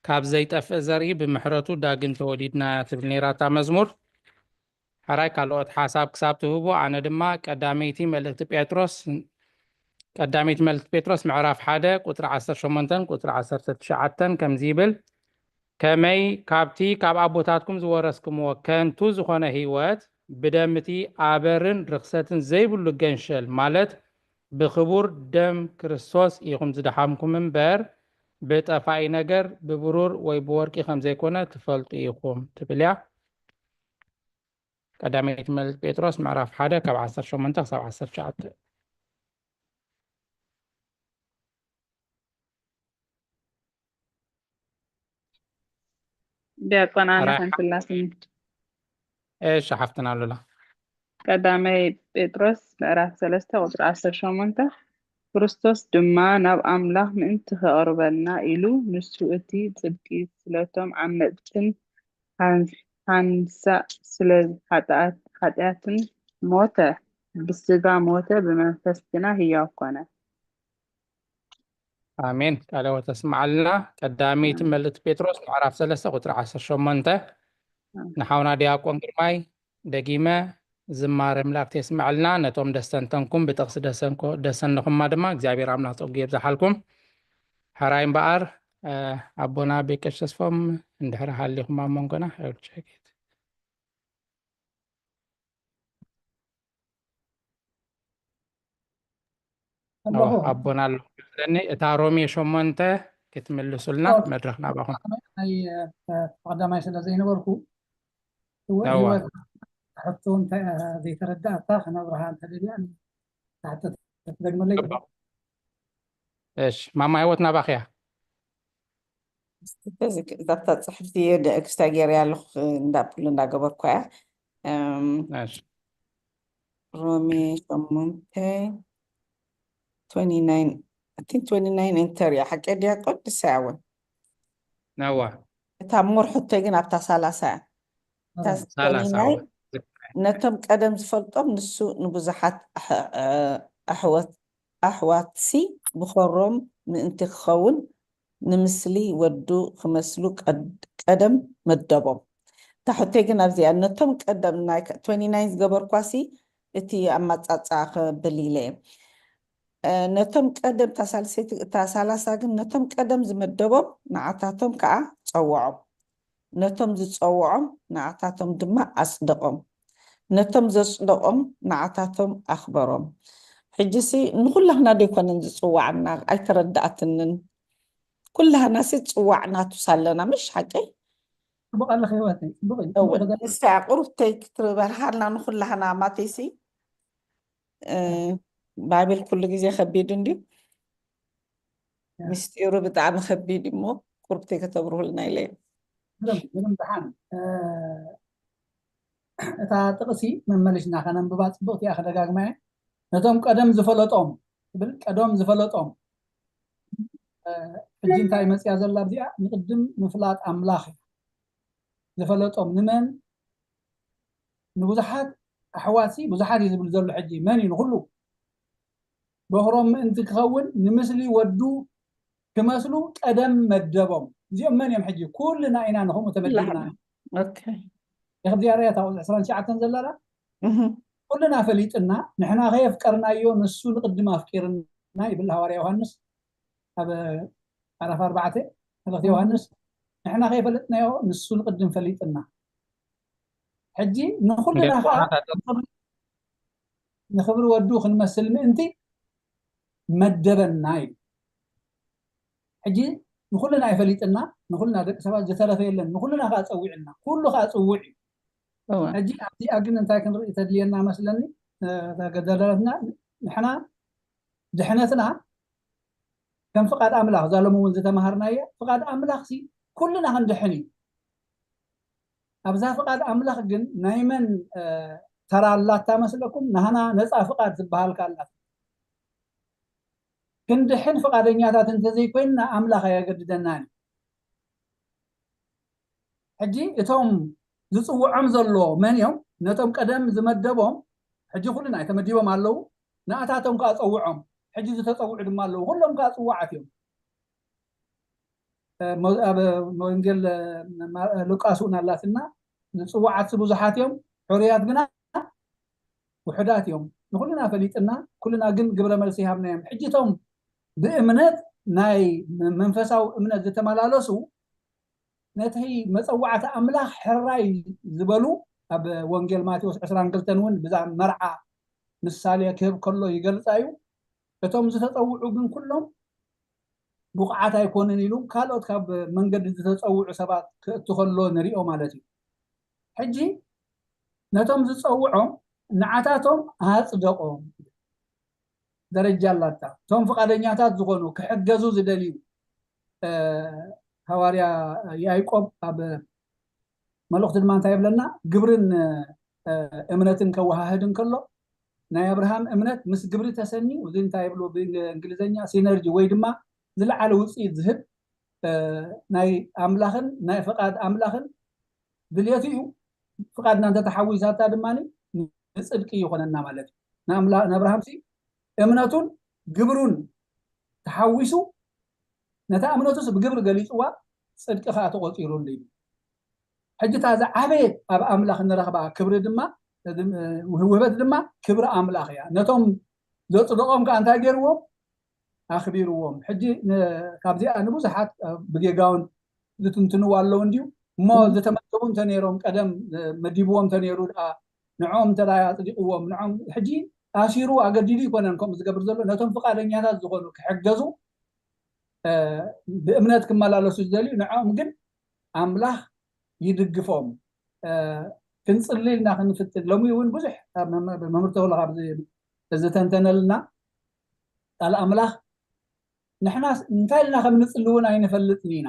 ካብ ዘይጠፍእ ዘርኢ ብምሕረቱ ዳግም ተወሊድና እያ ትብል ነይራ እታ መዝሙር። ሕራይ ካልኦት ሓሳብ ክሳብ ትህቡ፣ ኣነ ድማ ቀዳመይቲ መልእክቲ ጴጥሮስ ቀዳመይቲ መልእክቲ ጴጥሮስ ምዕራፍ ሓደ ቁጽሪ ዓሰርተ ሸሞንተን ቁጽሪ ዓሰርተ ትሽዓተን ከምዚ ይብል፣ ከመይ ካብቲ ካብ ኣቦታትኩም ዝወረስኩምዎ ከንቱ ዝኾነ ህይወት ብደም እቲ ኣበርን ርኽሰትን ዘይብሉ ገንሸል ማለት ብኽቡር ደም ክርስቶስ ኢኹም ዝደሓምኩም እምበር ብጠፋኢ ነገር ብብሩር ወይ ብወርቂ ከም ዘይኮነ ትፈልጡ ኢኹም ትብል እያ። ቀዳመይቲ መልእክቲ ጴጥሮስ ምዕራፍ ሓደ ካብ ዓሰርተ ሸሞንተ ክሳብ ዓሰርተ ትሽዓተ። ዲያቆን ኣነ ሓንቲ ኣላትኒ። እሺ ሓፍትና ኣሉላ። ቀዳማይ ጴጥሮስ ምዕራፍ ሰለስተ ቁጽሪ ዓሰርተ ሸሞንተ፣ ክርስቶስ ድማ ናብ ኣምላኽ ምእንቲ ከቕርበልና ኢሉ ንሱ እቲ ጽድቂ ስለቶም ዓመጽትን ሓንሳእ ስለ ሓጢኣትን ሞተ፣ ብስጋ ሞተ፣ ብመንፈስ ግና ህያው ኮነ። ኣሜን። ቃለ ሕይወት ተስምዓልና። ቀዳመይቲ መልእክቲ ጴጥሮስ ምዕራፍ ሰለስተ ቁጽሪ ዓሰርተ ሸሞንተ። ንሓውና ዲያቆን ግርማይ ደጊመ ዝማሬ ኣምላክ የስምዐልና። ነቶም ደስተንተንኩም ብጥቕሲ ደሰንኮ-፣ ደሰንኹማ ድማ እግዚኣብሔር ኣምላክ ጸጉ የብዝሓልኩም። ሕራይ እምበኣር፣ እ፣ ኣቦና ቤቀሽ ተስፎም እንድሕር ሃሊኹም ኣብ መንጎና፣ I will check it። ኣለኹ። ኣቦና ኣሎ መስለኒ። እታ ሮሜ ሸሞንተ ክትምልሱልና ኣዎ። መድረኽ ናባኹም። ናይ፣ እ፣ ቀዳማይ ስለ ዘይነበርኩ፣ እወ፣ እወ። ህይወት ሕቶ እንተ ዘይተረዳእካ ክነብርሃ እንተደልያ፣ ንሓተት ክትደግመለይ? ጽቡቕ። እሺ፣ ማማ ህይወት ናባኺ እያ። እዛብታ ጽሕፍቲ ደ-፣ ክስታይ ገይረያ ኣለኹ፣ እንዳ-፣ እንዳገበርኩ እያ። እም፣ እሺ። ሮሜ ሸሞንተ፣ ትወንቲ ናይን፣ I think ትወንቲ ናይን enter እያ። ሓቂ ዲያቆን ንሳ እያ እውን። ነዋ። እታ more ሕቶይ ግን ኣብታ ሰላሳ እያ። እታ ሰላሳ ትወንቲ ናይን፣ እዋ። ነቶም ቀደም ዝፈልጦም ንሱ ንብዙሓት ኣሕ-፣ ኣሕወት-፣ ኣሕዋትሲ ብኾሮም ምእንቲ ክኸውን ንምስሊ ወዱ ክመስሉ ቀድ-፣ ቀደም መደቦም። እታ ሕቶይ ግን ኣብዚኣ፣ ነቶም ቀደም ናይ ከ-፣ ትወንቲ ናይን ዝገበርኳሲ እቲ ኣማጻጽኣ ክብል ኢለ እየ። እ፣ ነቶም ቀደም፣ እታ ሳልሰይቲ፣ እታ ሰላሳ ግን ነቶም ቀደም ዝመደቦም ንዓታቶም ከኣ ጸውዖም። ነቶም ዝጸውዖም ንዓታቶም ድማ ኣጽደቖም። ነቶም ዘጽደቖም ንዓታቶም ኣኽበሮም። ሕጂሲ ንኹላህና ዶ ኣይኮነን ዝጽዋዕና? ኣይተረዳእትንን። ኩላህናሲ ዝጽዋዕ ናቱስ ኣለና፣ ምሽ ሓቀይ? ጽቡቕ ኣለኺ ህይወተይ፣ ጽቡቕ እዩ፣ እወ፣ ጽቡቕ ተገ- ንሳ እያ ቁሩብተይ ክትበርሃልና ንኹላህና ማተይሲ። እ፣ ባይብል ኩሉ ግዜ ከቢድ እንድዩ። ያ። ምስጢሩ ብጣዕሚ ከቢድ እዩ እሞ ቁሩብተይ ከተብርሁልና ኢለ እየ። ግርም፣ ግርም ደሓን። እ፣ እታ ጥቕሲ መመሊስና ከነንብባ ጽብቕቲ እያ፣ ክደጋግማ እየ። ነቶም ቀደም ዝፈለጦም ትብል፣ ቀደም ዝፈለጦም። እ፣ ሕጂ እንታይ መጽያ ዘላ ኣብዚኣ? ንቕድም ምፍላጥ ኣምላኽ እያ። ዝፈለጦም ንመን? ንብዙሓት ኣሕዋትሲ ብዙሓት እዩ ዝብል ዘሎ። ሕጂ መን እዩ ንኹሉ? በኹሮም ምእንቲ ክኸውን ንምስሊ ወዱ ክመስሉ ቀደም መደቦም። እዚኦም መን እዮም? ሕጂ ኩልና ኢና ንኸምኡ ተመዲብና። ኩላህና። ኦኬ። ከምዚኣ ርኣያ እታ ቁጽሪ ዕስራን ትሽዓተን ዘላ ዶ? እህ። ኩልና ፈሊጥና፣ ንሕና ከየፍቀርናዮ ንሱ ንቕድም ኣፍቂርና ይብል ሃዋርያ ዮሃንስ ኣብ ምዕራፍ ኣርባዕተ መልእኽቲ እህ። ዮሃንስ። ንሕና ከይፈለጥናዮ ንሱ ንቕድም ፈሊጥና። ሕጂ ንኹልና እንዴት ከዓ ኳናታት ንኽብሪ፣ ንኽብሪ ወዱ ክንመስል ምእንቲ መደበና እዩ። ሕጂ ንኩልና ይፈሊጥና፣ ንኩልና ደቂ ሰባት ዝተረፈ የለን፣ ንኩልና ከዓ ፀዊዕና፣ ኩሉ ከዓ ፅውዕ እዩ። ሕጂ ኣብዚኣ ግን እንታይ ክንርኢ ተድልየና መስለኒ? ተገዳዳትና ንሕና ድሕነትና ከም ፍቃድ ኣምላኽ፣ እዛ ሎሚ እውን ዝተምሃርናያ ፍቃድ ኣምላኽ ሲ ኩልና ክንድሕን እዩ። ኣብዛ ፍቃድ ኣምላኽ ግን ናይ መን ተራ ኣላታ መስለኩም? ናህና ነፃ ፍቃድ ዝበሃል ኣላት። ክንድሕን ፍቃደኛታት እንተዘይኮይንና ኣምላኽ ኣየገድደናን እዩ። ሕጂ እቶም ዝፅውዖም ዘሎ መን እዮም? ነቶም ቀደም ዝመደቦም፣ ሕጂ ኩልና ተመዲቦም ኣለዉ፣ ንኣታቶም ከዓ ፀውዖም። ሕጂ ዝተፀውዑ ድማ ኣለዉ፣ ኩሎም ከዓ ፅዋዓት እዮም። ኣብ ወንጌል ሉቃስ እውን ኣላትና፣ ዝፅዋዓት ብዙሓት እዮም፣ ሕሩያት ግና ውሑዳት እዮም። ንኩልና ፈሊጥና፣ ኩልና ግን ግብረ መልሲ ይሃብናዮም። ሕጂ እቶም ብእምነት ናይ መንፈሳዊ እምነት ዝተመላለሱ ነቲ መፀዋዕታ ኣምላኽ ሕራይ ዝበሉ ኣብ ወንጌል ማቴዎስ ዕስራን ክልተን እውን ብዛ መርዓ ምሳሌ ክህብ ከሎ ይገልፃ እዩ። እቶም ዝተፀውዑ ግን ኩሎም ብቑዓት ኣይኮንን ኢሉ ካልኦት ካብ መንገዲ ዝተፀውዑ ሰባት ክእቱ ከሎ ንሪኦ ማለት እዩ። ሕጂ ነቶም ዝፀውዖም ንዓታቶም ኣፅደቆም። ደረጃ ኣላታ። እቶም ፍቃደኛታት ዝኾኑ ክሕገዙ ዝደልዩ ሃዋርያ ያዕቆብ ኣብ መልእኽቲ ድማ እንታይ ይብለና? ግብርን እምነትን ከወሃህድ እንከሎ ናይ ኣብርሃም እምነት ምስ ግብሪ ተሰኒ፣ እዚ እንታይ ይብሉ ብእንግሊዝኛ ሲነርጂ ወይ ድማ ዝለዓለ ውፅኢት ዝህብ ናይ ኣምላኽን ናይ ፍቃድ ኣምላኽን ድልየቱ እዩ። ፍቃድና እንተተሓዊሳታ ድማ ንፅድቂ ይኾነና ማለት እዩ። ንኣብርሃም ሲ እምነቱን ግብሩን ተሓዊሱ ነታ እምነቱስ ብግብሪ ገሊፅዋ፣ ፅድቂ ከዓ ተቆፂሩሉ እዩ። ሕጂ እታ ዝዓበየት ኣብ ኣምላኽ እንረኽባ ክብሪ ድማ ውህበት ድማ ክብሪ ኣምላኽ እያ። ነቶም ዘፅደቆም ከዓ እንታይ ገይርዎም? ኣኽቢርዎም። ሕጂ ካብዚኣ ንብዙሓት ብጌጋውን ዝትንትንዎ ኣለዉ እንድዩ እሞ ዝተመደቡ እንተነይሮም ቀደም መዲብዎም እንተነይሩ ደኣ ንዕኦም እንተ ኣፅዲቕዎም ንዕኦም ሕጂ ኣሲሩ ኣገዲዱ ይኮነን ከምኡ ዝገብር ዘሎ ነቶም ፍቃደኛታት ዝኾኑ ክሕገዙ ብእምነት ክመላለሱ ዝደልዩ ንዕኦም ግን ኣምላኽ ይድግፎም። ክንፅሊ ኢልና ክንፍትን ሎሚ እውን ብዙሕ መምህር ተኽሉ ካብ ዝተንተነልና ቃል ኣምላኽ ንሕና እንታይ ኢልና ከም ንፅሊ እውን ኣይንፈልጥን ኢና።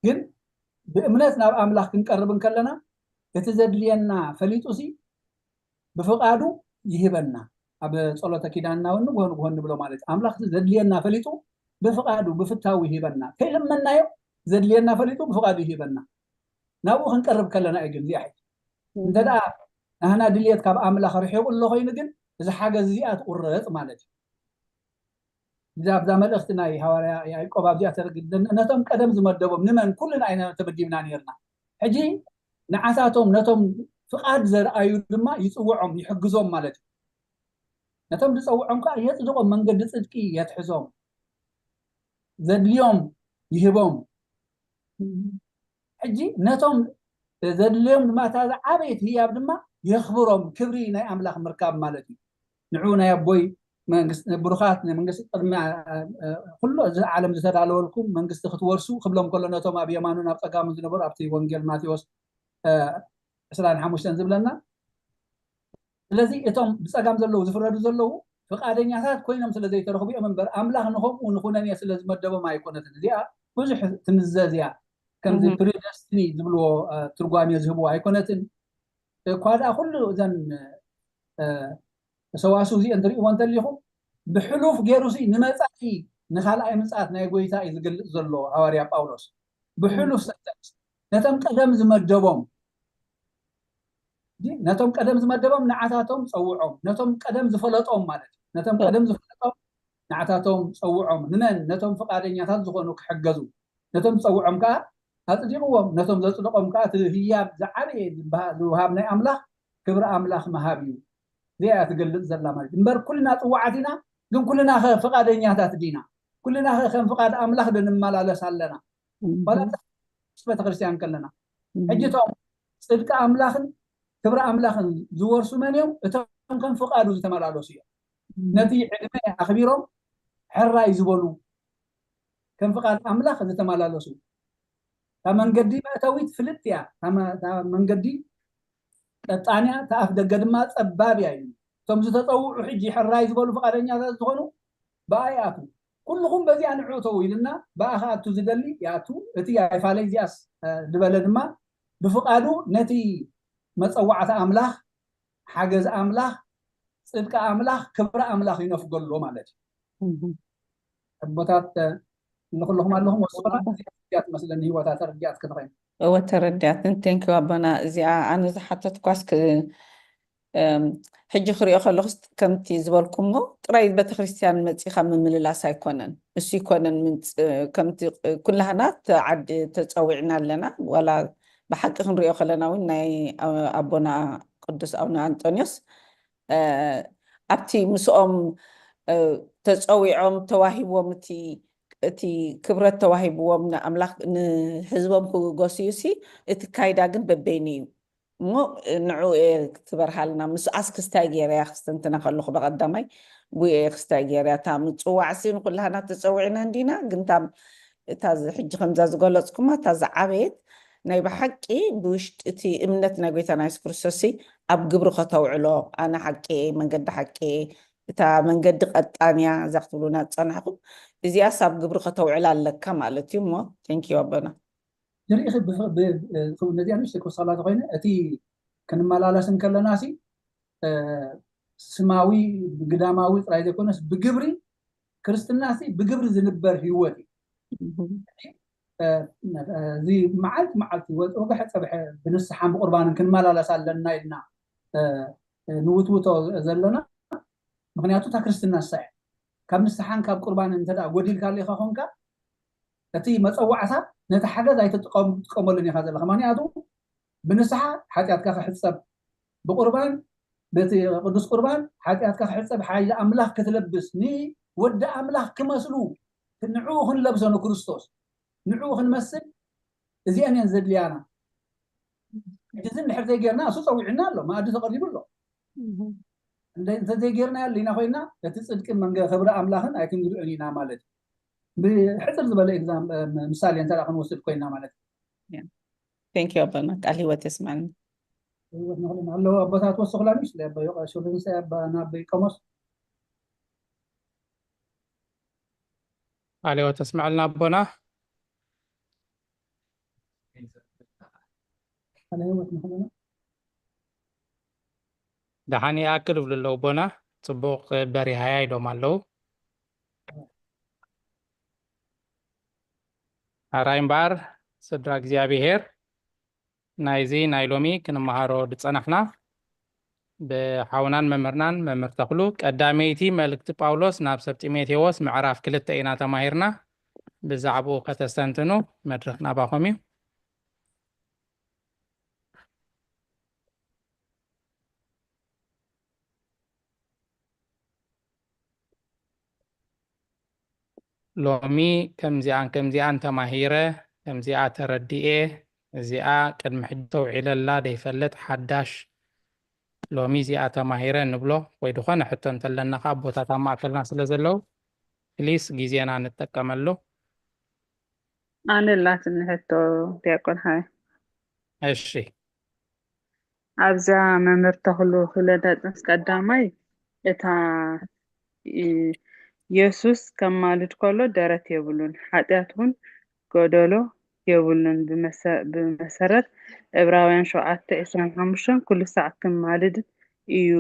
ግን ብእምነት ናብ ኣምላኽ ክንቀርብ እንከለና እቲ ዘድልየና ፈሊጡ ሲ ብፍቃዱ ይህበና። ኣብ ፀሎተ ኪዳንና እውን ንግሆ ንግሆ ንብሎ ማለት እዩ። ኣምላኽ ዘድልየና ፈሊጡ ብፍቃዱ ብፍታው ይህበና። ከይለመናዮ ዘድልየና ፈሊጡ ብፍቃዱ ይህበና። ናብኡ ክንቀርብ ከለና እዩ። ግን እዚኣ ሕጂ እንተ ደኣ ናህና ድልየት ካብ ኣምላኽ ርሒቑ ኣሎ ኮይኑ ግን እዚ ሓገዝ እዚኣ ትቁረፅ ማለት እዩ። እዛ ኣብዛ መልእኽቲ ናይ ሃዋርያ ያዕቆብ ኣብዚኣ ተረግድ ነቶም ቀደም ዝመደቦም ንመን ኩልና ኣይና ተመዲብና ነርና። ሕጂ ንዓታቶም ነቶም ፍቃድ ዘርኣዩ ድማ ይፅውዖም ይሕግዞም ማለት እዩ። ነቶም ዝፀውዖም ከዓ የፅድቆም መንገዲ ፅድቂ የትሕዞም ዘድልዮም ይህቦም። ሕጂ ነቶም ዘድልዮም ድማ እታ ዝዓበየት ህያብ ድማ የኽብሮም ክብሪ ናይ ኣምላኽ ምርካብ ማለት እዩ። ንዑ ናይ ኣቦይ መንግስቲ ብሩኻት ናይ መንግስቲ ቅድሚ ኩሉ እዚ ዓለም ዝተዳለወልኩም መንግስቲ ክትወርሱ ክብሎም ከሎ ነቶም ኣብ የማኑን ኣብ ፀጋሙን ዝነበሩ ኣብቲ ወንጌል ማቴዎስ ዕስራን ሓሙሽተን ዝብለና ስለዚ እቶም ብፀጋም ዘለዉ ዝፍረዱ ዘለዉ ፍቃደኛታት ኮይኖም ስለ ዘይተረኽቡ እዮም እምበር ኣምላኽ ንኸምኡ ንኹነን እየ ስለ ዝመደቦም ኣይኮነትን። እዚኣ ብዙሕ ትምዘዝ እያ። ከምዚ ፕሪደስትኒ ዝብልዎ ትርጓሜ ዝህብዎ ኣይኮነትን። እኳ ደኣ ኩሉ እዘን ሰዋስው እዚአን ትርእይዎ እንተሊኹም ብሕሉፍ ገይሩ ሲ ንመጻኢ ንኻልኣይ ምጽኣት ናይ ጎይታ እዩ ዝገልጽ ዘሎ ሃዋርያ ጳውሎስ። ብሕሉፍ ሰንተንስ ነቶም ቀደም ዝመደቦም ነቶም ቀደም ዝመደቦም ንዓታቶም ጸውዖም፣ ነቶም ቀደም ዝፈለጦም ማለት እዩ። ነቶም ቀደም ዝፈለጦም ንዓታቶም ጸውዖም። ንመን? ነቶም ፍቓደኛታት ዝኾኑ ክሕገዙ። ነቶም ዝጸውዖም ከኣ ኣጽዲቕዎም፣ ነቶም ዘጽደቖም ከኣ እቲ ህያብ ዝዓበየ ዝውሃብ ናይ ኣምላኽ ክብሪ ኣምላኽ ምሃብ እዩ። እዚኣ እያ ትገልጽ ዘላ ማለት እዩ። እምበር ኩልና ጽዋዓት ኢና፣ ግን ኩልና ኸ ፍቓደኛታት ዲና? ኩልና ኸ ከም ፍቓድ ኣምላኽ ዶ ንመላለስ ኣለና? ዋላ ምስ ቤተክርስትያን ከለና ሕጂ እቶም ጽድቂ ኣምላኽን ክብሪ ኣምላኽን ዝወርሱ መን እዮም? እቶም ከም ፍቓዱ ዝተመላለሱ እዮም። ነቲ ዕድመ ኣኽቢሮም ሕራይ ዝበሉ፣ ከም ፍቓድ ኣምላኽ ዝተመላለሱ። እታ መንገዲ መእተዊት ፍልጥ እያ። እታ መ- እታ መንገዲ ቀጣንያ፣ እታ ኣፍ ደገ ድማ ጸባብ እያ ኢሉ። እቶም ዝተጸውዑ ሕጂ ሕራይ ዝበሉ ፍቓደኛታት ዝኾኑ ብኣ ይኣትዉ። ኩልኹም በዚኣ ንዑ እተዉ ኢልና ብኣ ክኣቱ ዝደሊ ይኣቱ። እቲ ኣይፋለይ እዚኣስ ዝበለ ድማ ብፍቓዱ ነቲ መጸዋዕታ ኣምላኽ፣ ሓገዝ ኣምላኽ፣ ጽድቂ ኣምላኽ፣ ክብሪ ኣምላኽ ይነፍጎ ኣሎ ማለት እዩ። ኣቦታት ንኩልኹም ኣለኹም ወስኹና እዚኣ ትመስለኒ ህይወታ ተረዲኣት ክትኸይኑ። እወ ተረዲኣትን። ቴንኪ ኣቦና። እዚኣ ኣነ ዝሓተትኳስ ክ- እም፣ ሕጂ ክሪኦ ከለኹስ ከምቲ ዝበልኩሞ ጥራይ ቤተክርስትያን መፂኻ ምምልላስ ኣይኮነን። እሱ ይኮነን ምንፅ- ከምቲ ኩላህና ተ- ዓዲ ተፀዊዕና ኣለና። ዋላ ብሓቂ ክንሪኦ ከለና እውን ናይ ኣቦና ቅዱስ ኣቡነ ኣንጦንዮስ ኣብቲ ምስኦም ተፀዊዖም ተዋሂቦም እቲ እቲ ክብረት ተዋሂብዎም ንኣምላኽ ንህዝቦም ክገስዩ ሲ እቲ ካይዳ ግን በበይኑ እዩ እሞ ንዑ ክትበርሃልና ምስኣስ ክስታይ ገይረያ ክስተንትና ከለኹ በቐዳማይ ጉየ ክስታይ ገይረያ እታ ምፅዋዕ ሲ ንኩላህና ተፀዊዕና እንዲና ግን እታ ሕጂ ከምዛ ዝገለፅኩማ እታ ዝዓበየት ናይ ብሓቂ ብውሽጢ እቲ እምነት ናይ ጎይታና የሱስ ክርስቶስ ኣብ ግብሪ ከተውዕሎ ኣነ ሓቂ መንገዲ ሓቂ እታ መንገዲ ቀጣንያ እዛ ክትብሉና ዝፀናሕኩም እዚኣስ ኣብ ግብሪ ከተውዕላ ኣለካ ማለት እዩ እሞ ቴንኪዩ ኣቦና ንርኢ ነዚኣ ንሽተ ክወስኸላ ተኮይነ እቲ ክንመላለስ እንከለና ሲ ስማዊ ግዳማዊ ጥራይ ዘይኮነስ ብግብሪ ክርስትና ሲ ብግብሪ ዝንበር ህይወት እዩ እዚ መዓልቲ መዓልቲ ወግሐ ፀብሐ ብንስሓን ብቁርባንን ክንመላለስ ኣለና ኢልና ንውትውቶ ዘለና ምክንያቱ እታ ክርስትና ንሳ እያ ካብ ንስሓን ካብ ቁርባንን እንተ ጎዲልካ ሌካ ኮንካ እቲ መፀዋዕታ ነቲ ሓገዝ ኣይትጥቀመሉን ኢካ ዘለካ ምክንያቱ ብንስሓ ሓጢኣትካ ክሕፀብ ብቁርባን በቲ ቅዱስ ቁርባን ሓጢኣትካ ክሕፀብ ሓይሊ ኣምላኽ ክትለብስ ንወዲ ኣምላኽ ክመስሉ ንዕኡ ክንለብሶ ንክርስቶስ ንዕኡ ክንመስል እዚአን እየን ዘድልያና እዚ እንድሕር ዘይጌርና እሱ ፀዊዕና ኣሎ መኣዲ ተቐሪቡ ኣሎ እንተዘይጌርና ያለና ኮይና እቲ ፅድቅን መንገ ክብሪ ኣምላኽን ኣይክንግልዑን ኢና ማለት እዩ ብሕፅር ዝበለ ምሳሌ እንተ ክንወስድ ኮይና ማለት እዩ Thank you ኣቦና ቃል ህይወት የስማዕና ህይወት ንክልን ኣለዉ ኣቦታት ወስኹላ ሚሽ ለበ ዮቃ ሾሎንሰ ኣባ ናበይ ቀሞስ ቃል ህይወት ተስማዕልና ኣቦና ቃል ህይወት ንክልና ደሓን ይኣክል ይብሉ ኣለዉ ኣቦና ፅቡቅ በሪሃያ ኢሎም ኣለዉ ኣራይ እምበኣር ስድራ እግዚኣብሄር ናይዚ ናይ ሎሚ ክንመሃሮ ዝፀናሕና ብሓውናን መምህርናን መምህር ተኽሉ ቀዳመይቲ መልእክቲ ጳውሎስ ናብ ሰብ ጢሞቴዎስ ምዕራፍ ክልተ ኢና ተማሂርና ብዛዕባኡ ከተስተንትኑ መድረክ ናባኹም እዩ ሎሚ ከምዚኣን ከምዚኣን ተማሂረ ከምዚኣ ተረዲኤ እዚኣ ቅድሚ ሕጂ ተውዒለላ ዘይፈልጥ ሓዳሽ ሎሚ እዚኣ ተማሂረ ንብሎ ወይ ዝኾነ ሕቶ እንተለና ከዓ ኣቦታት ኣብ ማእከልና ስለ ዘለዉ ፕሊስ ግዜና ንጠቀመሉ ኣነ ኣላትኒ ሕቶ ዲያቆን ሓይ እሺ ኣብዛ መምህር ተኽሉ ክብለ ዳጽንስ ቀዳማይ እታ የሱስ ከማልድ ከሎ ደረት የብሉን ሓጢኣት እውን ጎደሎ የብሉን ብመሰረት ዕብራውያን ሸውዓተ ዕስራን ሓሙሽተን ኩሉ ሳዕ ክማልድ እዩ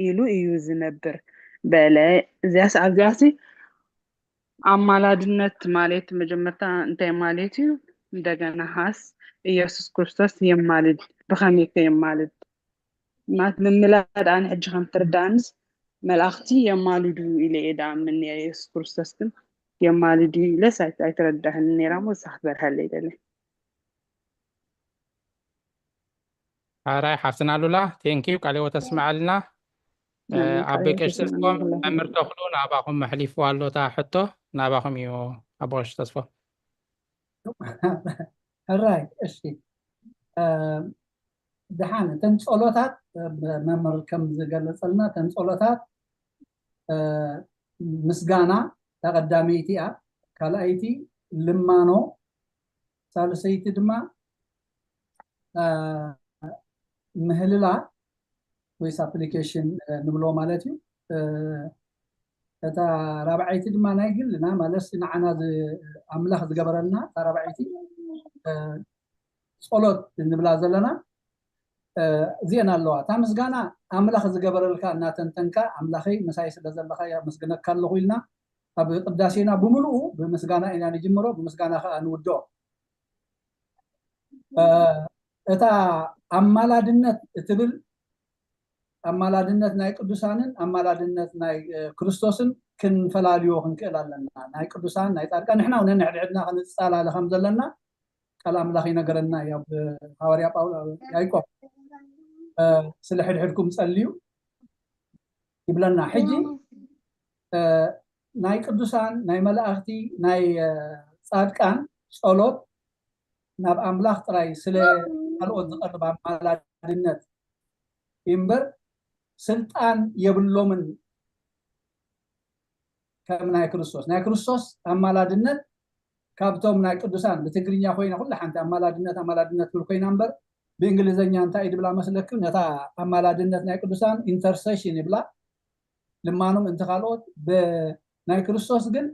ኢሉ እዩ ዝነብር በለ እዚያስ ኣብዚያሲ ኣማላድነት ማለት መጀመርታ እንታይ ማለት እዩ እንደገና ኻስ ኢየሱስ ክርስቶስ የማልድ ብኸመይ ከ የማልድ ማለት ምምላድ ኣነ ሕጂ ከም ትርዳእንስ መላእኽቲ የማልዱ ኢለ እየ ደኣምን ነረ ኢየሱስ ክርስቶስ ግን የማልድ እዩ ኢለስ ኣይተረዳህን ነራ ሞ ንሳ ክትበርሀለይ ደለ ሓራይ ሓፍትና ሉላ ቴንኪዩ ቃል ህይወት ኣስምዓልና ኣቦይ ቀሽ ተስፎም መምህር ተኽሉ ናባኹም መሕሊፍዋ ኣሎ እታ ሕቶ ናባኹም እዩ ኣቦ ቀሽ ተስፎም ሕራይ እሺ ደሓን እተን ጸሎታት መምህር ከም ዝገለጸልና እተን ጸሎታት ምስጋና እታ ቀዳመይቲ እያ። ካልኣይቲ ልማኖ፣ ሳልሰይቲ ድማ ምህልላ ወይ ሳፕሊኬሽን ንብሎ ማለት እዩ። እታ ራብዓይቲ ድማ ናይ ግልና ማለት ንዓና ኣምላኽ ዝገበረልና እታ ራብዓይቲ ጸሎት ንብላ ዘለና እዚአን ኣለዋ። እታ ምስጋና ኣምላኽ ዝገበረልካ እናተንተንካ ኣምላኸይ ምሳይ ስለ ዘለኻ የመስግነካ ኣለኹ ኢልና ኣብ ቅዳሴና ብምልኡ ብምስጋና ኢና ንጅምሮ፣ ብምስጋና ከዓ ንውድኦ። እታ ኣማላድነት እትብል ኣማላድነት ናይ ቅዱሳንን ኣማላድነት ናይ ክርስቶስን ክንፈላልዮ ክንክእል ኣለና። ናይ ቅዱሳን ናይ ፃድቃን ንሕና እውን ንሕድሕድና ክንፃላለ ከም ዘለና ቃል ኣምላኽ ይነገረና እዩ። ኣብ ሃዋርያ ጳውሎ ያዕቆብ ስለ ሕድሕድኩም ጸልዩ ይብለና። ሕጂ ናይ ቅዱሳን ናይ መላእኽቲ ናይ ፃድቃን ጸሎት ናብ ኣምላኽ ጥራይ ስለ ካልኦት ዝቐርብ ኣማላድነት እምበር ስልጣን የብሎምን። ከም ናይ ክርስቶስ ናይ ክርስቶስ ኣማላድነት ካብቶም ናይ ቅዱሳን ብትግርኛ ኮይና ኩሉ ሓንቲ ኣማላድነት ኣማላድነት ትብል ኮይና እምበር ብእንግሊዝኛ እንታይ እዩ ድብላ መስለክም? ነታ ኣማላድነት ናይ ቅዱሳን ኢንተርሴሽን ይብላ። ልማኖም እንተ ካልኦት ናይ ክርስቶስ ግን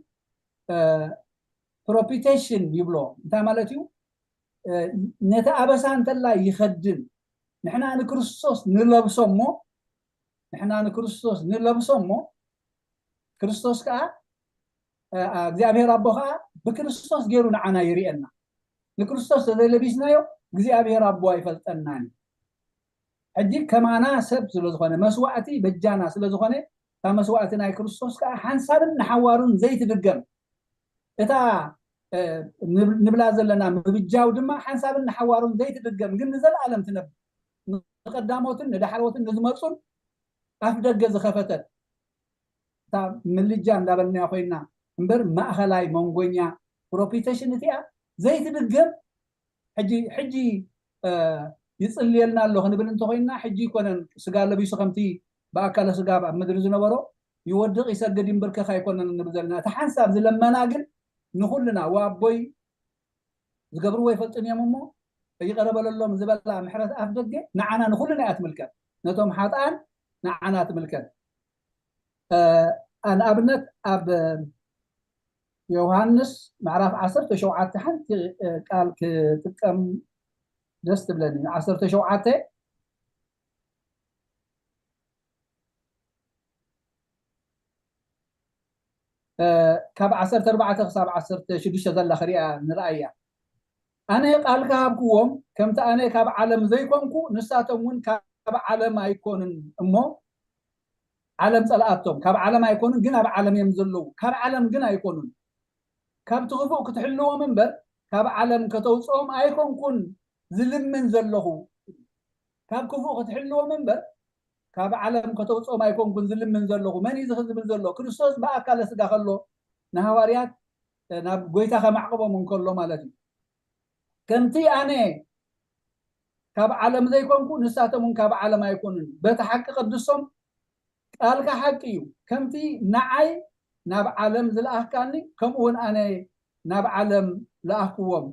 ፕሮፒቴሽን ይብሎ። እንታይ ማለት እዩ? ነቲ ኣበሳ እንተላ ይኸድን ንሕና ንክርስቶስ ንለብሶ እሞ ንሕና ንክርስቶስ ንለብሶ እሞ ክርስቶስ ከዓ እግዚኣብሔር ኣቦ ከዓ ብክርስቶስ ገይሩ ንዓና ይርኤና። ንክርስቶስ ተዘይለቢስናዮ እግዚኣብሔር ኣቦ ኣይፈልጠናን። ሕጂ ከማና ሰብ ስለዝኾነ መስዋዕቲ በጃና ስለዝኾነ እታ መስዋዕቲ ናይ ክርስቶስ ከዓ ሓንሳብን ንሓዋሩን ዘይትድገም እታ ንብላ ዘለና ምብጃው ድማ ሓንሳብን ንሓዋሩን ዘይትድገም ግን ንዘለኣለም ትነብር ንቀዳሞትን ንዳሕረዎትን ንዝመፁን ኣፍ ደገ ዝኸፈተት እታ ምልጃ እንዳበልናያ ኮይና እምበር ማእኸላይ መንጎኛ ፕሮፒቴሽን እቲኣ ዘይትድገም ሕጂ ሕጂ ይፅልየልና ኣሎ ክንብል እንተኮይንና ሕጂ ይኮነን ስጋ ለቢሱ ከምቲ ብኣካለ ስጋ ኣብ ምድሪ ዝነበሮ ይወድቕ ይሰግድ ይንብርከኽ ኣይኮነን እንብል ዘለና እቲ ሓንሳብ ዝለመና ግን ንኩልና ዋቦይ ዝገብርዎ ይፈልጥን እዮም እሞ ይቐረበለሎም ዝበላ ምሕረት ኣፍ ደገ ንዓና ንኩልና እያ ትምልከት ነቶም ሓጥኣን ንዓና ትምልከት ንኣብነት ኣብ ዮሃንስ ምዕራፍ ዓሰርተ ሸውዓተ ሓንቲ ቃል ክጥቀም ደስ ትብለኒ ዓሰርተ ሸውዓተ ካብ ዓሰርተ ኣርባዕተ ክሳብ ዓሰርተ ሽዱሽተ ዘላ ክሪኣ ንርኣያ ኣነ ቃል ክሃብክዎም ከምቲ ኣነ ካብ ዓለም ዘይኮንኩ ንሳቶም እውን ካብ ዓለም ኣይኮኑን እሞ ዓለም ጸልኣቶም ካብ ዓለም ኣይኮኑን ግን ኣብ ዓለም እዮም ዘለዉ ካብ ዓለም ግን ኣይኮኑን ካብቲ ክፉእ ክትሕልዎም እምበር ካብ ዓለም ከተውፅኦም ኣይኮንኩን ዝልምን ዘለኹ ካብ ክፉእ ክትሕልዎም እምበር ካብ ዓለም ከተውፅኦም ኣይኮንኩን ዝልምን ዘለኹ መን እዩ ዝብል ዘሎ ክርስቶስ ብኣካለ ስጋ ከሎ ንሃዋርያት ናብ ጎይታ ከማዕቅቦም እንከሎ ማለት እዩ ከምቲ ኣነ ካብ ዓለም ዘይኮንኩ ንሳቶም እውን ካብ ዓለም ኣይኮኑን በቲ ሓቂ ቅዱሶም ቃልካ ሓቂ እዩ ከምቲ ንዓይ ናብ ዓለም ዝለኣኽካኒ ከምኡ እውን ኣነ ናብ ዓለም ለኣኽክዎም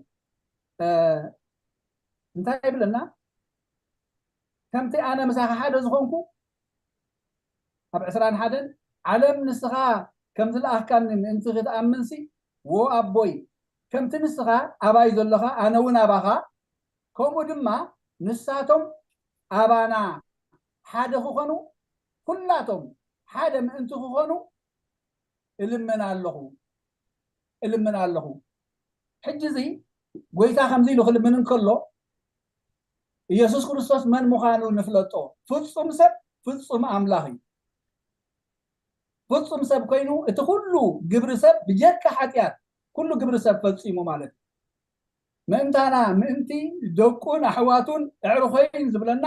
እንታይ ይብለና ከምቲ ኣነ ምሳኻ ሓደ ዝኾንኩ ኣብ ዕስራን ሓደን ዓለም ንስኻ ከም ዝለኣኽካኒ ምእንቲ ክትኣምንሲ ዎ ኣቦይ ከምቲ ንስኻ ኣባይ ዘለኻ ኣነ እውን ኣባኻ ከምኡ ድማ ንሳቶም ኣባና ሓደ ክኾኑ ኩላቶም ሓደ ምእንቲ ክኾኑ እልምን ኣለኹ እልምን ኣለኹ ሕጂ እዚ ጎይታ ከምዚ ኢሉ ክልምን እንከሎ ኢየሱስ ክርስቶስ መን ምዃኑ ንፍለጦ ፍጹም ሰብ ፍጹም ኣምላኽ እዩ ፍጹም ሰብ ኮይኑ እቲ ኩሉ ግብሪ ሰብ ብጀካ ሓጢኣት ኩሉ ግብሪ ሰብ ፈጺሙ ማለት እዩ ምእንታና ምእንቲ ደቁን ኣሕዋቱን ኣዕርኾይን ዝብለና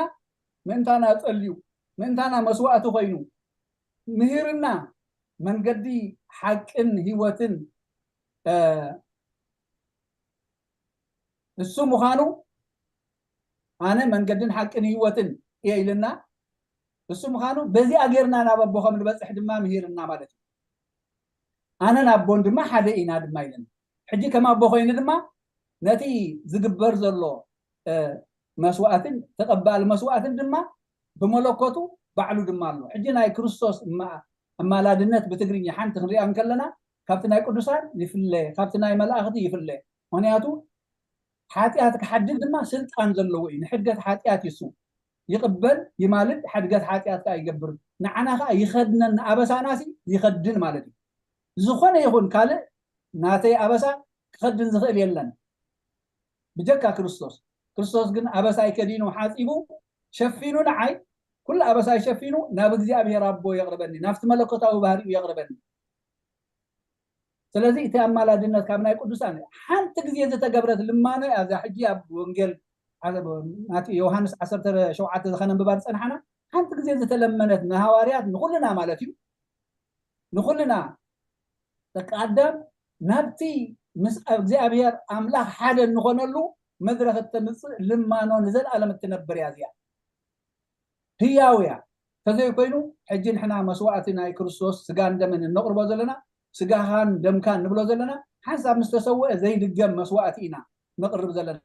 ምእንታና ጸልዩ ምእንታና መስዋእቲ ኮይኑ ምሂርና መንገዲ ሓቅን ህይወትን እሱ ምዃኑ ኣነ መንገድን ሓቅን ህይወትን እየ ኢልና እሱ ምዃኑ በዚኣ ጌርና ናብ ኣቦ ከም ንበፅሕ ድማ ምሂርና ማለት እዩ። ኣነን ኣቦን ድማ ሓደ ኢና ድማ ኢለና። ሕጂ ከም ኣቦ ኮይኑ ድማ ነቲ ዝግበር ዘሎ መስዋእትን ተቐባሊ መስዋእትን ድማ ብመለኮቱ ባዕሉ ድማ ኣሎ። ሕጂ ናይ ክርስቶስ ኣማላድነት ብትግርኛ ሓንቲ ክንሪኣ እንከለና ካብቲ ናይ ቅዱሳን ይፍለ፣ ካብቲ ናይ መላእኽቲ ይፍለ። ምክንያቱ ሓጢኣት ክሓድግ ድማ ስልጣን ዘለዎ እዩ። ንሕድገት ሓጢኣት ይሱ ይቕበል፣ ይማልድ፣ ሕድገት ሓጢኣት ከዓ ይገብር። ንዓና ከዓ ይኸድነን፣ ንኣበሳናሲ ይኸድን ማለት እዩ። ዝኾነ ይኹን ካልእ ናተይ ኣበሳ ክኸድን ዝኽእል የለን ብጀካ ክርስቶስ። ክርስቶስ ግን ኣበሳይ ከዲኑ ሓፂቡ ሸፊኑ ንዓይ ኩሉ ኣበሳይ ሸፊኑ ናብ እግዚኣብሔር ኣቦ የቕርበኒ፣ ናብቲ መለኮታዊ ባህሪኡ የቕርበኒ። ስለዚ እቲ ኣማላድነት ካብ ናይ ቅዱሳን ሓንቲ ግዜ ዝተገብረት ልማኖ እያ። እዛ ሕጂ ኣብ ወንጌል ዮሃንስ ዓሰርተ ሸውዓተ ዝኸነንብባ ዝፀናሓና ሓንቲ ግዜ ዝተለመነት ንሃዋርያት ንኩልና ማለት እዩ ንኩልና ደቂ ኣዳም ናብቲ ምስ እግዚኣብሔር ኣምላኽ ሓደ እንኾነሉ መድረኽ እተምፅእ ልማኖ ንዘለኣለም እትነብር እያ እዚኣ። ህያው እያ። ተዘይኮይኑ ሕጂ ንሕና መስዋእቲ ናይ ክርስቶስ ስጋን ደምን እነቕርቦ ዘለና ስጋኻን ደምካን ንብሎ ዘለና ሓንሳብ ምስ ተሰውአ ዘይድገም መስዋእቲ ኢና ነቕርብ ዘለና።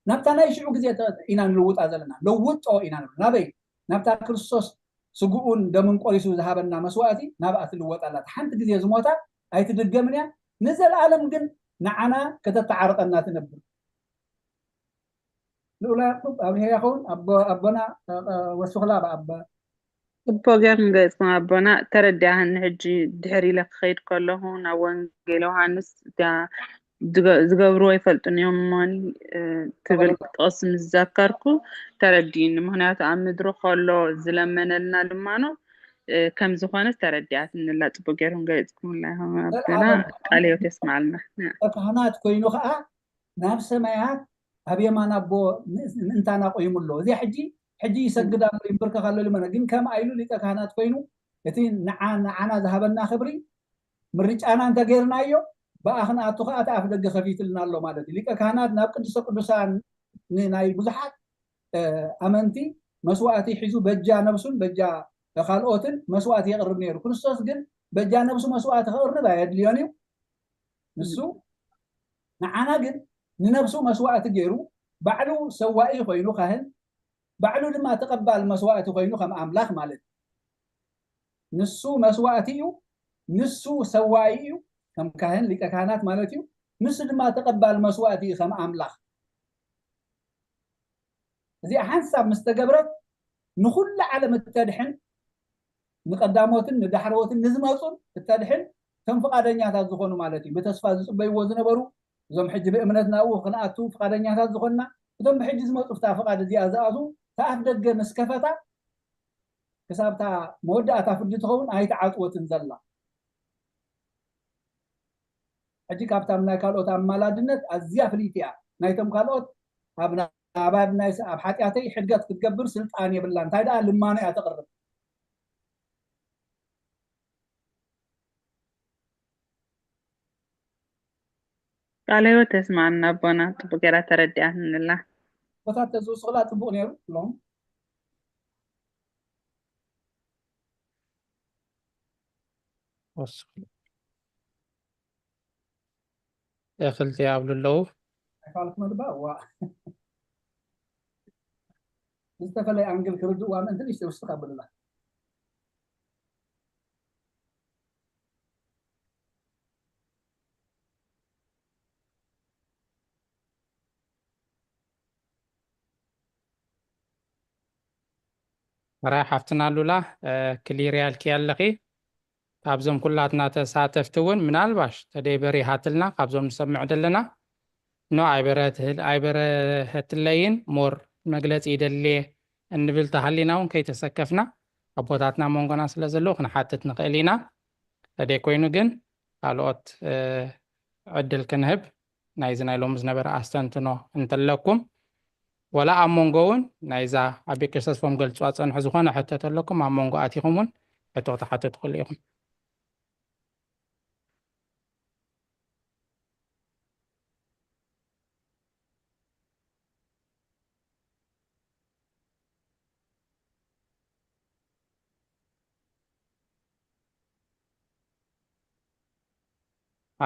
ናብታ ናይ ሽዑ ግዜ ኢና ንልውጣ ዘለና። ለውጦ ኢና ንብል። ናበይ? ናብታ ክርስቶስ ስግኡን ደምን ቆሪሱ ዝሃበና መስዋእቲ ናብኣ ትልወጥ ኣላ። ሓንቲ ግዜ ዝሞታ ኣይትድገምን እያ። ንዘለኣለም ግን ንዓና ከተተዓርቐና ትነብር። ልኡላ ያዕቆብ ኣብርሄ ያኸውን ኣቦና ወስኽላ ብኣባ እቦ ገርም ገጽኩም ኣቦና ተረዲኣህኒ ሕጂ ድሕር ኢለ ክኸይድ ከለኹ ናብ ወንጌል ዮሃንስ እታ ዝገብርዎ ይፈልጡን እዮም እሞኒ ትብል ጥቕሲ ምስ ዘከርኩ ተረዲእኒ። ምክንያቱ ኣብ ምድሪ ከሎ ዝለመነልና ልማኖ ከም ዝኾነ ተረዲኣትኒ ኣላ። ጽቡቅ ገይርኩም ገሊጽኩምላ ኢኹም ኣቦና። ቃለ ህይወት የስምዓልና። ካህናት ኮይኑ ከዓ ናብ ሰማያት ኣብ የማን ኣቦ ምእንታና ቆይሙ ኣሎ። እዚ ሕጂ ሕጂ ይሰግድ ኣሎ ይንብርከኽ ኣሎ ልመነ ግን ከም ኣይሉ ሊቀ ካህናት ኮይኑ እቲ ንዓና ዝሃበና ክብሪ ምርጫና እንተገይርናዮ ብኣ ክንኣቱ ከዓ እቲ ኣፍ ደገ ከፊትልና ኣሎ ማለት እዩ። ሊቀ ካህናት ናብ ቅድስተ ቅዱሳን ናይ ብዙሓት ኣመንቲ መስዋእቲ ሒዙ በጃ ነብሱን በጃ ካልኦትን መስዋእቲ የቕርብ ነይሩ። ክርስቶስ ግን በጃ ነብሱ መስዋእቲ ከቕርብ ኣየድልዮን እዩ። ንሱ ንዓና ግን ንነብሱ መስዋእቲ ገይሩ ባዕሉ ሰዋኢ ኮይኑ ካህን ባዕሉ ድማ ተቐባል መስዋእቲ ኮይኑ ከም ኣምላኽ ማለት እዩ። ንሱ መስዋእቲ እዩ፣ ንሱ ሰዋኢ እዩ ከም ካህን ሊቀ ካህናት ማለት እዩ። ንሱ ድማ ተቐባል መስዋእቲ እዩ ከም ኣምላኽ። እዚኣ ሓንሳብ ምስ ተገብረት ንኹሉ ዓለም እተድሕን ንቀዳሞትን ንዳሕረዎትን ንዝመፁን እተድሕን ከም ፍቓደኛታት ዝኾኑ ማለት እዩ። ብተስፋ ዝፅበይዎ ዝነበሩ እዞም ሕጂ ብእምነት ናብኡ ክንኣቱ ፍቓደኛታት ዝኾንና እቶም ብሕጂ ዝመፁ ፍታ ፍቓድ እዚኣ ዝኣትዉ ተኣፍ ደገ ምስ ከፈታ ክሳብታ መወዳእታ ፍርዲ ትኸውን ኣይተዓጥወትን ዘላ። ሕጂ ካብታ ናይ ካልኦት ኣማላድነት ኣዝያ ፍልይቲ እያ። ናይቶም ካልኦት ኣብ ኣብ ናይ ኣብ ሓጢኣተይ ሕድገት ክትገብር ስልጣን የብላ እንታይ ደኣ ልማኖ እያ ተቕርብ። ቃለ ህይወት ተስማዕና ኣቦና ጽቡቅ ገይራ ተረዲኣትንላ። ቦታት ተዝውስኽላ ጽቡቅ ነይሩ ሎም ክልተ ይኣብሉ ኣለዉ። ኣይፋልኩም ድባ ዋ ዝተፈለየ ኣንግል ክርድእዋ ምእንቲ ንሽተ ውስጥ ካብሉላ ራይ ሓፍትና ሉላ ክሊር ያልኪ ኣለኺ ካብዞም ኩላትና ተሳተፍቲ እውን ምናልባሽ ተደይ በሪሃትልና ካብዞም ንሰምዕ ዘለና ኖ ኣይበረህትለይን ሞር መግለፂ ይደልየ እንብል ተሃሊና እውን ከይተሰከፍና ኣቦታትና መንጎና ስለ ዘለዉ ክንሓትት ንኽእል ኢና ተደይ ኮይኑ ግን ካልኦት ዕድል ክንህብ ናይዚ ናይ ሎሚ ዝነበረ ኣስተንትኖ እንተለኩም ወላ ኣብ መንጎ እውን ናይዛ ኣብ ቤት ክርስቶስ ፎም ገልፅዋ ፀንሑ ዝኾነ ሕቶ ተለኩም ኣብ መንጎ ኣቲኹም እውን ሕቶ ክትሓቱ ትኽእሉ ኢኹም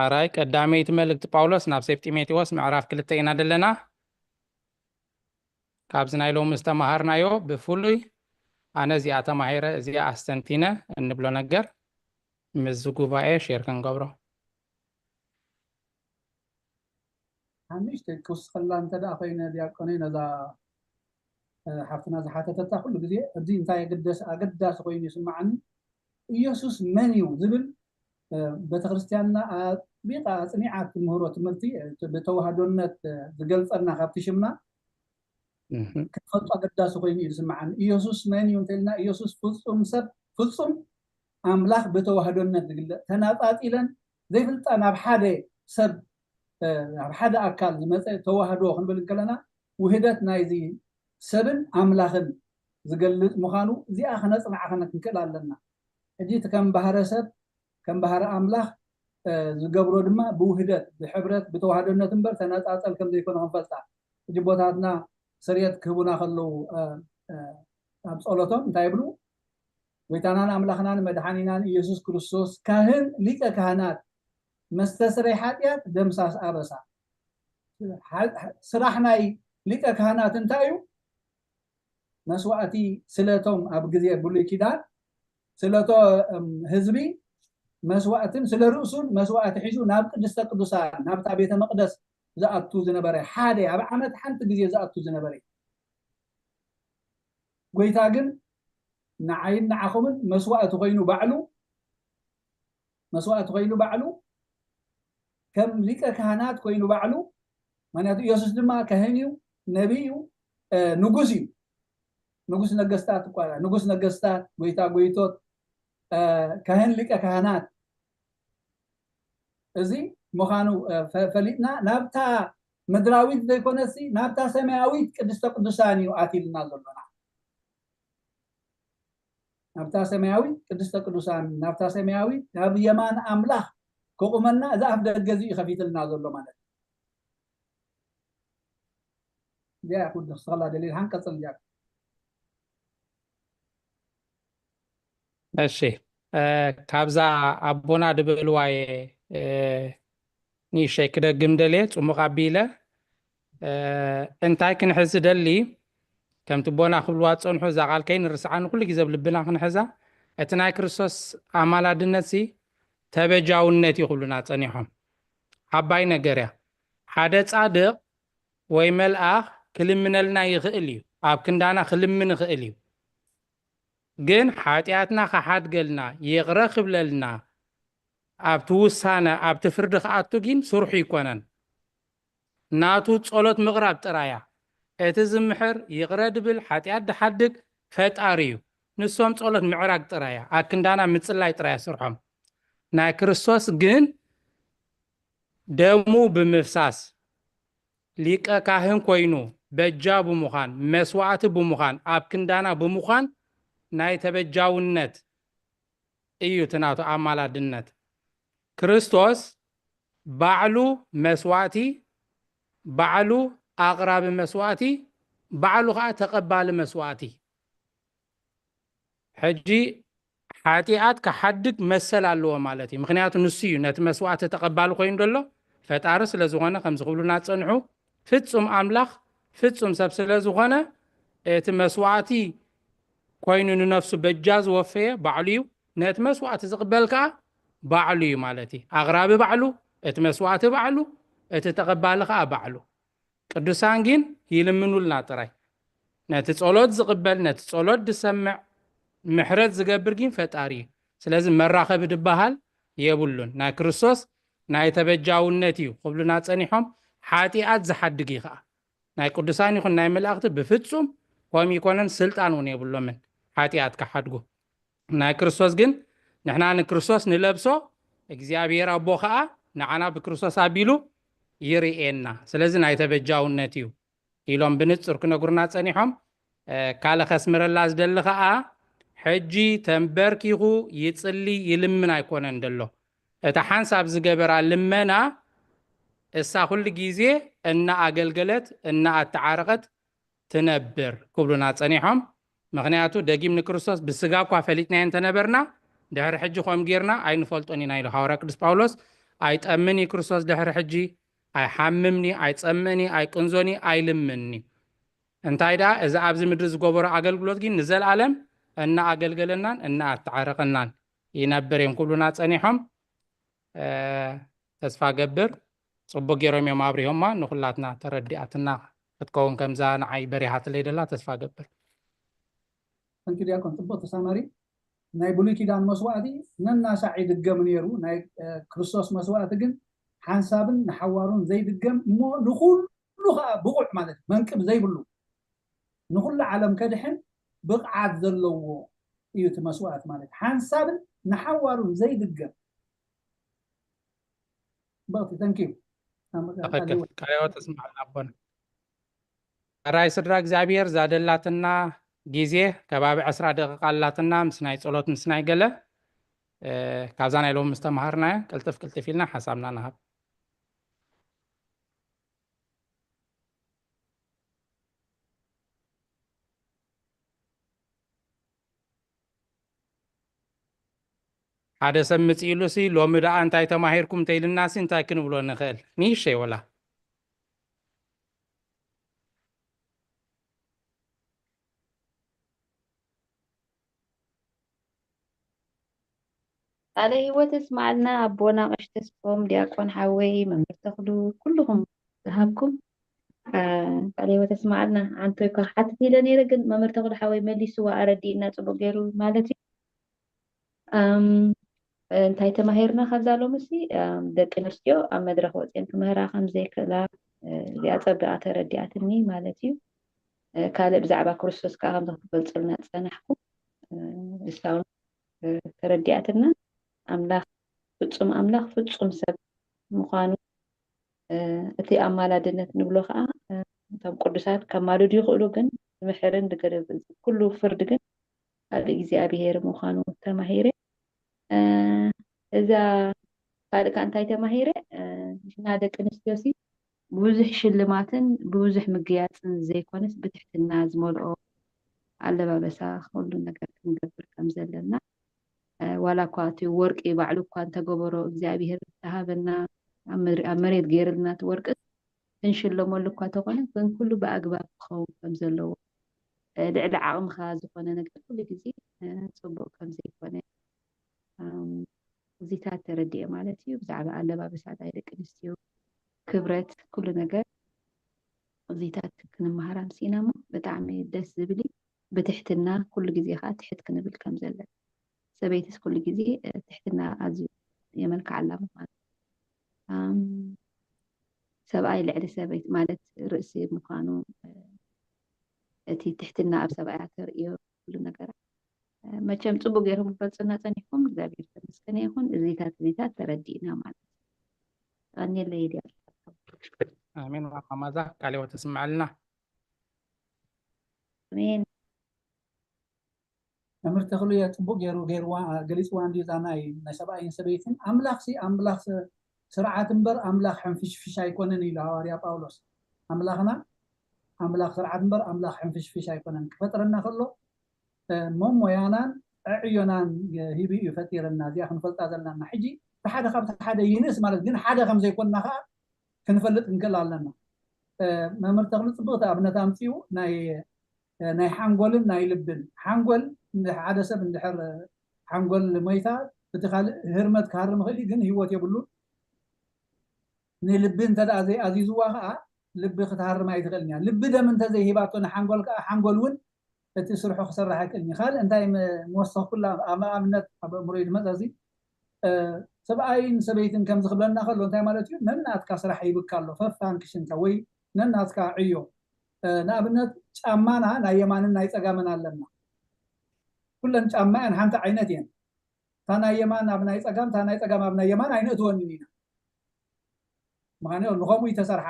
ኣራይ ቀዳመይቲ መልእክቲ ጳውሎስ ናብ ሰብ ጢሞቴዎስ ምዕራፍ ክልተ ኢና ዘለና። ካብዚ ናይ ሎሚ ዝተማሃርናዮ ብፍሉይ ኣነ እዚኣ ተማሂረ እዚኣ ኣስተንቲነ እንብሎ ነገር ምስዚ ጉባኤ ሼር ክንገብሮ። ሓሙሽተ ክውስኸላ እንተ ደኣ ኮይነ ዲያቆነይ ነዛ ሓፍትና ዝሓተተታ ኩሉ ግዜ እዚ እንታይ ኣገዳሲ ኣገዳሲ ኮይኑ ይስምዓኒ። ኢየሱስ መን እዩ ዝብል ቤተክርስትያንና ኣጥቢቃ ኣፅኒዓ ትምህሮ ትምህርቲ ብተዋህዶነት ዝገልፀና ካብቲ ሽምና ክንፈልጦ ኣገዳሲ ኮይኑ እዩ ዝስምዓኒ። ኢየሱስ መን እዩ እንተልና ኢየሱስ ፍፁም ሰብ ፍፁም ኣምላኽ ብተዋህዶነት ዝግለፅ ተናፃፂለን ዘይፍልጣ ናብ ሓደ ሰብ ናብ ሓደ ኣካል ዝመፀ ተዋህዶ ክንብል እንከለና ውህደት ናይዚ ሰብን ኣምላኽን ዝገልፅ ምዃኑ እዚኣ ክነፅንዓ ክንክእል ኣለና። ሕጂ እቲ ከም ባህረ ሰብ ከም ባህረ ኣምላኽ ዝገብሮ ድማ ብውህደት ብሕብረት ብተዋህዶነት እምበር ተነፃፀል ከም ዘይኮነ ክንፈልጣ ሕጂ ቦታትና ስርየት ክህቡና ከለዉ ኣብ ፀሎቶም እንታይ ይብሉ? ጎይታናን ኣምላኽናን መድሓኒናን ኢየሱስ ክርስቶስ ካህን ሊቀ ካህናት መስተስረይ ሓጢኣት ደምሳስ ኣበሳ። ስራሕ ናይ ሊቀ ካህናት እንታይ እዩ? መስዋእቲ ስለቶም ኣብ ግዜ ብሉይ ኪዳን ስለቶ ህዝቢ መስዋእትን ስለ ርእሱን መስዋእቲ ሒዙ ናብ ቅድስተ ቅዱሳን ናብታ ቤተ መቅደስ ዝኣቱ ዝነበረ ሓደ ኣብ ዓመት ሓንቲ ግዜ ዝኣቱ ዝነበረ ጎይታ ግን ንዓይን ንዓኹምን መስዋእቲ ኮይኑ ባዕሉ መስዋእቲ ኮይኑ ባዕሉ ከም ሊቀ ካህናት ኮይኑ ባዕሉ ምክንያቱ ኢየሱስ ድማ ካህን እዩ ነቢይ እዩ ንጉስ እዩ ንጉስ ነገስታት እኳ ንጉስ ነገስታት ጎይታ ጎይቶት ካህን ሊቀ ካህናት እዚ ምዃኑ ፈሊጥና ናብታ ምድራዊት ዘይኮነሲ ናብታ ሰማያዊት ቅድስተ ቅዱሳን እዩ ኣትልና ዘሎና ናብታ ሰማያዊት ቅድስተ ቅዱሳን ናብታ ሰማያዊት ናብ የማን ኣምላኽ ከቑመና እዚ ኣፍ ደገ እዚ እዩ ከፊትልና ዘሎ ማለት እዚኣ ኩሉ ክስኸላ ደሊል ሓንቀፅል እዚኣ እሺ ካብዛ ኣቦና ድብልዋየ ንእሸይ ክደግም ደልየ ፅሙቕ ኣቢለ እንታይ ክንሕዝ ደሊ ከምቲ ቦና ክብልዋ ዝፀንሑ እዛ ቃል ከይንርስዓ ንኩሉ ግዜ ኣብ ልብና ክንሕዛ እቲ ናይ ክርስቶስ ኣማላድነት ሲ ተበጃውነት እዩ ክብሉና ፀኒሖም ዓባይ ነገር እያ ሓደ ፃድቕ ወይ መልኣኽ ክልምነልና ይኽእል እዩ ኣብ ክንዳና ክልምን ይኽእል እዩ ግን ሓጢኣትና ክሓድገልና ይቕረ ክብለልና ኣብቲ ውሳነ ኣብቲ ፍርዲ ክኣቱ ግን ስርሑ ይኮነን ናቱ ጸሎት ምቕራብ ጥራያ እቲ ዝምሕር ይቕረ ድብል ሓጢኣት ድሓድግ ፈጣሪ እዩ ንሶም ጸሎት ምዕራግ ጥራያ ኣክንዳና ምጽላይ ጥራያ ስርሖም ናይ ክርስቶስ ግን ደሙ ብምፍሳስ ሊቀ ካህን ኮይኑ በጃ ብምዃን መስዋዕቲ ብምዃን ኣብ ክንዳና ብምዃን ናይ ተበጃውነት እዩ እቲ ናቱ ኣማላድነት ክርስቶስ ባዕሉ መስዋዕቲ ባዕሉ ኣቕራቢ መስዋዕቲ ባዕሉ ከዓ ተቐባሊ መስዋዕቲ ሕጂ ሓጢኣት ክሓድግ መሰል ኣለዎ ማለት እዩ ምክንያቱ ንሱ እዩ ነቲ መስዋዕቲ ተቐባሊ ኮይኑ ዘሎ ፈጣሪ ስለ ዝኾነ ከምዚ ክብሉና ዝፀንሑ ፍፁም ኣምላኽ ፍፁም ሰብ ስለ ዝኾነ እቲ መስዋዕቲ ኮይኑ ንነፍሱ በጃ ዝወፈየ ባዕሉ እዩ ነቲ መስዋዕቲ ዝቕበል ከዓ ባዕሉ እዩ ማለት እዩ ኣቕራቢ ባዕሉ እቲ መስዋዕቲ ባዕሉ እቲ ተቐባሊ ከዓ ባዕሉ ቅዱሳን ግን ይልምኑልና ጥራይ ነቲ ጸሎት ዝቕበል ነቲ ጸሎት ዝሰምዕ ምሕረት ዝገብር ግን ፈጣሪ እዩ ስለዚ መራኸቢ ድበሃል የብሉን ናይ ክርስቶስ ናይ ተበጃውነት እዩ ክብሉና ጸኒሖም ሓጢኣት ዝሓድግ እዩ ከዓ ናይ ቅዱሳን ይኹን ናይ መላእኽቲ ብፍጹም ከምኡ ይኮነን ስልጣን እውን የብሎምን ሓጢኣት ክሓድጉ ናይ ክርስቶስ ግን ንሕና ንክርስቶስ ንለብሶ እግዚኣብሔር ኣቦ ከዓ ንዓና ብክርስቶስ ኣቢሉ ይርእየና ስለዚ ናይ ተበጃውነት እዩ ኢሎም ብንጹር ክነግሩና ጸኒሖም ካልእ ከስምረላ ዝደሊ ከዓ ሕጂ ተንበርኪኹ ይጽሊ ይልምን ኣይኮነን ደሎ እታ ሓንሳብ ዝገበራ ልመና እሳ ኩሉ ግዜ እናኣገልገለት እናኣተዓረቐት ትነብር ክብሉና ጸኒሖም ምኽንያቱ ደጊም ንክርስቶስ ብስጋ እኳ ፈሊጥናዮ እንተነበርና ድሕሪ ሕጂ ከም ጌርና ኣይንፈልጦን ኢና ኢሉ ሃዋርያ ቅዱስ ጳውሎስ ኣይጠምን እዩ ክርስቶስ ድሕሪ ሕጂ፣ ኣይሓምምኒ፣ ኣይጸምእኒ፣ ኣይቅንዞኒ፣ ኣይልምንኒ። እንታይ ደኣ፣ እዚ ኣብዚ ምድሪ ዝገበሮ ኣገልግሎት ግን ንዘለኣለም እናኣገልገለናን እናኣተዓረቐናን ይነብር እዮም። ኩሉና ጸኒሖም፣ እ፣ ተስፋ ገብር ጽቡቅ ገይሮም እዮም ኣብሪሆማ። ንኹላትና ተረዲኣትና ክትከውን ከምዛ ንዓይ በሪሃትለይ ደላ ተስፋ ገብር። እንኪ ዲያቆን ጽቡቅ ተሳማሪ። ናይ ብሉይ ኪዳን መስዋእቲ ነናሳዕ ይድገም ነይሩ። ናይ፣ እ፣ ክርስቶስ መስዋእቲ ግን ሓንሳብን ንሓዋሩን ዘይድገም እሞ ንኹሉ ከዓ ብቑዕ ማለት እዩ። መንቅብ ዘይብሉ ንኹሉ ዓለም ከድሕን ብቕዓት ዘለዎ እዩ እቲ መስዋእቲ ማለት እዩ። ሓንሳብን ንሓዋሩን ዘይድገም። በቕቲ፣ thank you። ትኽክል። ቃለ ሕይወት ተስማዕና ኣቦና። ሕራይ ስድራ እግዚኣብሔር፣ ዛደላትና ግዜ ከባቢ ዕስራ ደቂቃ ኣላትና፣ ምስ ናይ ጸሎት ምስ ናይ ገለ፣ እ፣ ካብዛ ናይ ሎሚ ምስ ተማሃርናዮ ቅልጥፍ ቅልጥፍ ኢልና ሓሳብና ንሃብ። ሓደ ሰብ ምጽእ ኢሉሲ፣ ሎሚ ደኣ እንታይ ተማሂርኩም እንተኢልናሲ እንታይ ክንብሎ ንኽእል? ንእሽተይ ወላ። ቃለ ህይወት የስማዓልና ኣቦና ቀሺ ተስፎም፣ ዲያቆን ሓወይ፣ መምህር ተኽሉ፣ ኩልኹም ዝሃብኩም፣ አ፣ ቃለ ህይወት የስማዓልና። ኣንቶይ እኳ ሓትት ኢለ ነይረ፣ ግን መምህር ተኽሉ ሓወይ መሊስዋ፣ ኣረዲእና ጽቡቅ ገይሩ ማለት እዩ። ኣም፣ እንታይ ተማሂርና ካብዛ ሎምሲ? ኣም፣ ደቂ ኣንስትዮ ኣብ መድረኽ ወጺኤን ክምህራ ከም ዘይክእላ፣ እ፣ እዚኣ ጸቢቓ ተረዲኣትኒ ማለት እዩ። እ፣ ካልእ ብዛዕባ ክርስቶስ ከኣ ከምዚ ክትገልጹልና ጸናሕኩም። እ፣ ንሳ እውን፣ እ፣ ተረዲኣትና። ኣምላኽ ፍጹም ኣምላኽ ፍጹም ሰብ ምዃኑ፣ እ፣ እቲ ኣማላድነት ንብሎ ከኣ፣ እ፣ እቶም ቅዱሳት ከማልዱ ይኽእሉ፣ ግን ዝምሕርን ዝገደ-፣ ኩሉ ፍርዲ ግን ኣብ እግዚኣብሔር ምዃኑ ተማሂረ። እ፣ እዛ ካልእ ከኣ እንታይ ተማሂረ? እ፣ ንሕና ደቂ ኣንስትዮሲ ብብዙሕ ሽልማትን ብብዙሕ ምግያጽን ዘይኮነስ ብትሕትና ዝመልኦ ኣለባበሳ ኩሉ ነገር ክንገብር ከም ዘለና፣ እ፣ ዋላ እኳ እቲ ወርቂ ባዕሉ እኳ እንተገበሮ እግዚኣብሔር ዝሃበና ኣብ መሬ-፣ ኣብ መሬት ገይርልና እቲ ወርቂ ክንሽለመሉ እኳ ተኾነ፣ ግን ኩሉ ብኣግባብ ክኸውን ከም ዘለዎ፣ እ፣ ልዕሊ ዓቕምኻ ዝኾነ ነገር ኩሉ ግዜ፣ እ፣ ጽቡቕ ከም ዘይኮነ፣ እም፣ እዚታት ተረዲኤ ማለት እዩ። ብዛዕባ ኣለባብሳ ናይ ደቂ ኣንስትዮ፣ ክብረት፣ ኩሉ ነገር እዚታት ክንመሃር ኣምሲእና እሞ ብጣዕሚ ደስ ዝብል እዩ። ብትሕትና ኩሉ ግዜ ከዓ ትሕት ክንብል ከም ዘለና። ሰበይትስ ኩሉ ግዜ፣ እ፣ ትሕትና ኣዝዩ የመልክዓላ ምዃኑ። ኣም፣ ሰብኣይ ልዕሊ ሰበይት ማለት ርእሲ ምዃኑ፣ እ፣ እቲ ትሕትና ኣብ ሰብኣያ ተርእዮ ኩሉ ነገራት። እ፣ መቸም ጽቡቅ ገይርኩም ክትገልጹልና ጸኒሕኩም፣ እግዚኣብሔር ተመስገነ ይኹን። እዚታት፣ እዚታት ተረዲእና ማለት እዩ። ቀንየለይ ድያ? ኣሜን። ማማ ማዛ ቃለ ሕይወት ተስምዓልና። ኣሜን። መምህር ተኽሉ እየ ጽቡቅ ገይሩ፣ ገይርዋ፣ ገሊጽዋ እንድዩ እዛ ናይ፣ ናይ ሰብኣይን ሰበይትን። ኣምላኽ ሲ፣ ኣምላኽ ስ-፣ ስርዓት እምበር ኣምላኽ ሕንፍሽፍሽ ኣይኮነን ኢሉ ሃዋርያ ጳውሎስ። ኣምላኽና ኣምላኽ ስርዓት እምበር ኣምላኽ ሕንፍሽፍሽ ኣይኮነን። ክፈጥረና ከሎ፣ እ፣ መሞያናን ዕዕዮናን ሂቡ እዩ ፈጢረና። እዚኣ ክንፈልጣ ዘለናና። ሕጂ እቲ ሓደ ካብቲ ሓደ ይንእስ ማለት ግን ሓደ ከም ዘይኮንና ከኣ ክንፈልጥ ክንክእል ኣለና። እ፣ መምህር ተኽሉ ጽብቕቲ ኣብነት ኣምጺኡ ናይ፣ እ፣ ናይ ሓንጎልን ናይ ልብን። ሓንጎል፣ ሓደ ሰብ እንድሕር ሓንጎል ሞይታ፣ እቲ ካልእ ህርመት ክሃርም ይኽእል እዩ፣ ግን ህይወት የብሉን። ንልቢ እንተ ደኣ ዘይኣዚዝዋ ከኣ ልቢ ክትሃርም ኣይትኽእልን እያ። ልቢ ደም እንተ ዘይሂባቶ ንሓንጎል ከኣ ሓንጎል እውን እቲ ስርሑ ክሰርሕ ኣይክእልን እዩ። ካልእ እንታይ ም-፣ ምወሰኽኩላ ኣብ ኣብነት ኣብ ኣእምሮይ ዝመጸ እዚ፣ እ፣ ሰብኣይን ሰበይትን ከምዚ ክብለና ከሎ እንታይ ማለት እዩ? ነናትካ ስራሕ ሂብካ ኣሎ፣ ፈፋንክሽንካ ወይ ነናትካ ዕዮ። እ፣ ንኣብነት ጫማና ናይ የማንን ናይ ጸጋምን ኣለና። ኩለን ጫማ እየን፣ ሓንቲ ዓይነት እየን። እታ ናይ የማን ኣብ ናይ ጸጋም፣ እታ ናይ ጸጋም ኣብ ናይ የማን ኣይነእትወንን ኢና። ምኽንያቱ ንኸምኡ ይተሰርሓ።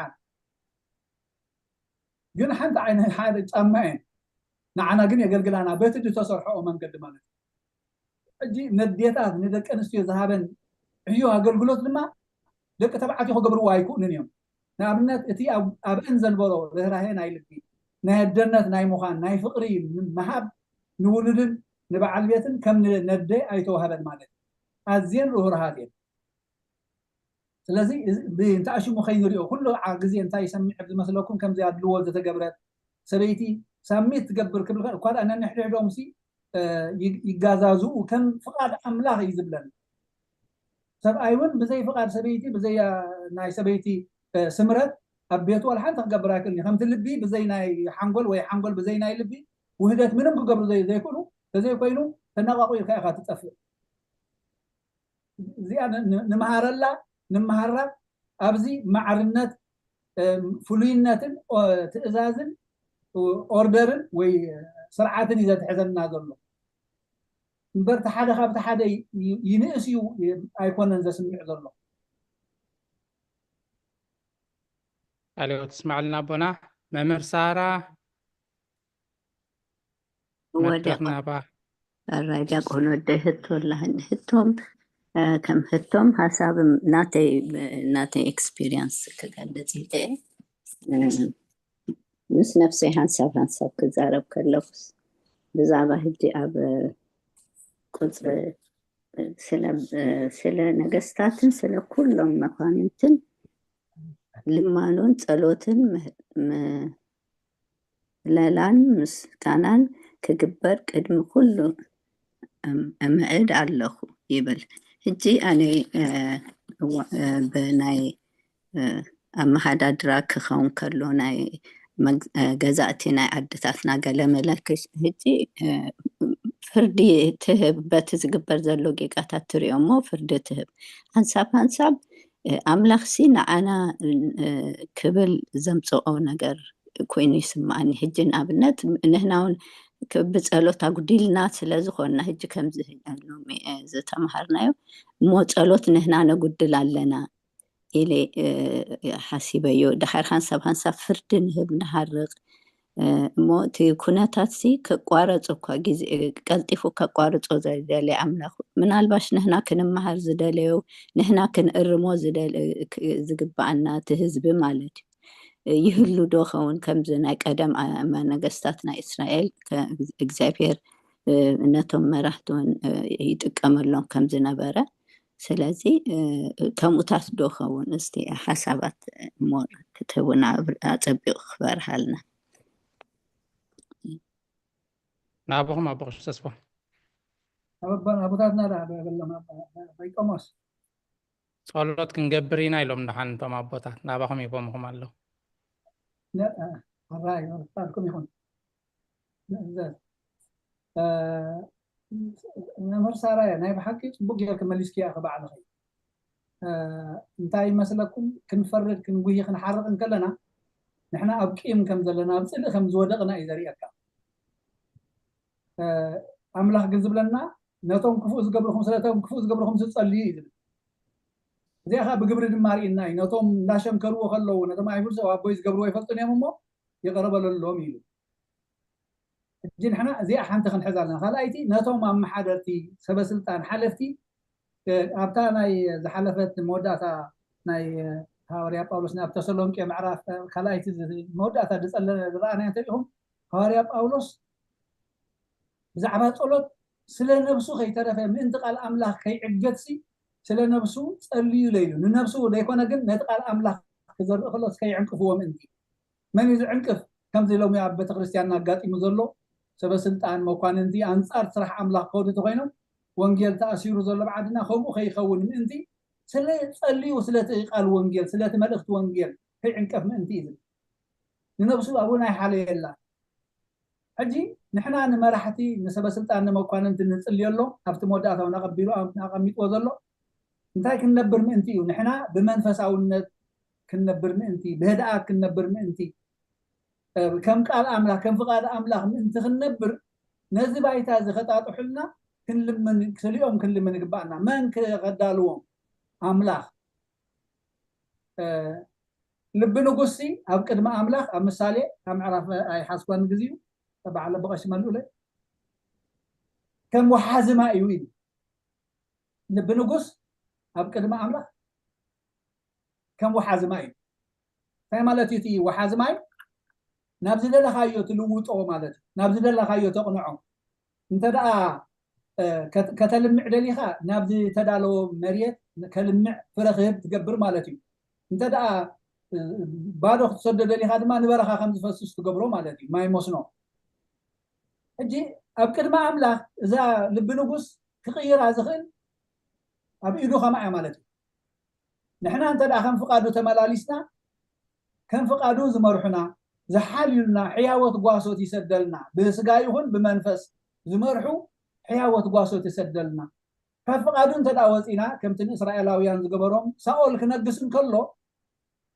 ግን ሓንቲ ዓይነት ሓደ ጫማ እየን። ንዓና ግን የገልግላና በቲ ዝተሰርሐኦ መንገዲ ማለት እዩ። ሕጂ ነዴታት ንደቂ ኣንስትዮ ዝሃበን ዕዮ ኣገልግሎት ድማ ደቂ ተባዕትዮ ክገብርዎ ኣይክእሉን እዮም። ንኣብነት እቲ ኣብ-፣ ኣብአን ዘንበሮ ርህራሄ ናይ ልቢ፣ ናይ ኣደነት ናይ ምዃን፣ ናይ ፍቕሪ ምሃብ ንውሉድን ንበዓል ቤትን ከም ንነደ ኣይተዋህበን ማለት እዩ። ኣዝየን ርህሩሃት እየን። ስለዚ እንታይ ሽሙ ከይንሪኦ ኩሉ ግዜ እንታይ ይሰምዕ ዝመስለኩም ከምዚ ኣድልዎ ዝተገብረት ሰበይቲ ሳሚት ትገብር ክብል እኳ ደኣ ነንሕድሕዶም ሲ ይጋዛዝኡ ከም ፍቓድ ኣምላኽ እዩ ዝብለን። ሰብኣይ እውን ብዘይ ፍቓድ ሰበይቲ ብዘይ ናይ ሰበይቲ ስምረት ኣብ ቤቱ ዋላ ሓንቲ ክገብር ኣይክእልን እዩ። ከምቲ ልቢ ብዘይ ናይ ሓንጎል ወይ ሓንጎል ብዘይ ናይ ልቢ ውህደት ምንም ክገብሩ ዘይክእሉ ተዘይኮይኑ ተነቃቂርካ ኢኻ ትጠፍእ። እዚኣ ንምሃረላ ንምሃራ ኣብዚ ማዕርነት ፍሉይነትን ትእዛዝን ኦርደርን ወይ ስርዓትን እዩ ዘትሕዘና ዘሎ እምበር እቲ ሓደ ካብቲ ሓደ ይንእስ እዩ ኣይኮነን ዘስምዕ ዘሎ። ቃለ ሕይወት ትስማዕልና ኣቦና። መምህር ሳራ ወዲያ መድረኽ ናባ ራይ ዲያቆን ወደ ህቶ ኣላ ህቶም ከም ህቶም ሀሳብም ናተይ ናተይ ኤክስፒሪየንስ ክገልጽ ይኽእል ምስ ነፍሰይ ሀንሳብ ሀንሳብ ክዛረብ ከለኩስ ብዛዕባ ህጂ ኣብ ቁፅሪ ስለ ነገስታትን ስለ ኩሎም መኳንንትን ልማኖን ፀሎትን ለላን ምስጋናን ክግበር ቅድሚ ኩሉ እምዕድ ኣለኹ ይብል። ሕጂ ኣነ ብናይ ኣመሃዳድራ ክኸውን ከሎ ናይ ገዛእቲ ናይ ዓድታትና ገለመለ ሕጂ ፍርዲ ትህብ በቲ ዝግበር ዘሎ ጌጋታት ትሪኦ እሞ ፍርዲ ትህብ ሓንሳብ ሓንሳብ ኣምላኽሲ ንዓና ክብል ዘምፅኦ ነገር ኮይኑ ይስምዓኒ። ሕጂ ንኣብነት ንህና እውን ብፀሎት ኣጉዲልና ስለ ዝኾንና ሕጂ ከምዚ ሎሚ ዝተምሃርናዮ እሞ ፀሎት ንህና ነጉድል ኣለና ኢለ ሓሲበዮ። ድሓር ሓንሳብ ሓንሳብ ፍርዲ ንህብ ንሃርቕ እሞ እቲ ኩነታት ሲ ከቋረፆ እኳ ግዜ ቀልጢፉ ከቋርፆ ዘደለየ ኣምላኽ ምናልባሽ ንህና ክንመሃር ዝደለዩ ንህና ክንእርሞ ዝግበኣና እቲ ህዝቢ ማለት እዩ። ይህሉ ዶ ኸውን ከምዚ ናይ ቀደም ነገስታት ናይ እስራኤል እግዚኣብሔር ነቶም መራህቲ እውን ይጥቀመሎም ከም ዝነበረ ስለዚ ከምኡታት ዶ ኸውን እስቲ ሓሳባት ሞር ክትህቡና ኣፀቢቑ ክበርሃልና ናብኹም ኣቦ ቀሺ ተስፎ ኣቦታትና ዳ በሎም ባይቆሞስ ጸሎት ክንገብር ኢና ኢሎም ደሓን እቶም ኣቦታት ናባኹም ይቦምኹም ኣለዉ ራይ ርጣልኩም ይኹን መምህር ሳራየ ናይ ብሓቂ ፅቡቅ ጌርክ መሊስክያ ክበዓልኸ እንታይ ይመስለኩም ክንፈርድ ክንጉሂ ክንሓርቕ እንከለና ንሕና ኣብ ቂም ከም ዘለና ኣብ ፅልኢ ከም ዝወደቕና እዩ ዘርእየካ ኣምላኽ ግን ዝብለና ነቶም ክፉእ ዝገብርኹም ስለቶም ክፉእ ዝገብርኹም ዝፀልዩ እዩ ዝብል እዚኣ ከዓ ብግብሪ ድማ ርኢና እዩ ነቶም እንዳሸንከርዎ ከለዉ ነቶም ኣይሁድ ሰብ ኣቦይ ዝገብርዎ ይፈልጡን እዮም እሞ ይቐረበለሎም ኢሉ ሕጂ ንሕና እዚኣ ሓንቲ ክንሕዝ ኣለና ካልኣይቲ ነቶም ኣመሓደርቲ ሰበስልጣን ሓለፍቲ ኣብታ ናይ ዝሓለፈት መወዳእታ ናይ ሃዋርያ ጳውሎስ ናብ ተሰሎንቄ ምዕራፍ ካልኣይቲ መወዳእታ ዝፀለ ዝረኣና እንተሪኹም ሃዋርያ ጳውሎስ ብዛዕባ ፀሎት ስለ ነብሱ ከይተረፈ ምእንቲ ቃል ኣምላኽ ከይዕገትሲ ስለ ነብሱ ጸልዩ ኢለ ኢሉ ንነብሱ ዘይኮነ ግን ነቲ ቃል ኣምላኽ ክዘርእ ከሎስ ከይዕንቅፍዎ ምእንቲ መን እዩ ዝዕንቅፍ ከምዚ ሎሚ ኣብ ቤተክርስትያንና ኣጋጢሙ ዘሎ ሰበስልጣን መኳንንቲ ኣንጻር ስራሕ ኣምላኽ ከወዱ ተኮይኖም ወንጌል ተኣሲሩ ዘሎ ብዓድና ከምኡ ከይኸውን ምእንቲ ስለ ጸልዩ ስለቲ ቃል ወንጌል ስለቲ መልእኽቲ ወንጌል ከይዕንቀፍ ምእንቲ እዩ ዝብል ንነብሱ ኣብኡ ናይ ሓለ የላ ሕጂ ንሕና ንመራሕቲ ንሰበስልጣን ንመኳንንቲ ንፅልየሎም ኣብቲ መወዳእታውን ኣቐቢሉ ኣቐሚጥዎ ዘሎ እንታይ ክንነብር ምእንቲ እዩ ንሕና ብመንፈሳውነት ክንነብር ምእንቲ ብህድኣት ክንነብር ምእንቲ ከም ቃል ኣምላኽ ከም ፍቓድ ኣምላኽ ምእንቲ ክንነብር ነዚ ባይታ እዚ ከጣጥሑልና ክንልምን ስሊኦም ክንልምን ይግባኣና መን ከዳልዎም ኣምላኽ ልቢ ንጉስሲ ኣብ ቅድሚ ኣምላኽ ኣብ ምሳሌ ኣብ ምዕራፍ ኣይሓዝኳን ግዜኡ በዓል ኣቦ ቀሺ መልኡለ ከም ወሓዚ ማይ እዩ ኢሉ ልቢ ንጉስ ኣብ ቅድሚ ኣምላኽ ከም ወሓዚ ማይ እዩ እንታይ ማለት እዩ እቲ ወሓዚ ማይ ናብ ዝደለኻዮ ትልውጦ ማለት እዩ ናብ ዝደለኻዮ ተቕንዖ እንተ ደኣ ከተልምዕ ደሊኻ ናብ ዝተዳለወ መሬት ከልምዕ ፍረ ክህብ ትገብር ማለት እዩ። እንተ ደኣ ባዶ ክትሰዶ ደሊኻ ድማ ንበረኻ ከም ዝፈስስ ትገብሮ ማለት እዩ፣ ማይ መስኖ። ሕጂ ኣብ ቅድሚ ኣምላኽ እዛ ልቢ ንጉስ ክቕይራ ዝኽእል ኣብ ኢዱ ከማያ ማለት እዩ። ንሕና እንተ ደኣ ከም ፍቓዱ ተመላሊስና፣ ከም ፍቓዱ ዝመርሑና፣ ዝሓልዩልና ሕያወት ጓሶት ይሰደልና። ብስጋ ይኹን ብመንፈስ ዝመርሑ ሕያወት ጓሶት ይሰደልና። ካብ ፍቓዱ እንተ ደኣ ወጺና፣ ከምቲ ንእስራኤላውያን ዝገበሮም፣ ሳኦል ክነግስ እንከሎ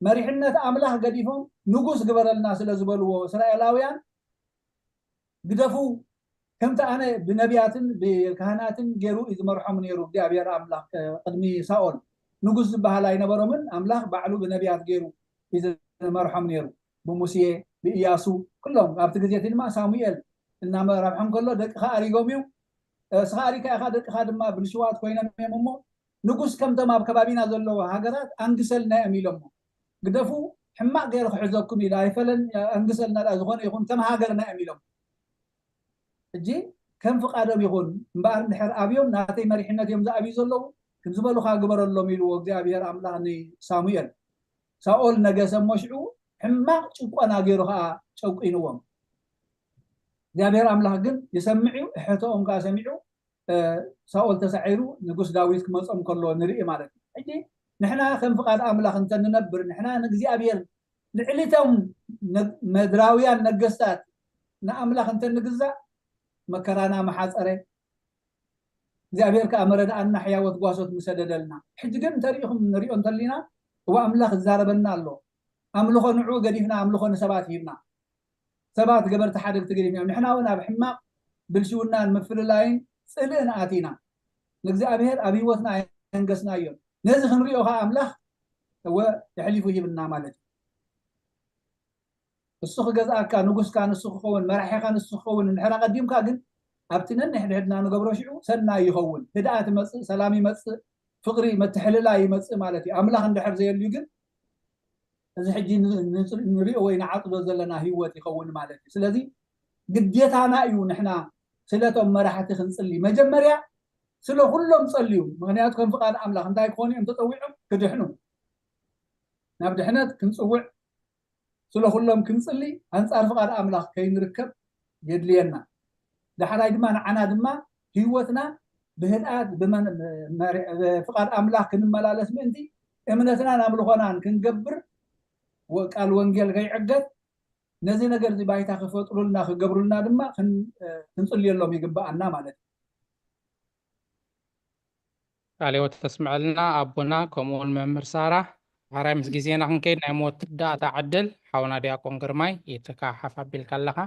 መሪሕነት ኣምላኽ ገዲፎም ንጉስ ግበረልና ስለ ዝበልዎ እስራኤላውያን ግደፉ፣ ከምቲ ኣነ ብነቢያትን ብካህናትን ገይሩ እዩ ዝመርሖም ነይሩ እግዚኣብሔር ኣምላኽ። ቅድሚ ሳኦል ንጉስ ዝበሃል ኣይነበሮምን፣ ኣምላኽ ባዕሉ ብነቢያት ገይሩ እዩ ዝመርሖም ነይሩ። ብሙሴ፣ ብኢያሱ፣ ኩሎም ኣብቲ ግዜ እቲ ድማ ሳሙኤል እናመራርሖም ከሎ ደቅኻ ኣሪጎም እዩ። እስኻ ኣሪካ ኢኻ፣ ደቅኻ ድማ ብልሽዋት ኮይኖም እዮም እሞ ንጉስ ከምቶም ኣብ ከባቢና ዘለዎ ሃገራት ኣንግሰልና እዮም ኢሎሞ። ግደፉ፣ ሕማቕ ገይሩ ክሕዘኩም ኢሉ ኣይፈለን፣ ኣንግሰልና ደኣ ዝኾነ ይኹን ከም ሃገርና እዮም ኢሎም። ሕጂ ከም ፍቓዶም ይኹን እምበኣር እንድሕር ኣብዮም ናተይ መሪሕነት እዮም ዝኣብዩ ዘለዉ፣ ከም ዝበሉኻ ግበረሎም ኢልዎ እግዚኣብሔር ኣምላኽ ንሳሙኤል። ሳኦል ነገሰ እሞ ሽዑ ሕማቕ ጭቆና ገይሩ ኸዓ ጨቂንዎም። እግዚኣብሔር ኣምላኽ ግን ይሰምዕ እዩ፣ እሕቶኦም ከዓ ሰሚዑ ሳኦል ተሳዒሩ ንጉስ ዳዊት ክመጾም ከሎ ንርኢ ማለት እዩ። ሕጂ ንሕና ከም ፍቓድ ኣምላኽ እንተንነብር፣ ንሕና ንእግዚኣብሔር ልዕሊቶም መድራውያን ነገስታት ንኣምላኽ እንተንግዛእ መከራና መሓፀረ፣ እግዚኣብሔር ከዓ መረዳእና ሕያወት ጓሶት ምሰደደልና። ሕጂ ግን እንተሪኢኹም ንሪኦ እንተሊና እዋ ኣምላኽ ይዛረበና ኣሎ። ኣምልኾ ንዑ ገዲፍና ኣምልኾ ንሰባት ሂብና። ሰባት ገበርቲ ሓደግቲ ገዲፍና እዮም። ንሕና እውን ኣብ ሕማቕ ብልሽውናን ምፍልላይን ጽልእን ኣቲና ንእግዚኣብሔር ኣብ ህይወትና ኣየንገስናዮን። ነዚ ክንሪኦ ከዓ ኣምላኽ እወ የሕሊፉ ሂብና ማለት እዩ። እሱ ክገዝኣካ፣ ንጉስካ ንሱ ክኸውን፣ መራሒኻ ንሱ ክኸውን እንድሕር ኣቐዲምካ ግን ኣብቲ ነንሕድሕድና ንገብሮ ሽዑ ሰናይ ይኸውን። ህድኣት ይመጽእ፣ ሰላም ይመጽእ፣ ፍቕሪ መትሕልላይ ይመጽእ ማለት እዩ። ኣምላኽ እንድሕር ዘየልዩ ግን እዚ ሕጂ ንሪኦ ወይ ንዓጽዶ ዘለና ህይወት ይኸውን ማለት እዩ። ስለዚ ግዴታና እዩ ንሕና ስለቶም መራሕቲ ክንጽሊ። መጀመርያ ስለ ኩሎም ጸልዩ። ምክንያቱ ከም ፍቓድ ኣምላኽ እንታይ ክኾኑ እዮም ተጸዊዖም? ክድሕኑ። ናብ ድሕነት ክንጽውዕ ስለ ኩሎም ክንጽሊ ኣንጻር ፍቓድ ኣምላኽ ከይንርከብ የድልየና። ዳሕራይ ድማ ንዓና ድማ ህይወትና ብህድኣት ብፍቓድ ኣምላኽ ክንመላለስ ምእንቲ እምነትናን ኣምልኾናን ክንገብር ቃል ወንጌል ከይዕገት ነዚ ነገር እዚ ባይታ ክፈጥሩልና ክገብሩልና ድማ ክንጽልየሎም ይግብኣና ማለት እዩ። ቃለ ሕይወት ተስምዐልና ኣቦና፣ ከምኡ እውን መምህር ሳራ። ሕራይ ምስ ግዜና ክንከይድ ናይ መወዳእታ ዕድል ሓውና ዲያቆን ግርማይ፣ ኢድካ ሓፍ ኣቢልካ ኣለኻ።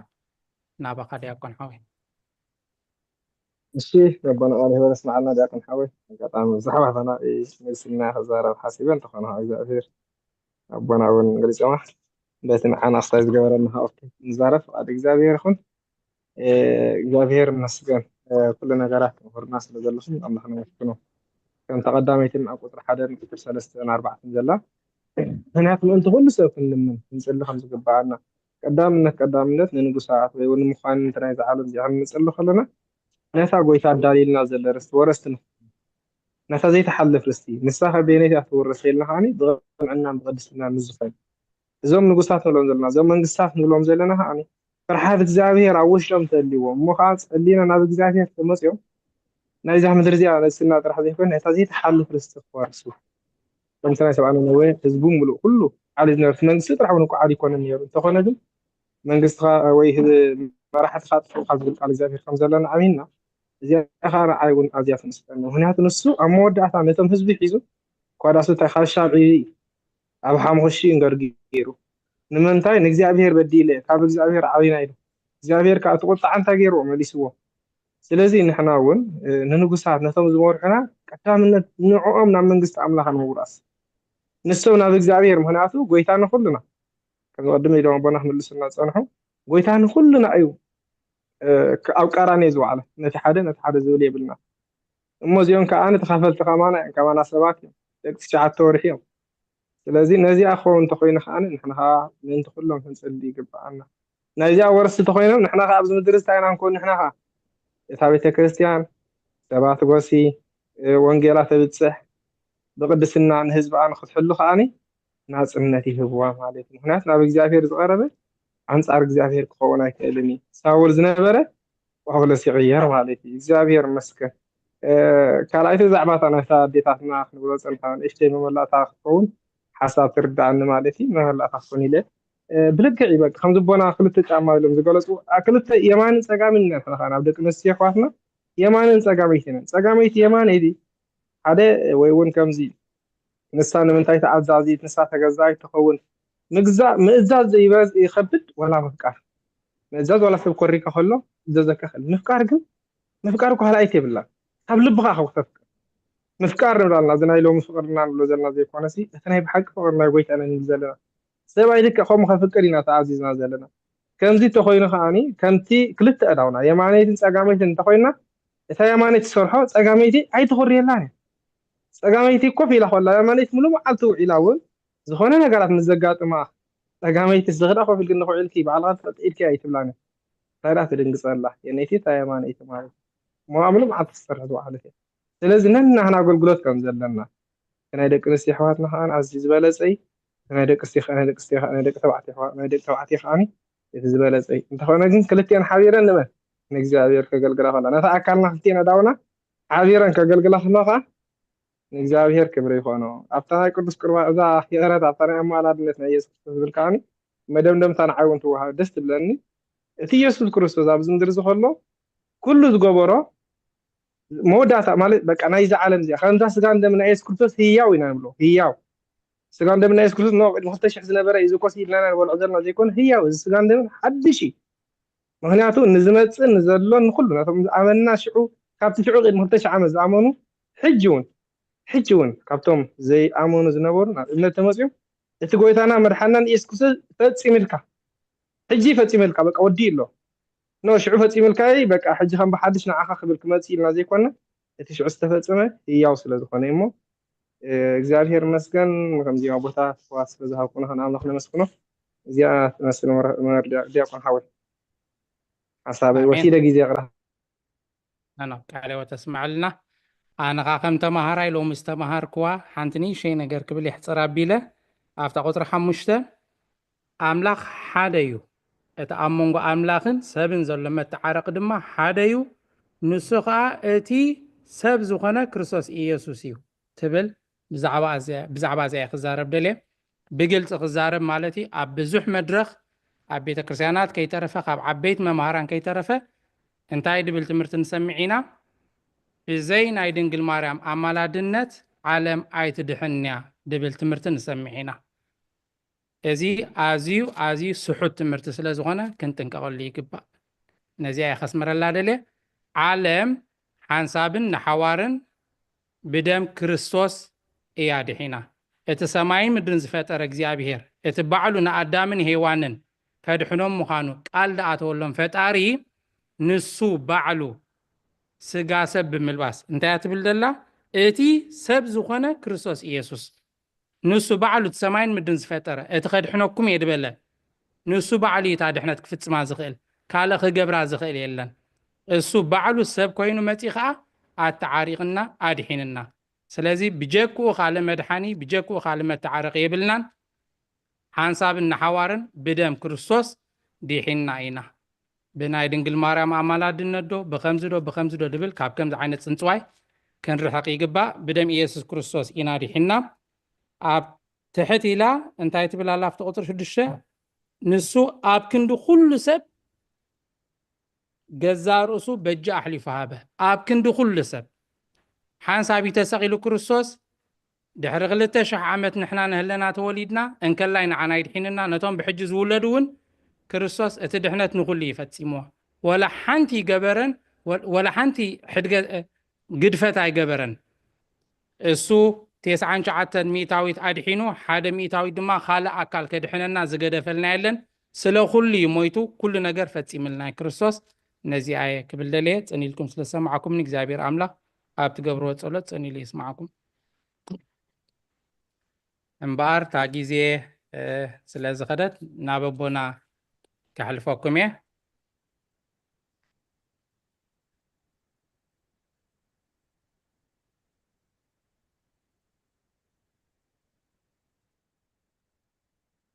ናባኻ ዲያቆን ሓወይ። እሺ ኣቦና ቃለ ሕይወት ኣስምዓልና ዲያቆን ሓወይ። ኣጋጣሚ ብዙሕ ኣሕዋትና መልስና ክዛረብ ሓሲበ እንተኾነ ካብ እግዚኣብሔር ኣቦና እውን ገሊፆማ በቲ ንዓና ክሳይ ዝገበረና ሃወት ንዛረብ ፍቓድ እግዚኣብሔር ይኹን። እግዚኣብሔር ይመስገን ኩሉ ነገራት ምሁርና ስለ ዘለኹም ኣምላኽ ነመስግኖ። ከምቲ ቀዳመይትን ኣብ ቁፅሪ ሓደን ቁፅሪ ሰለስተን ኣርባዕተን ዘላ ምክንያቱ ምእንቲ ኩሉ ሰብ ክንልምን ክንፅሊ ከም ዝግበኣና ቀዳምነት ቀዳምነት ንንጉሳት ወይ እውን ምዃን እንተ ናይዚ ዓለም እዚኣ ክንፅሊ ከለና ነታ ጎይታ ኣዳልይልና ዘለ ርስቲ ወረስቲ ንኹን ነታ ዘይትሓልፍ ርስቲ ንሳ ከበየነይቲ እያ ትውረስ ኢልና ከዓኒ ብቕንዕናን ብቕድስናን ንዝፈን እዞም ንጉሳት ንብሎም ዘለና እዞም መንግስታት ንብሎም ዘለና ከዓኒ ፍርሓት እግዚኣብሔር ኣብ ውሽጦም ተልዎም እሞ ከዓ ፀሊና ናብ እግዚኣብሔር ተመፅኦም ናይዛ ምድሪ እዚኣ ነስና ጥራሕ ዘይኮነ ነታ ዘይትሓልፍ ርስቲ ክወርሱ ከምቲ ናይ ሰብኣ ነነወ ህዝቡ ሙሉእ ኩሉ ዓሊ ዝነበረ እቲ መንግስቲ ጥራሕ እውን እኮ ዓሊ ይኮነን ነይሩ እንተኾነ ግን መንግስትኻ ወይ መራሕትኻ ጥፍኡ ካብ ዝብል ቃል እግዚኣብሔር ከም ዘለና ኣሚንና እዚኣ ከዓ ንዓይ እውን ኣዝያ ተመስጠኒ ምክንያቱ ንሱ ኣብ መወዳእታ ነቶም ህዝቢ ሒዙ ኳዳሱ እንታይ ካብ ሻብዒ ኣብ ሓሙኽሺ እንገር ገይሩ ንምንታይ ንእግዚኣብሔር በዲለ ካብ እግዚኣብሔር ዓብና ኢሉ እግዚኣብሔር ከዓ እቲ ቁጣዓ እንታይ ገይርዎ መሊስዎ ስለዚ ንሕና እውን ንንጉሳት ነቶም ዝመርሑና ቀዳምነት ንዕኦም ናብ መንግስቲ ኣምላኽ ንምውራስ ንሶም ናብ እግዚኣብሔር ምክንያቱ ጎይታ ንኩልና ከም ቅድም ኢሎም ኣቦና ክምልሱና ዝፀንሑ ጎይታ ንኩልና እዩ ኣብ ቀራንዮ ዝወዓለ ነቲ ሓደ ነቲ ሓደ ዝብል የብልና እሞ እዚኦም ከዓ ተኻፈልቲ ከማና እዮም ከማና ሰባት እዮም ደቂ ትሽዓተ ወርሒ እዮም ስለዚ ነዚኣ ክኸውን እንተኮይኑ ከዓ ንሕና ከዓ ምእንቲ ኩሎም ክንፅሊ ይግበኣና ናይዚኣ ወረስቲ ተኮይኖም ንሕና ከዓ ኣብዚ ምድሪ እንታይ ኢና ንኮን ንሕና ከዓ እታ ቤተክርስትያን ሰባት ጎሲ ወንጌላ ተብፅሕ ብቅድስና ንህዝብኣ ንክትሕሉ ከዓኒ ናጽነት ይህብዋ ማለት እዩ። ምክንያቱ ናብ እግዚኣብሔር ዝቐረበ ኣንጻር እግዚኣብሔር ክኸውን ኣይክእልን እዩ። ሳውል ዝነበረ ጳውሎስ ይቕየር ማለት እዩ። እግዚኣብሔር ይመስገን። ካልኣይቲ ዛዕባታ ናይታ ኣዴታትና ክንብሎ ጸንታ ንእሽተይ መመላእታ ክትኸውን ሓሳብ ትርዳኣኒ ማለት እዩ። መመላእታ ክኾን ኢለ ብልክዕ እዩ። በቃ ከም ዝቦና ክልተ ጫማ ኢሎም ዝገለጹ ክልተ የማንን ጸጋምን ኢና ተለኻ ናብ ደቂ ኣንስትዮ ኣሕዋትና የማንን ጸጋመይትን ጸጋመይቲ የማነይቲ ሓደ ወይ እውን ከምዚ ንሳ ንምንታይ ተኣዛዚት ንሳ ተገዛኢት ትኸውን? ምግዛእ ምእዛዝ ይበዝ ይኸብድ ወላ ምፍቃር? ምእዛዝ ዋላ ሰብ ኮሪካ ከሎ እዘዘካ ክእል ምፍቃር ግን ምፍቃር እኮ ካልኣይቲ የብላን። ካብ ልብኻ ከም ክተፍቅር ምፍቃር ንብላልና እዚ ናይ ሎሚ ፍቅርና ንብሎ ዘለና ዘይኮነሲ እቲ ናይ ብሓቂ ፍቅሪ ናይ ጎይታና ንብል ዘለና ሰብኣይ ልክዕ ከምኡ ከፍቅር ኢና ተኣዚዝና ዘለና። ከምዚ እንተኮይኑ ከዓኒ ከምቲ ክልተ ኣእዳውና የማነይትን ጸጋመይትን እንተኮይና እታ የማነይቲ ትሰርሖ ጸጋመይቲ ኣይትኹርየላን እያ። ጸጋመይቲ ኮፍ ኢላ ኮላ የማነይቲ ሙሉ መዓልቲ ውዒላ እውን ዝኾነ ነገራት ምስ ዘጋጥማ ጸጋመይቲ ዝኽዳ ኮፍ ኢልክ እንድኹ ኢልኪ ባዕልኻ ትፈልጥ ኢልኪ ኣይትብላን እያ። እንታይ ደኣ ትድንግጸላ የነይቲ እታ የማነይቲ ማለት እሞ ሙሉ መዓልቲ ትሰርሕ ዝወዓለት እያ። ስለዚ ነናህና ኣገልግሎት ከም ዘለና ናይ ደቂ ኣንስትዮ ኣሕዋትና ከዓ ኣዝዩ ዝበለጸ እዩ። ናይ ደቂ ኣንስትዮ ከዓ ናይ ደቂ ኣንስትዮ ከዓ ናይ ደቂ ተባዕትዮ ከዓ ናይ ደቂ ተባዕትዮ ከዓ እቲ ዝበለጸ እዩ። እንተኾነ ግን ክልቲአን ሓቢረን ንመን ንእግዚኣብሔር ከገልግላ ከላ ነታ ኣካልና ክልቲአን ኣእዳውና ሓቢረን ከገልግላ ከለዋ ከዓ ንእግዚኣብሔር ክብሪ ይኾኖ። ኣብታ ናይ ቅዱስ ቁርባን እዛ ይቕረት ኣብታ ናይ ኣማላድነት ናይ ኢየሱስ ክርስቶስ ዝብል ከዓኒ መደምደምታ ንዓይ እውን ትወሃብ ደስ ትብለኒ። እቲ ኢየሱስ ክርስቶስ ኣብዚ ምድሪ እዚ ከሎ ኩሉ ዝገበሮ መወዳእታ ማለት በቃ ናይዚ ዓለም እዚኣ ከምዛ ስጋን ደምን ናይ የሱስ ክርስቶስ ህያው ኢና ንብሎ ህያው ስጋን ደምን ናይ የሱስ ክርስቶስ ኖ ቅድሚ ክልተ ሽሕ ዝነበረ እዩ ዝኮስ ኢልና ኢና ንበልዖ ዘለና ዘይኮነ ህያው እዚ ስጋን ደምን ሓድሽ እዩ ምክንያቱ ንዝመፅእ ንዘሎ ንኩሉ ነቶም ዝኣመንና ሽዑ ካብቲ ሽዑ ቅድሚ ክልተ ሽሕ ዓመት ዝኣመኑ ሕጂ እውን ሕጂ እውን ካብቶም ዘይኣመኑ ዝነበሩ ናብ እምነት ተመፅዮም እቲ ጎይታና መድሓናን የሱስ ክርስቶስ ፈፂምልካ ሕጂ ፈፂምልካ በቃ ወዲ ኣሎ ኖ ሽዑ ፈፂምልካ በቃ ሕጂ ከም ብሓድሽ ንዓኻ ክብል ክመፅእ ኢልና ዘይኮነ እቲ ሽዑ ዝተፈፀመ ህያው ስለ ዝኾነ እሞ እግዚኣብሔር ይመስገን ከምዚኣ ቦታ ተዋስ ስለ ዝሃብኩና ከን ኣምላኽ ነመስግኖ እዚኣ ትመስል ዲያቆን ሓወይ ሓሳበይ ወሲደ ግዜ ይቕረ ኣነ ቃለ ወተስምዐልና ኣነ ኸዓ ከም ተማሃራይ ሎሚ ዝተምሃርክዋ ሓንቲ ንእሽተይ ነገር ክብል የሕፅር ኣቢለ ኣብታ ቁፅሪ ሓሙሽተ ኣምላኽ ሓደ እዩ እቲ ኣብ መንጎ ኣምላኽን ሰብን ዘሎ መተዓረቂ ድማ ሓደ እዩ ንሱ ኸዓ እቲ ሰብ ዝኾነ ክርስቶስ ኢየሱስ እዩ ትብል ብዛዕባ እዚኣ ክዛረብ ደልየ ብግልፂ ክዛረብ ማለት እዩ ኣብ ብዙሕ መድረኽ ኣብ ቤተ ክርስቲያናት ከይተረፈ ካብ ዓበይቲ መምሃራን ከይተረፈ እንታይ ድብል ትምህርቲ ንሰምዕ ኢና ብዘይ ናይ ድንግል ማርያም ኣማላድነት ዓለም ኣይትድሕን እያ ድብል ትምህርቲ ንሰምዕ ኢና እዚ ኣዝዩ ኣዝዩ ስሑት ትምህርቲ ስለ ዝኾነ ክንጥንቀቐሉ ይግባእ ነዚኣ እየ ከስምረላ ደልየ ዓለም ሓንሳብን ንሓዋርን ብደም ክርስቶስ እያ ድሒና። እቲ ሰማይን ምድርን ዝፈጠረ እግዚኣብሄር፣ እቲ ባዕሉ ንኣዳምን ሄዋንን ከድሕኖም ምዃኑ ቃል ዝኣተወሎም ፈጣሪ፣ ንሱ ባዕሉ ስጋ ሰብ ብምልባስ፣ እንታይ እያ ትብል ዘላ? እቲ ሰብ ዝኾነ ክርስቶስ ኢየሱስ። ንሱ ባዕሉ እቲ ሰማይን ምድርን ዝፈጠረ፣ እቲ ከድሕነኩም እየ ዝበለ፣ ንሱ ባዕሉ እዩ እታ ድሕነት ክፍጽማ ዝኽእል፣ ካልእ ክገብራ ዝኽእል የለን። እሱ ባዕሉ ሰብ ኮይኑ መጺኡ ኸኣ ኣተዓሪቕና፣ ኣድሒንና። ስለዚ ብጀክኡ ካልእ መድሓኒ፣ ብጀክኡ ካልእ መተዓረቒ የብልናን። ሓንሳብን ንሓዋርን ብደም ክርስቶስ ዲሒንና ኢና። ብናይ ድንግል ማርያም ኣማላድነት ዶ፣ ብኸምዚ ዶ፣ ብኸምዚ ዶ ድብል ካብ ከምዚ ዓይነት ጽንጽዋይ ክንርሕቕ ይግባእ። ብደም ኢየሱስ ክርስቶስ ኢና ዲሒንና። ኣብ ትሕት ኢላ እንታይ ትብል ኣላ ኣብቲ ቁጽሪ ሽዱሽተ ንሱ ኣብ ክንዲ ኩሉ ሰብ ገዛእ ርእሱ በጃ ኣሕሊፉ ሃበ ኣብ ክንዲ ኩሉ ሰብ ሓንሳብ እዩ ተሰቒሉ ክርስቶስ ድሕሪ ክልተ ሽሕ ዓመት ንሕና ንህለና ተወሊድና እንከላይ ንዓና ይድሒንና ነቶም ብሕጂ ዝውለዱ እውን ክርስቶስ እቲ ድሕነት ንኩሉ እዩ ፈጺምዎ ወላ ሓንቲ ይገበረን ወላ ሓንቲ ሕድገ ግድፈት ኣይገበረን እሱ ቴስዓን ሸዓተን ሚእታዊት ኣድሒኑ ሓደ ሚእታዊት ድማ ካልእ ኣካል ከድሕነና ዝገደፈልና የለን ስለ ኩሉ እዩ ሞይቱ ኩሉ ነገር ፈጺምልና ክርስቶስ ነዚኣ እየ ክብል ደልየ ጽን ኢልኩም ስለ ዝሰማዕኩምኒ እግዚኣብሔር ኣምላኽ ኣብ ትገብርዎ ጸሎት ጽን ኢሉ ይስማዕኩም እምበኣር እታ ግዜ ስለ ዝኸደት ናብ ኣቦና ከሕልፈኩም እየ።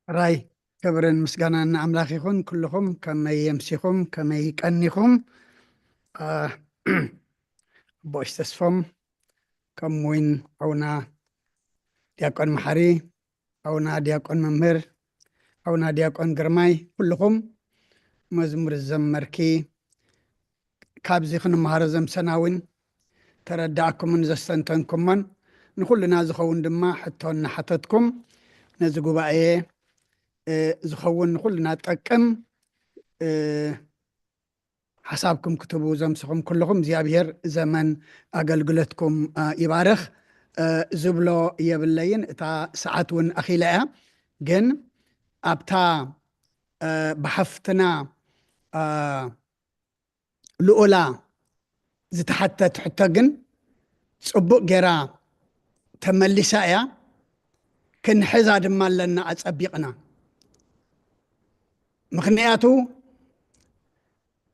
ራይ ክብርን ምስጋናን ንኣምላኽ ይኹን። ኩልኹም ከመይ የምሲኹም፣ ከመይ ቀኒኹም? ኣቦሽ ተስፎም፣ ከምኡውን ኣውና ዲያቆን መሓሪ፣ ኣውና ዲያቆን መምህር፣ ኣውና ዲያቆን ግርማይ፣ ኩልኹም መዝሙር ዝዘመርኪ፣ ካብዚ ክንመሃሮ ዘምሰና እውን ተረዳእኩምን ዘስተንተንኩሞን፣ ንኹልና ዝኸውን ድማ ሕቶ እናሓተትኩም፣ ነዚ ጉባኤ ዝኸውን ንኹልና ጠቅም ሓሳብኩም ክትቡ ዘምስኹም ኩልኹም እግዚኣብሔር ዘመን ኣገልግሎትኩም ይባርኽ። ዝብሎ የብለይን፣ እታ ሰዓት እውን ኣኺላ እያ። ግን ኣብታ ብሓፍትና ልኡላ ዝተሓተት ሕቶ ግን ጽቡቕ ጌራ ተመሊሳ እያ። ክንሕዛ ድማ ኣለና ኣጸቢቕና። ምኽንያቱ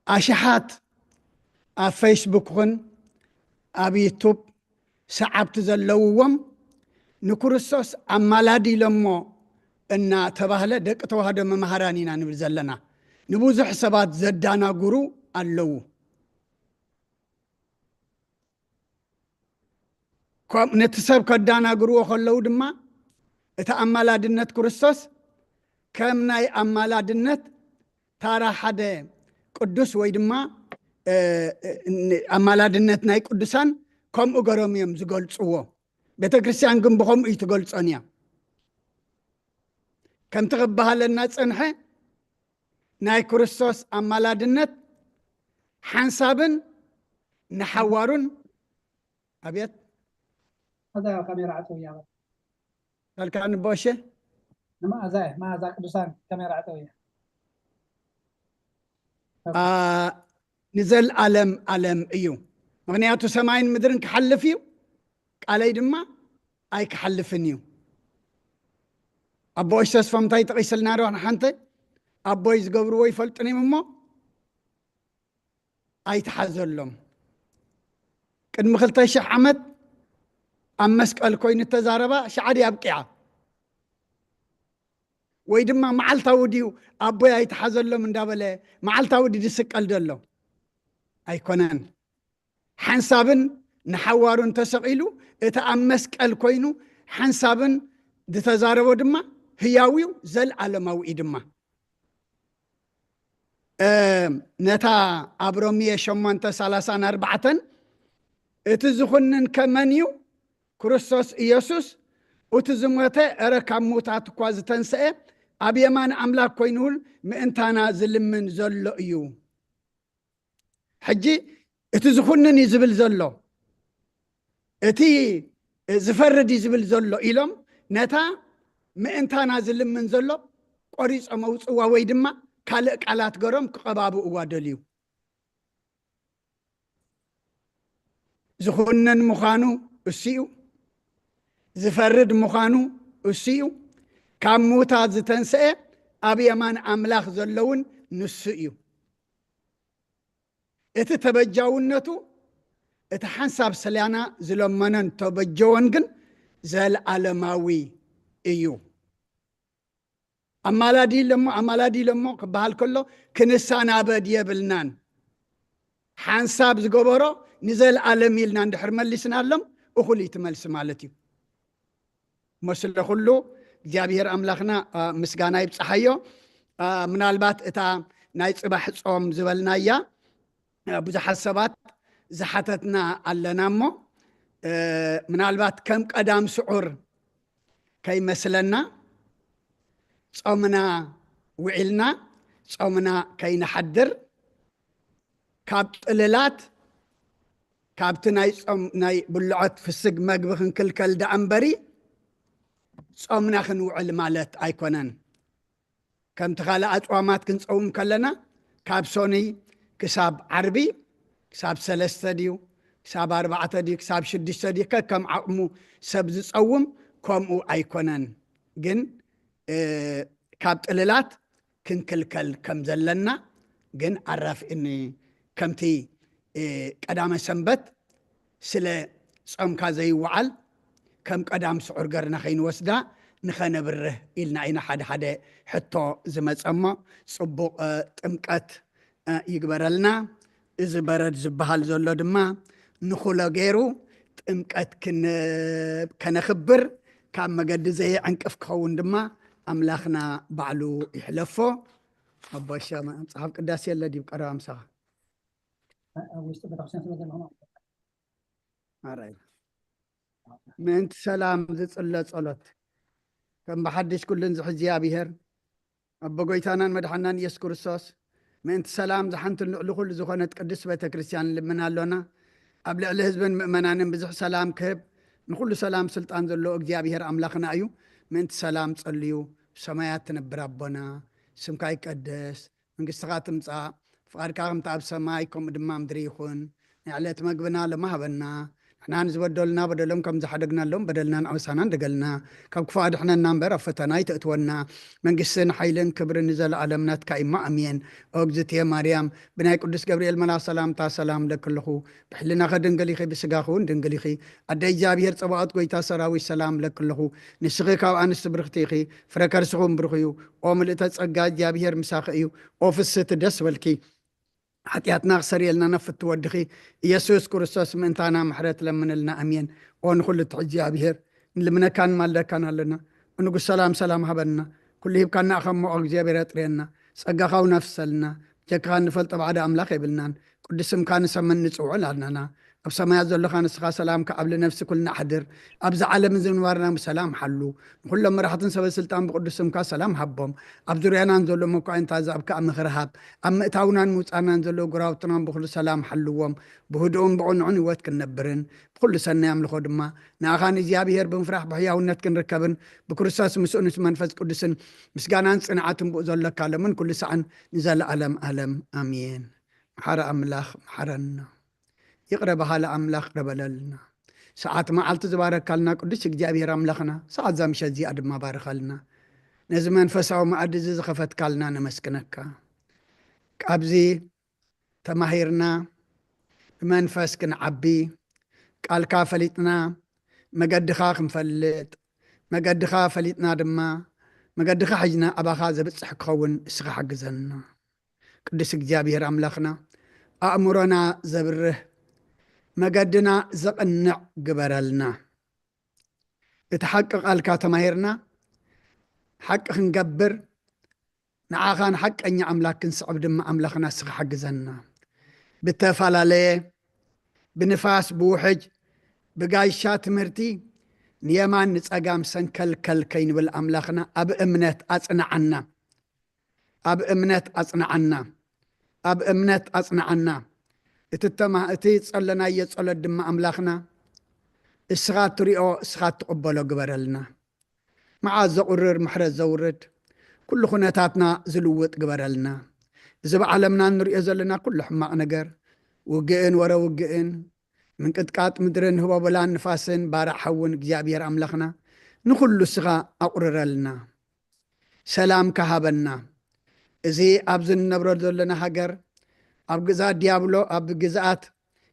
ኣሽሓት ኣብ ፌስቡክ ኹን ኣብ ዩቱብ ሰዓብቲ ዘለውዎም ንክርስቶስ ኣማላዲ ኢሎሞ እናተባህለ ደቂ ተዋህዶ መምሃራን ኢና ንብል ዘለና። ንብዙሕ ሰባት ዘዳናግሩ ኣለዉ። ነቲ ሰብ ከዳናግርዎ ከለዉ ድማ እቲ ኣማላድነት ክርስቶስ ከም ናይ ኣማላድነት ታራ ሓደ ቅዱስ ወይ ድማ ኣማላድነት ናይ ቅዱሳን ከምኡ ገሮም እዮም ዝገልፅዎ። ቤተ ክርስቲያን ግን ብኸምኡ እዩ ትገልፆን እያ። ከምቲ ክበሃለና ፀንሐ ናይ ክርስቶስ ኣማላድነት ሓንሳብን ንሓዋሩን ኣብየት እዛ ካሜራ ዓፀው እያ ካልካ ንቦሸ ንመኣዛ እያ መኣዛ ቅዱሳን ካሜራ ዓፀው እያ ንዘልኣለም ኣለም እዩ። ምክንያቱ ሰማይን ምድርን ክሓልፍ እዩ፣ ቃለይ ድማ ኣይክሓልፍን እዩ። ኣቦ እሽ ተስፎም እንታይ ጠቂስልና ዶ ንሓንቲ ኣቦይ ዝገብርዎ ይፈልጡን እዮም እሞ ኣይትሓዘሎም። ቅድሚ ክልተ ሽሕ ዓመት ኣብ መስቀል ኮይኑ እተዛረባ ሸዓ ድያ ኣብቂዓ ወይ ድማ መዓልታዊ ድዩ ኣቦይ ኣይትሓዘሎም እንዳበለ መዓልታዊ ድዩ ዝስቀል ዘሎ? ኣይኮነን። ሓንሳብን ንሓዋሩን ተሰቒሉ እቲ ኣብ መስቀል ኮይኑ ሓንሳብን ዝተዛረቦ ድማ ህያው እዩ፣ ዘልኣለማዊ እዩ ድማ። ነታ ኣብ ሮምየ ሸሞንተ ሰላሳን ኣርባዕተን እቲ ዝኹንን ከመን እዩ ክርስቶስ ኢየሱስ እቲ ዝሞተ እረ ካብ ምውታት እኳ ዝተንስአ ኣብ የማን ኣምላክ ኮይኑውን ምእንታና ዝልምን ዘሎ እዩ። ሕጂ እቲ ዝኹንን እዩ ዝብል ዘሎ፣ እቲ ዝፈርድ እዩ ዝብል ዘሎ ኢሎም ነታ ምእንታና ዝልምን ዘሎ ቆሪጾም ኣውፅዋ ወይ ድማ ካልእ ቃላት ገሮም ክቐባብእዋ ደልዩ። ዝኹንን ምዃኑ እሱ እዩ። ዝፈርድ ምዃኑ እሱ እዩ። ካብ ምውታት ዝተንስአ ኣብ የማን ኣምላኽ ዘለውን ንሱ እዩ። እቲ ተበጃውነቱ እቲ ሓንሳብ ሰልያና ዝለመነን ተበጀወን ግን ዘለኣለማዊ እዩ። ኣማላዲ ኢሎሞ ኣማላዲ ኢሎሞ ክበሃል ከሎ ክንሰናበድ የብልናን። ሓንሳብ ዝገበሮ ንዘለኣለም ኢልና እንድሕር መሊስናሎም እኹል እዩ እቲ መልሲ ማለት እዩ። እሞ ስለ ኩሉ እግዚኣብሔር ኣምላኽና ምስጋና ይብፅሓዮ። ምናልባት እታ ናይ ፅባሕ ፆም ዝበልናያ ብዙሓት ሰባት ዝሓተትና ኣለና እሞ ምናልባት ከም ቀዳም ስዑር ከይመስለና ጾምና ውዒልና ጾምና ከይንሓድር ካብ ጥልላት ካብቲ ናይ ጾም ናይ ብልዖት ፍስግ መግቢ ክንክልከል ደኣ እምበሪ ጾምና ክንውዕል ማለት ኣይኮነን። ከምቲ ካልእ ኣጽዋማት ክንጸውም ከለና ካብ ሶኒ ክሳብ ዓርቢ ክሳብ ሰለስተ ድዩ ክሳብ ኣርባዕተ ድዩ ክሳብ ሽዱሽተ ድዩ ከከም ዓቕሙ ሰብ ዝጸውም ከምኡ ኣይኮነን። ግን ካብ ጥልላት ክንክልከል ከም ዘለና ግን ኣራፊእኒ ከምቲ ቀዳመ ሰንበት ስለ ጾምካ ዘይወዓል ከም ቀዳም ስዑር ገርና ከይንወስዳ ንኸነብርህ ኢልና ኢና ሓደ ሓደ ሕቶ ዝመጸ እሞ፣ ጽቡቕ ጥምቀት ይግበረልና። እዚ በረድ ዝበሃል ዘሎ ድማ ንኹሎ ገይሩ ጥምቀት ከነኽብር ካብ መገዲ ዘየዕንቅፍ ክኸውን ድማ ኣምላኽና ባዕሉ ይሕለፎ። ኣቦሻ መጽሓፍ ቅዳሴ የለ ድዩ ቀረባ ምሳኻ? ምእንቲ ሰላም ዝጽለ ጸሎት። ከም ብሓድሽ ኩሉን ዝሕዚ ኣብሄር ኣቦ ጎይታናን መድሓናን ኢየሱስ ክርስቶስ፣ ምእንቲ ሰላም ዝሓንትን ልዕሊ ኩሉ ዝኾነት ቅድስት ቤተ ክርስቲያን ንልምን ኣሎና። ኣብ ልዕሊ ህዝብን ምእመናንን ብዙሕ ሰላም ክህብ፣ ንኹሉ ሰላም ስልጣን ዘለዎ እግዚኣብሔር ኣምላኽና እዩ። ምእንቲ ሰላም ጸልዩ። ብሰማያት ትነብር ኣቦና፣ ስምካ ይቀደስ፣ መንግስትኻ ትምጻእ፣ ፍቓድካ ከምቲ ኣብ ሰማይ ከምኡ ድማ ምድሪ ይኹን። ናይ ዕለት መግብና ሎሚ ሃበና። ንሕና ንዝበደሉና በደሎም ከም ዝሓደግናሎም በደልናን ኣበሳናን ደገልና፣ ካብ ክፉእ ኣድሕነና እምበር ኣብ ፈተና ኣይተእትወና። መንግስትን ሓይልን ክብርን ንዘለኣለም ናትካ እዩ እሞ ኣሜን። ኦ እግዝእትየ ማርያም፣ ብናይ ቅዱስ ገብርኤል መልኣኽ ሰላምታ ሰላም እለኪ ኣለኹ። ብሕልናኺ ድንግል ኢኺ፣ ብስጋኺ እውን ድንግል ኢኺ። ኣደ እግዚኣብሔር ጸባኦት፣ ጎይታ ሰራዊት፣ ሰላም እለኪ ኣለኹ። ንስኺ ካብ ኣንስቲ ብርኽቲ ኢኺ፣ ፍረ ከርስኺ እውን ብሩኽ እዩ። ኦ ምልእተ ጸጋ፣ እግዚኣብሔር ምሳኺ እዩ። ኦ ፍስህቲ፣ ደስ በልኪ። ሓጢኣትና ክሰርየልና ነፍቲ ወድኺ ኢየሱስ ክርስቶስ ምእንታና ምሕረት ለምንልና። ኣሜን። ኦ ንኹሉ ትሕዚ እግዚኣብሔር፣ ንልምነካን ማልደካን ኣለና። ንጉስ ሰላም ሰላም ሃበና። ኩሉ ሂብካና ኣኸ እሞ እግዚኣብሔር ኣጥርየና። ጸጋኻ እውን ኣፍሰልና። ብጀካኻ እንፈልጦ ባዕዲ ኣምላኽ የብልናን። ቅዱስ ስምካ ንሰምን ንጽውዕ ላልናና። ኣብ ሰማያት ዘለኻ ንስኻ ሰላምካ ኣብ ልነፍሲ ኩልና ኣሕድር። ኣብዚ ዓለም እዚ ምንባርና ብሰላም ሓሉ። ንኹሎም መራሕትን ሰበ ስልጣን ብቅዱስ ስምካ ሰላም ሃቦም። ኣብ ዙርያናን ዘሎ መኳንንት ኣዛብ ከኣ ምኽሪ ሃብ። ኣብ ምእታውናን ምውጻእናን ዘለዉ ጎረባብትናን ብኹሉ ሰላም ሓልዎም። ብህዱእን ብቕኑዕን ህይወት ክንነብርን ብኹሉ ሰናይ ኣምልኾ ድማ ንኣኻ ንእግዚኣብሔር ብምፍራሕ ብሕያውነት ክንርከብን ብክርስቶስ ምስኡን ምስ መንፈስ ቅዱስን ምስጋናን ጽንዓትን ብኡ ዘለካ ሎምን ኩሉ ሰዓን ንዘለኣለም ኣለም ኣሜን። መሓሪ ኣምላኽ መሓረና። ይቕረ በሃሊ ኣምላኽ ይቕረ በለልና። ሰዓት መዓልቲ ዝባረካልና ቅዱስ እግዚኣብሔር ኣምላኽና፣ ሰዓት እዛ ምሸት እዚኣ ድማ ባርኸልና። ነዚ መንፈሳዊ መኣዲ እዚ ዝኸፈትካልና ነመስግነካ። ካብዚ ተማሂርና፣ ብመንፈስ ክንዓቢ፣ ቃልካ ፈሊጥና፣ መገድኻ ክንፈልጥ፣ መገድኻ ፈሊጥና ድማ፣ መገድኻ ሒዝና ኣባኻ ዘብጽሕ ክኸውን እስኻ ሓግዘና። ቅዱስ እግዚኣብሔር ኣምላኽና፣ ኣእምሮና ዘብርህ፣ መገድና ዘቕንዕ ግበረልና። እቲ ሓቂ ቃልካ ተማሂርና፣ ሓቂ ክንገብር፣ ንዓኻን ሓቀኛ ኣምላክ ክንስዕብ ድማ ኣምላኽና እስኻ ሓግዘና። ብተፈላለየ፣ ብንፋስ፣ ብውሕጅ፣ ብጋሻ ትምህርቲ ንየማን ንጸጋም ሰንከልከል ከይንብል ኣምላኽና ኣብ እምነት ኣጽንዓና። ኣብ እምነት ኣጽንዓና። ኣብ እምነት ኣጽንዓና። እቲ ተማ-፣ እቲ ጸለናዮ ጸሎት ድማ ኣምላኽና እስኻ እትሪኦ፣ እስኻ እትቕበሎ ግበረልና። መዓዝ ዘቑርር ምሕረት ዘውርድ፣ ኩሉ ኩነታትና ዝልውጥ ግበረልና። እዚ ብዓለምና እንሪኦ ዘለና ኩሉ ሕማቕ ነገር፣ ውግእን ወረ ውግእን፣ ምንቅጥቃጥ ምድርን ህቦብላን ንፋስን ባርዕ ሓውን እግዚኣብሔር ኣምላኽና ንኹሉ እስኻ ኣቑርረልና። ሰላምካ ሃበና። እዚ ኣብዚ እንነብረሉ ዘለና ሃገር፣ ኣብ ግዝኣት ዲያብሎ፣ ኣብ ግዝኣት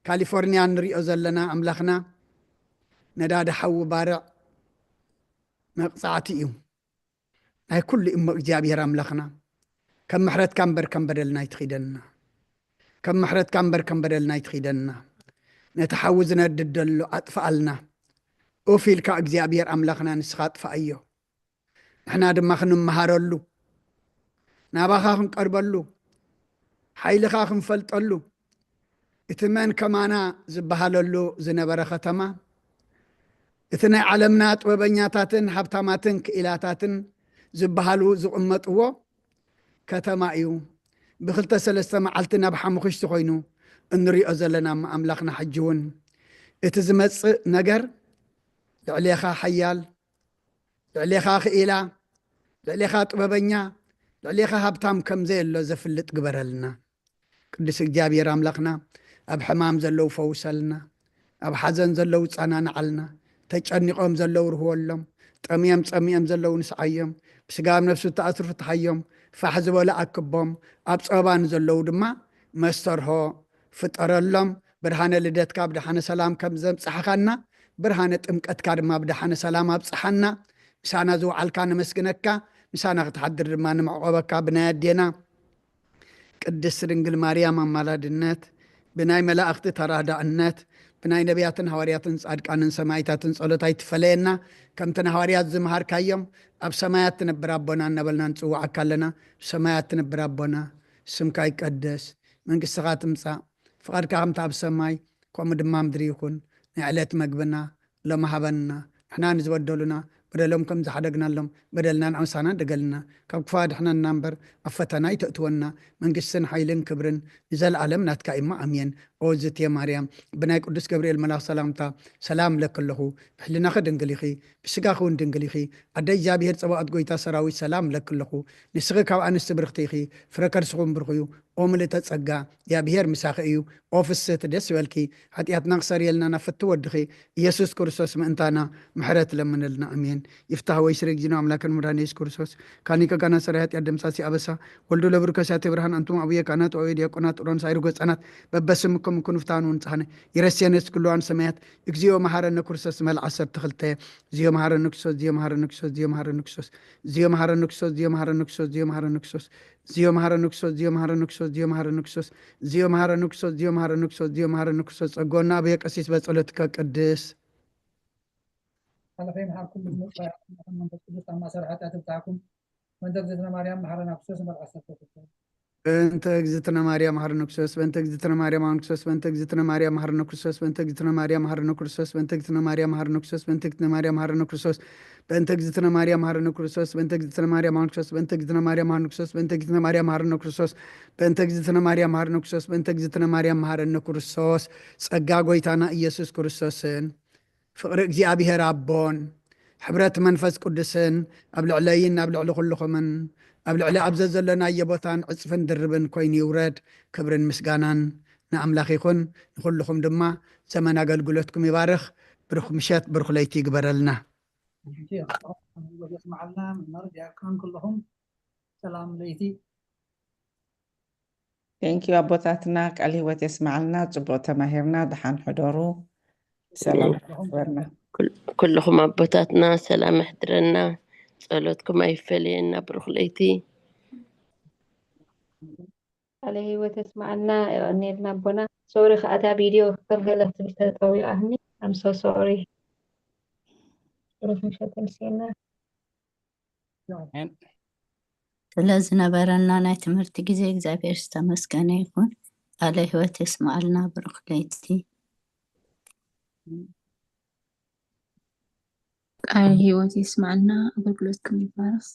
ካሊፎርኒያ እንሪኦ ዘለና ኣምላኽና፣ ነዳዲ ሓዊ ባርዕ መቕጻዕቲ እዩ። ናይ ኩሉ እሞ እግዚኣብሔር ኣምላኽና፣ ከም ምሕረትካ እምበር ከም በደልና ኣይትኺደና። ከም ምሕረትካ እምበር ከም በደልና ኣይትኺደና። ነቲ ሓዊ ዝነድድ ዘሎ ኣጥፍኣልና። ኡፍ ኢልካ እግዚኣብሔር ኣምላኽና ንስኻ ኣጥፍኣዮ። ንሕና ድማ ክንመሃረሉ፣ ናባኻ ክንቀርበሉ፣ ሓይልኻ ክንፈልጠሉ፣ እቲ መን ከማና ዝበሃለሉ ዝነበረ ከተማ፣ እቲ ናይ ዓለምና ጥበበኛታትን ሃብታማትን ክኢላታትን ዝበሃሉ ዝቕመጥዎ ከተማ እዩ። ብኽልተ ሰለስተ መዓልቲ ናብ ሓሙኽሽቲ ኮይኑ እንሪኦ ዘለና እሞ ኣምላኽና፣ ሕጂ እውን እቲ ዝመጽእ ነገር ልዕሌኻ ሓያል፣ ልዕሌኻ ክኢላ፣ ልዕሌኻ ጥበበኛ፣ ልዕሌኻ ሃብታም ከም ዘየሎ ዘፍልጥ ግበረልና። ቅዱስ እግዚኣብሔር ኣምላኽና፣ ኣብ ሕማም ዘለዉ ፈውሰልና፣ ኣብ ሓዘን ዘለዉ ጸናንዓልና፣ ተጨኒቖም ዘለዉ ርህወሎም፣ ጠምዮም ጸሚኦም ዘለዉ ንስዓዮም፣ ብስጋ ኣብ ነፍሱ እተኣስሩ ፍትሓዮም፣ ፋሕ ዝበሉ ኣክቦም፣ ኣብ ጸበባ ንዘለዉ ድማ መስተርሆ ፍጠረሎም። ብርሃነ ልደትካ ብደሓነ ሰላም ከም ዘብጽሓኻና፣ ብርሃነ ጥምቀትካ ድማ ብደሓነ ሰላም ኣብጽሓና። ምሳና ዝወዓልካ ነመስግነካ፣ ምሳና ክትሓድር ድማ ንምዕቆበካ። ብናይ ኣዴና ቅድስት ድንግል ማርያም ኣማላድነት፣ ብናይ መላእኽቲ ተራዳእነት፣ ብናይ ነቢያትን ሃዋርያትን ጻድቃንን ሰማይታትን ጸሎት ኣይትፈለየና። ከምቲ ንሃዋርያት ዝመሃርካዮም፣ ኣብ ሰማያት ትነብር ኣቦና እናበልና ንጽውዓካ ኣለና። ሰማያት ትነብር ኣቦና፣ ስምካ ይቀደስ፣ መንግስትኻ ትምጻእ፣ ፍቓድካ ከምቲ ኣብ ሰማይ ከምኡ ድማ ምድሪ ይኹን። ናይ ዕለት መግብና ሎሚ ሃበና፣ ንሕና ንዝበደሉና በደሎም ከም ዝሓደግናሎም፣ በደልና ንዓውሳና ደገልና፣ ካብ ክፉ ኣድሕነና እምበር፣ ኣብ ፈተና ኣይተእትወና። መንግስትን ሓይልን ክብርን ንዘለኣለም ናትካ እሞ፣ ኣሜን። ኦ ዝትየ ማርያም፣ ብናይ ቅዱስ ገብርኤል መልኣኽ ሰላምታ ሰላም እብለኪ ኣለኹ። ብሕልናኺ ድንግል ኢኺ፣ ብስጋኺ እውን ድንግል ኢኺ። ኣደ እግዚኣብሔር ጸባኦት፣ ጎይታ ሰራዊት፣ ሰላም እብለኪ ኣለኹ። ንስኺ ካብ ኣንስቲ ብርኽቲ ኢኺ፣ ፍረ ከርስኹም ብሩኽ እዩ። ኦ ምልእተ ጸጋ፣ እግዚኣብሔር ምሳኺ እዩ። ኦ ፍስህቲ፣ ደስ ይበልኪ። ሓጢኣትና ክሰርየልና ናብ ፍትው ወድኺ ኢየሱስ ክርስቶስ ምእንታና ምሕረት ለምነልና። ኣሜን። ይፍታህ ወይ ስሬ ጊዜና ኣምላክን መድኃኒነ ኢየሱስ ክርስቶስ ካኒ ከጋና ሰራይ ሓጢኣት ደምሳሲ ኣበሳ ወልዱ ለብርከ ሲያቴ ብርሃን ኣንቱም ኣቡየ ካህናት ወአቡየ ዲያቆናት ሮን ሳይሩ ገጻናት በበስምኩም ኩኑ ፍታኑ ንጽሐነ ይረስየነ ስክልዋን ሰማያት እግዚኦ መሐረነ ክርስቶስ መልዓ ዓሰርተ ክልተ። እግዚኦ መሐረነ ክርስቶስ፣ እግዚኦ መሐረነ ክርስቶስ፣ እግዚኦ መሐረነ ክርስቶስ፣ እግዚኦ መሐረነ ክርስቶስ፣ እግዚኦ መሐረነ ክርስቶስ፣ እግዚኦ መሐረነ ክርስቶስ፣ እግዚኦ መሐረነ ክርስቶስ፣ እግዚኦ መሐረነ ክርስቶስ፣ እግዚኦ መሐረነ ክርስቶስ፣ እግዚኦ መሐረነ ክርስቶስ፣ እግዚኦ መሐረነ ክርስቶስ፣ እግዚኦ መሐረነ ክርስቶስ። ጸጎና ኣቡየ ቀሲስ በጸሎትከ ቅድስ። ሓለፈ ይምሓርኩም፣ ብዝመጽእ መንፈስ ቅዱስ ኣብ ማእሰር ሓጢኣት ይፍትሓኩም። በእንተ እግዝእትነ ማርያም መሓረና ክርስቶስ ንበል ዓሰርተ ክልተ። በእንተ እግዝእትነ ማርያም መሓረነ ክርስቶስ፣ በእንተ እግዝእትነ ማርያም መሓረነ ክርስቶስ፣ በእንተ እግዝእትነ ማርያም መሓረነ ክርስቶስ፣ በእንተ እግዝእትነ ማርያም መሓረነ ክርስቶስ፣ በእንተ እግዝእትነ ማርያም መሓረነ ክርስቶስ፣ በእንተ እግዝእትነ ማርያም መሓረነ ክርስቶስ፣ በእንተ እግዝእትነ ማርያም መሓረነ ክርስቶስ፣ በእንተ እግዝእትነ ማርያም መሓረነ ክርስቶስ፣ በእንተ እግዝእትነ ማርያም መሓረነ ክርስቶስ፣ በእንተ እግዝእትነ ማርያም መሓረነ ክርስቶስ፣ በእንተ እግዝእትነ ማርያም መሓረነ ክርስቶስ፣ በእንተ እግዝእትነ ማርያም መሓረነ ክርስቶስ። ጸጋ ጎይታና ኢየሱስ ክርስቶስን ፍቕሪ እግዚኣብሔር ኣቦን፣ ሕብረት መንፈስ ቅዱስን ኣብ ልዕለይን ኣብ ልዕሊ ኩልኹምን፣ ኣብ ልዕሊ ኣብ ዘዘለናዮ ቦታን ዕጽፍን ድርብን ኮይኑ ይውረድ። ክብርን ምስጋናን ንኣምላኽ ይኹን። ንኹልኹም ድማ ዘመን ኣገልግሎትኩም ይባርኽ። ብሩኽ ምሸት፣ ብሩኽ ለይቲ ይግበረልና። የስምዓልና። መምህር ዲያቆን ኩልኹም ሰላም ለይቲ። Thank you ኣቦታትና፣ ቃል ህይወት የስምዓልና። ጽቡቕ ተማሂርና። ደሓን ሕደሩ። ሰላም ይግበርና። ኩል- ኩልኹም ኣቦታትና ሰላም ኣሕድረና፣ ጸሎትኩም ኣይፈለየና። ብሩኽ ለይቲ። ቃለ ህይወት የስምዓልና። የቐንየልና ኣቦና። ሶሪ ከኣ እታ ቪድዮ ከም ገለ ትብል ተጠዊቓትኒ። I'm so sorry። ብሩኽ ምሸት የምስየና። ስለ ዝነበረና ናይ ትምህርቲ ግዜ እግዚኣብሔር ዝተመስገነ ይኹን። ቃለ ህይወት የስምዓልና። ብሩኽ ለይቲ። ቃለ ህይወት የስምዓልና። ኣገልግሎትኩም ይባረኽ።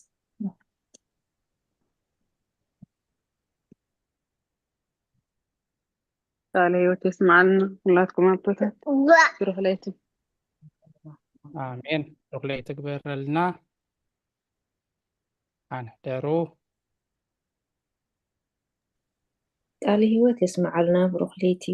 ቃለ ህይወት የስምዓልና። ኩላትኩም ኣቦታት ብሩኽ ለይቲ። ኣሜን። ብሩኽ ለይቲ ግበረልና። ኣንሕደሩ። ቃለ ህይወት የስምዓልና። ብሩኽ ለይቲ።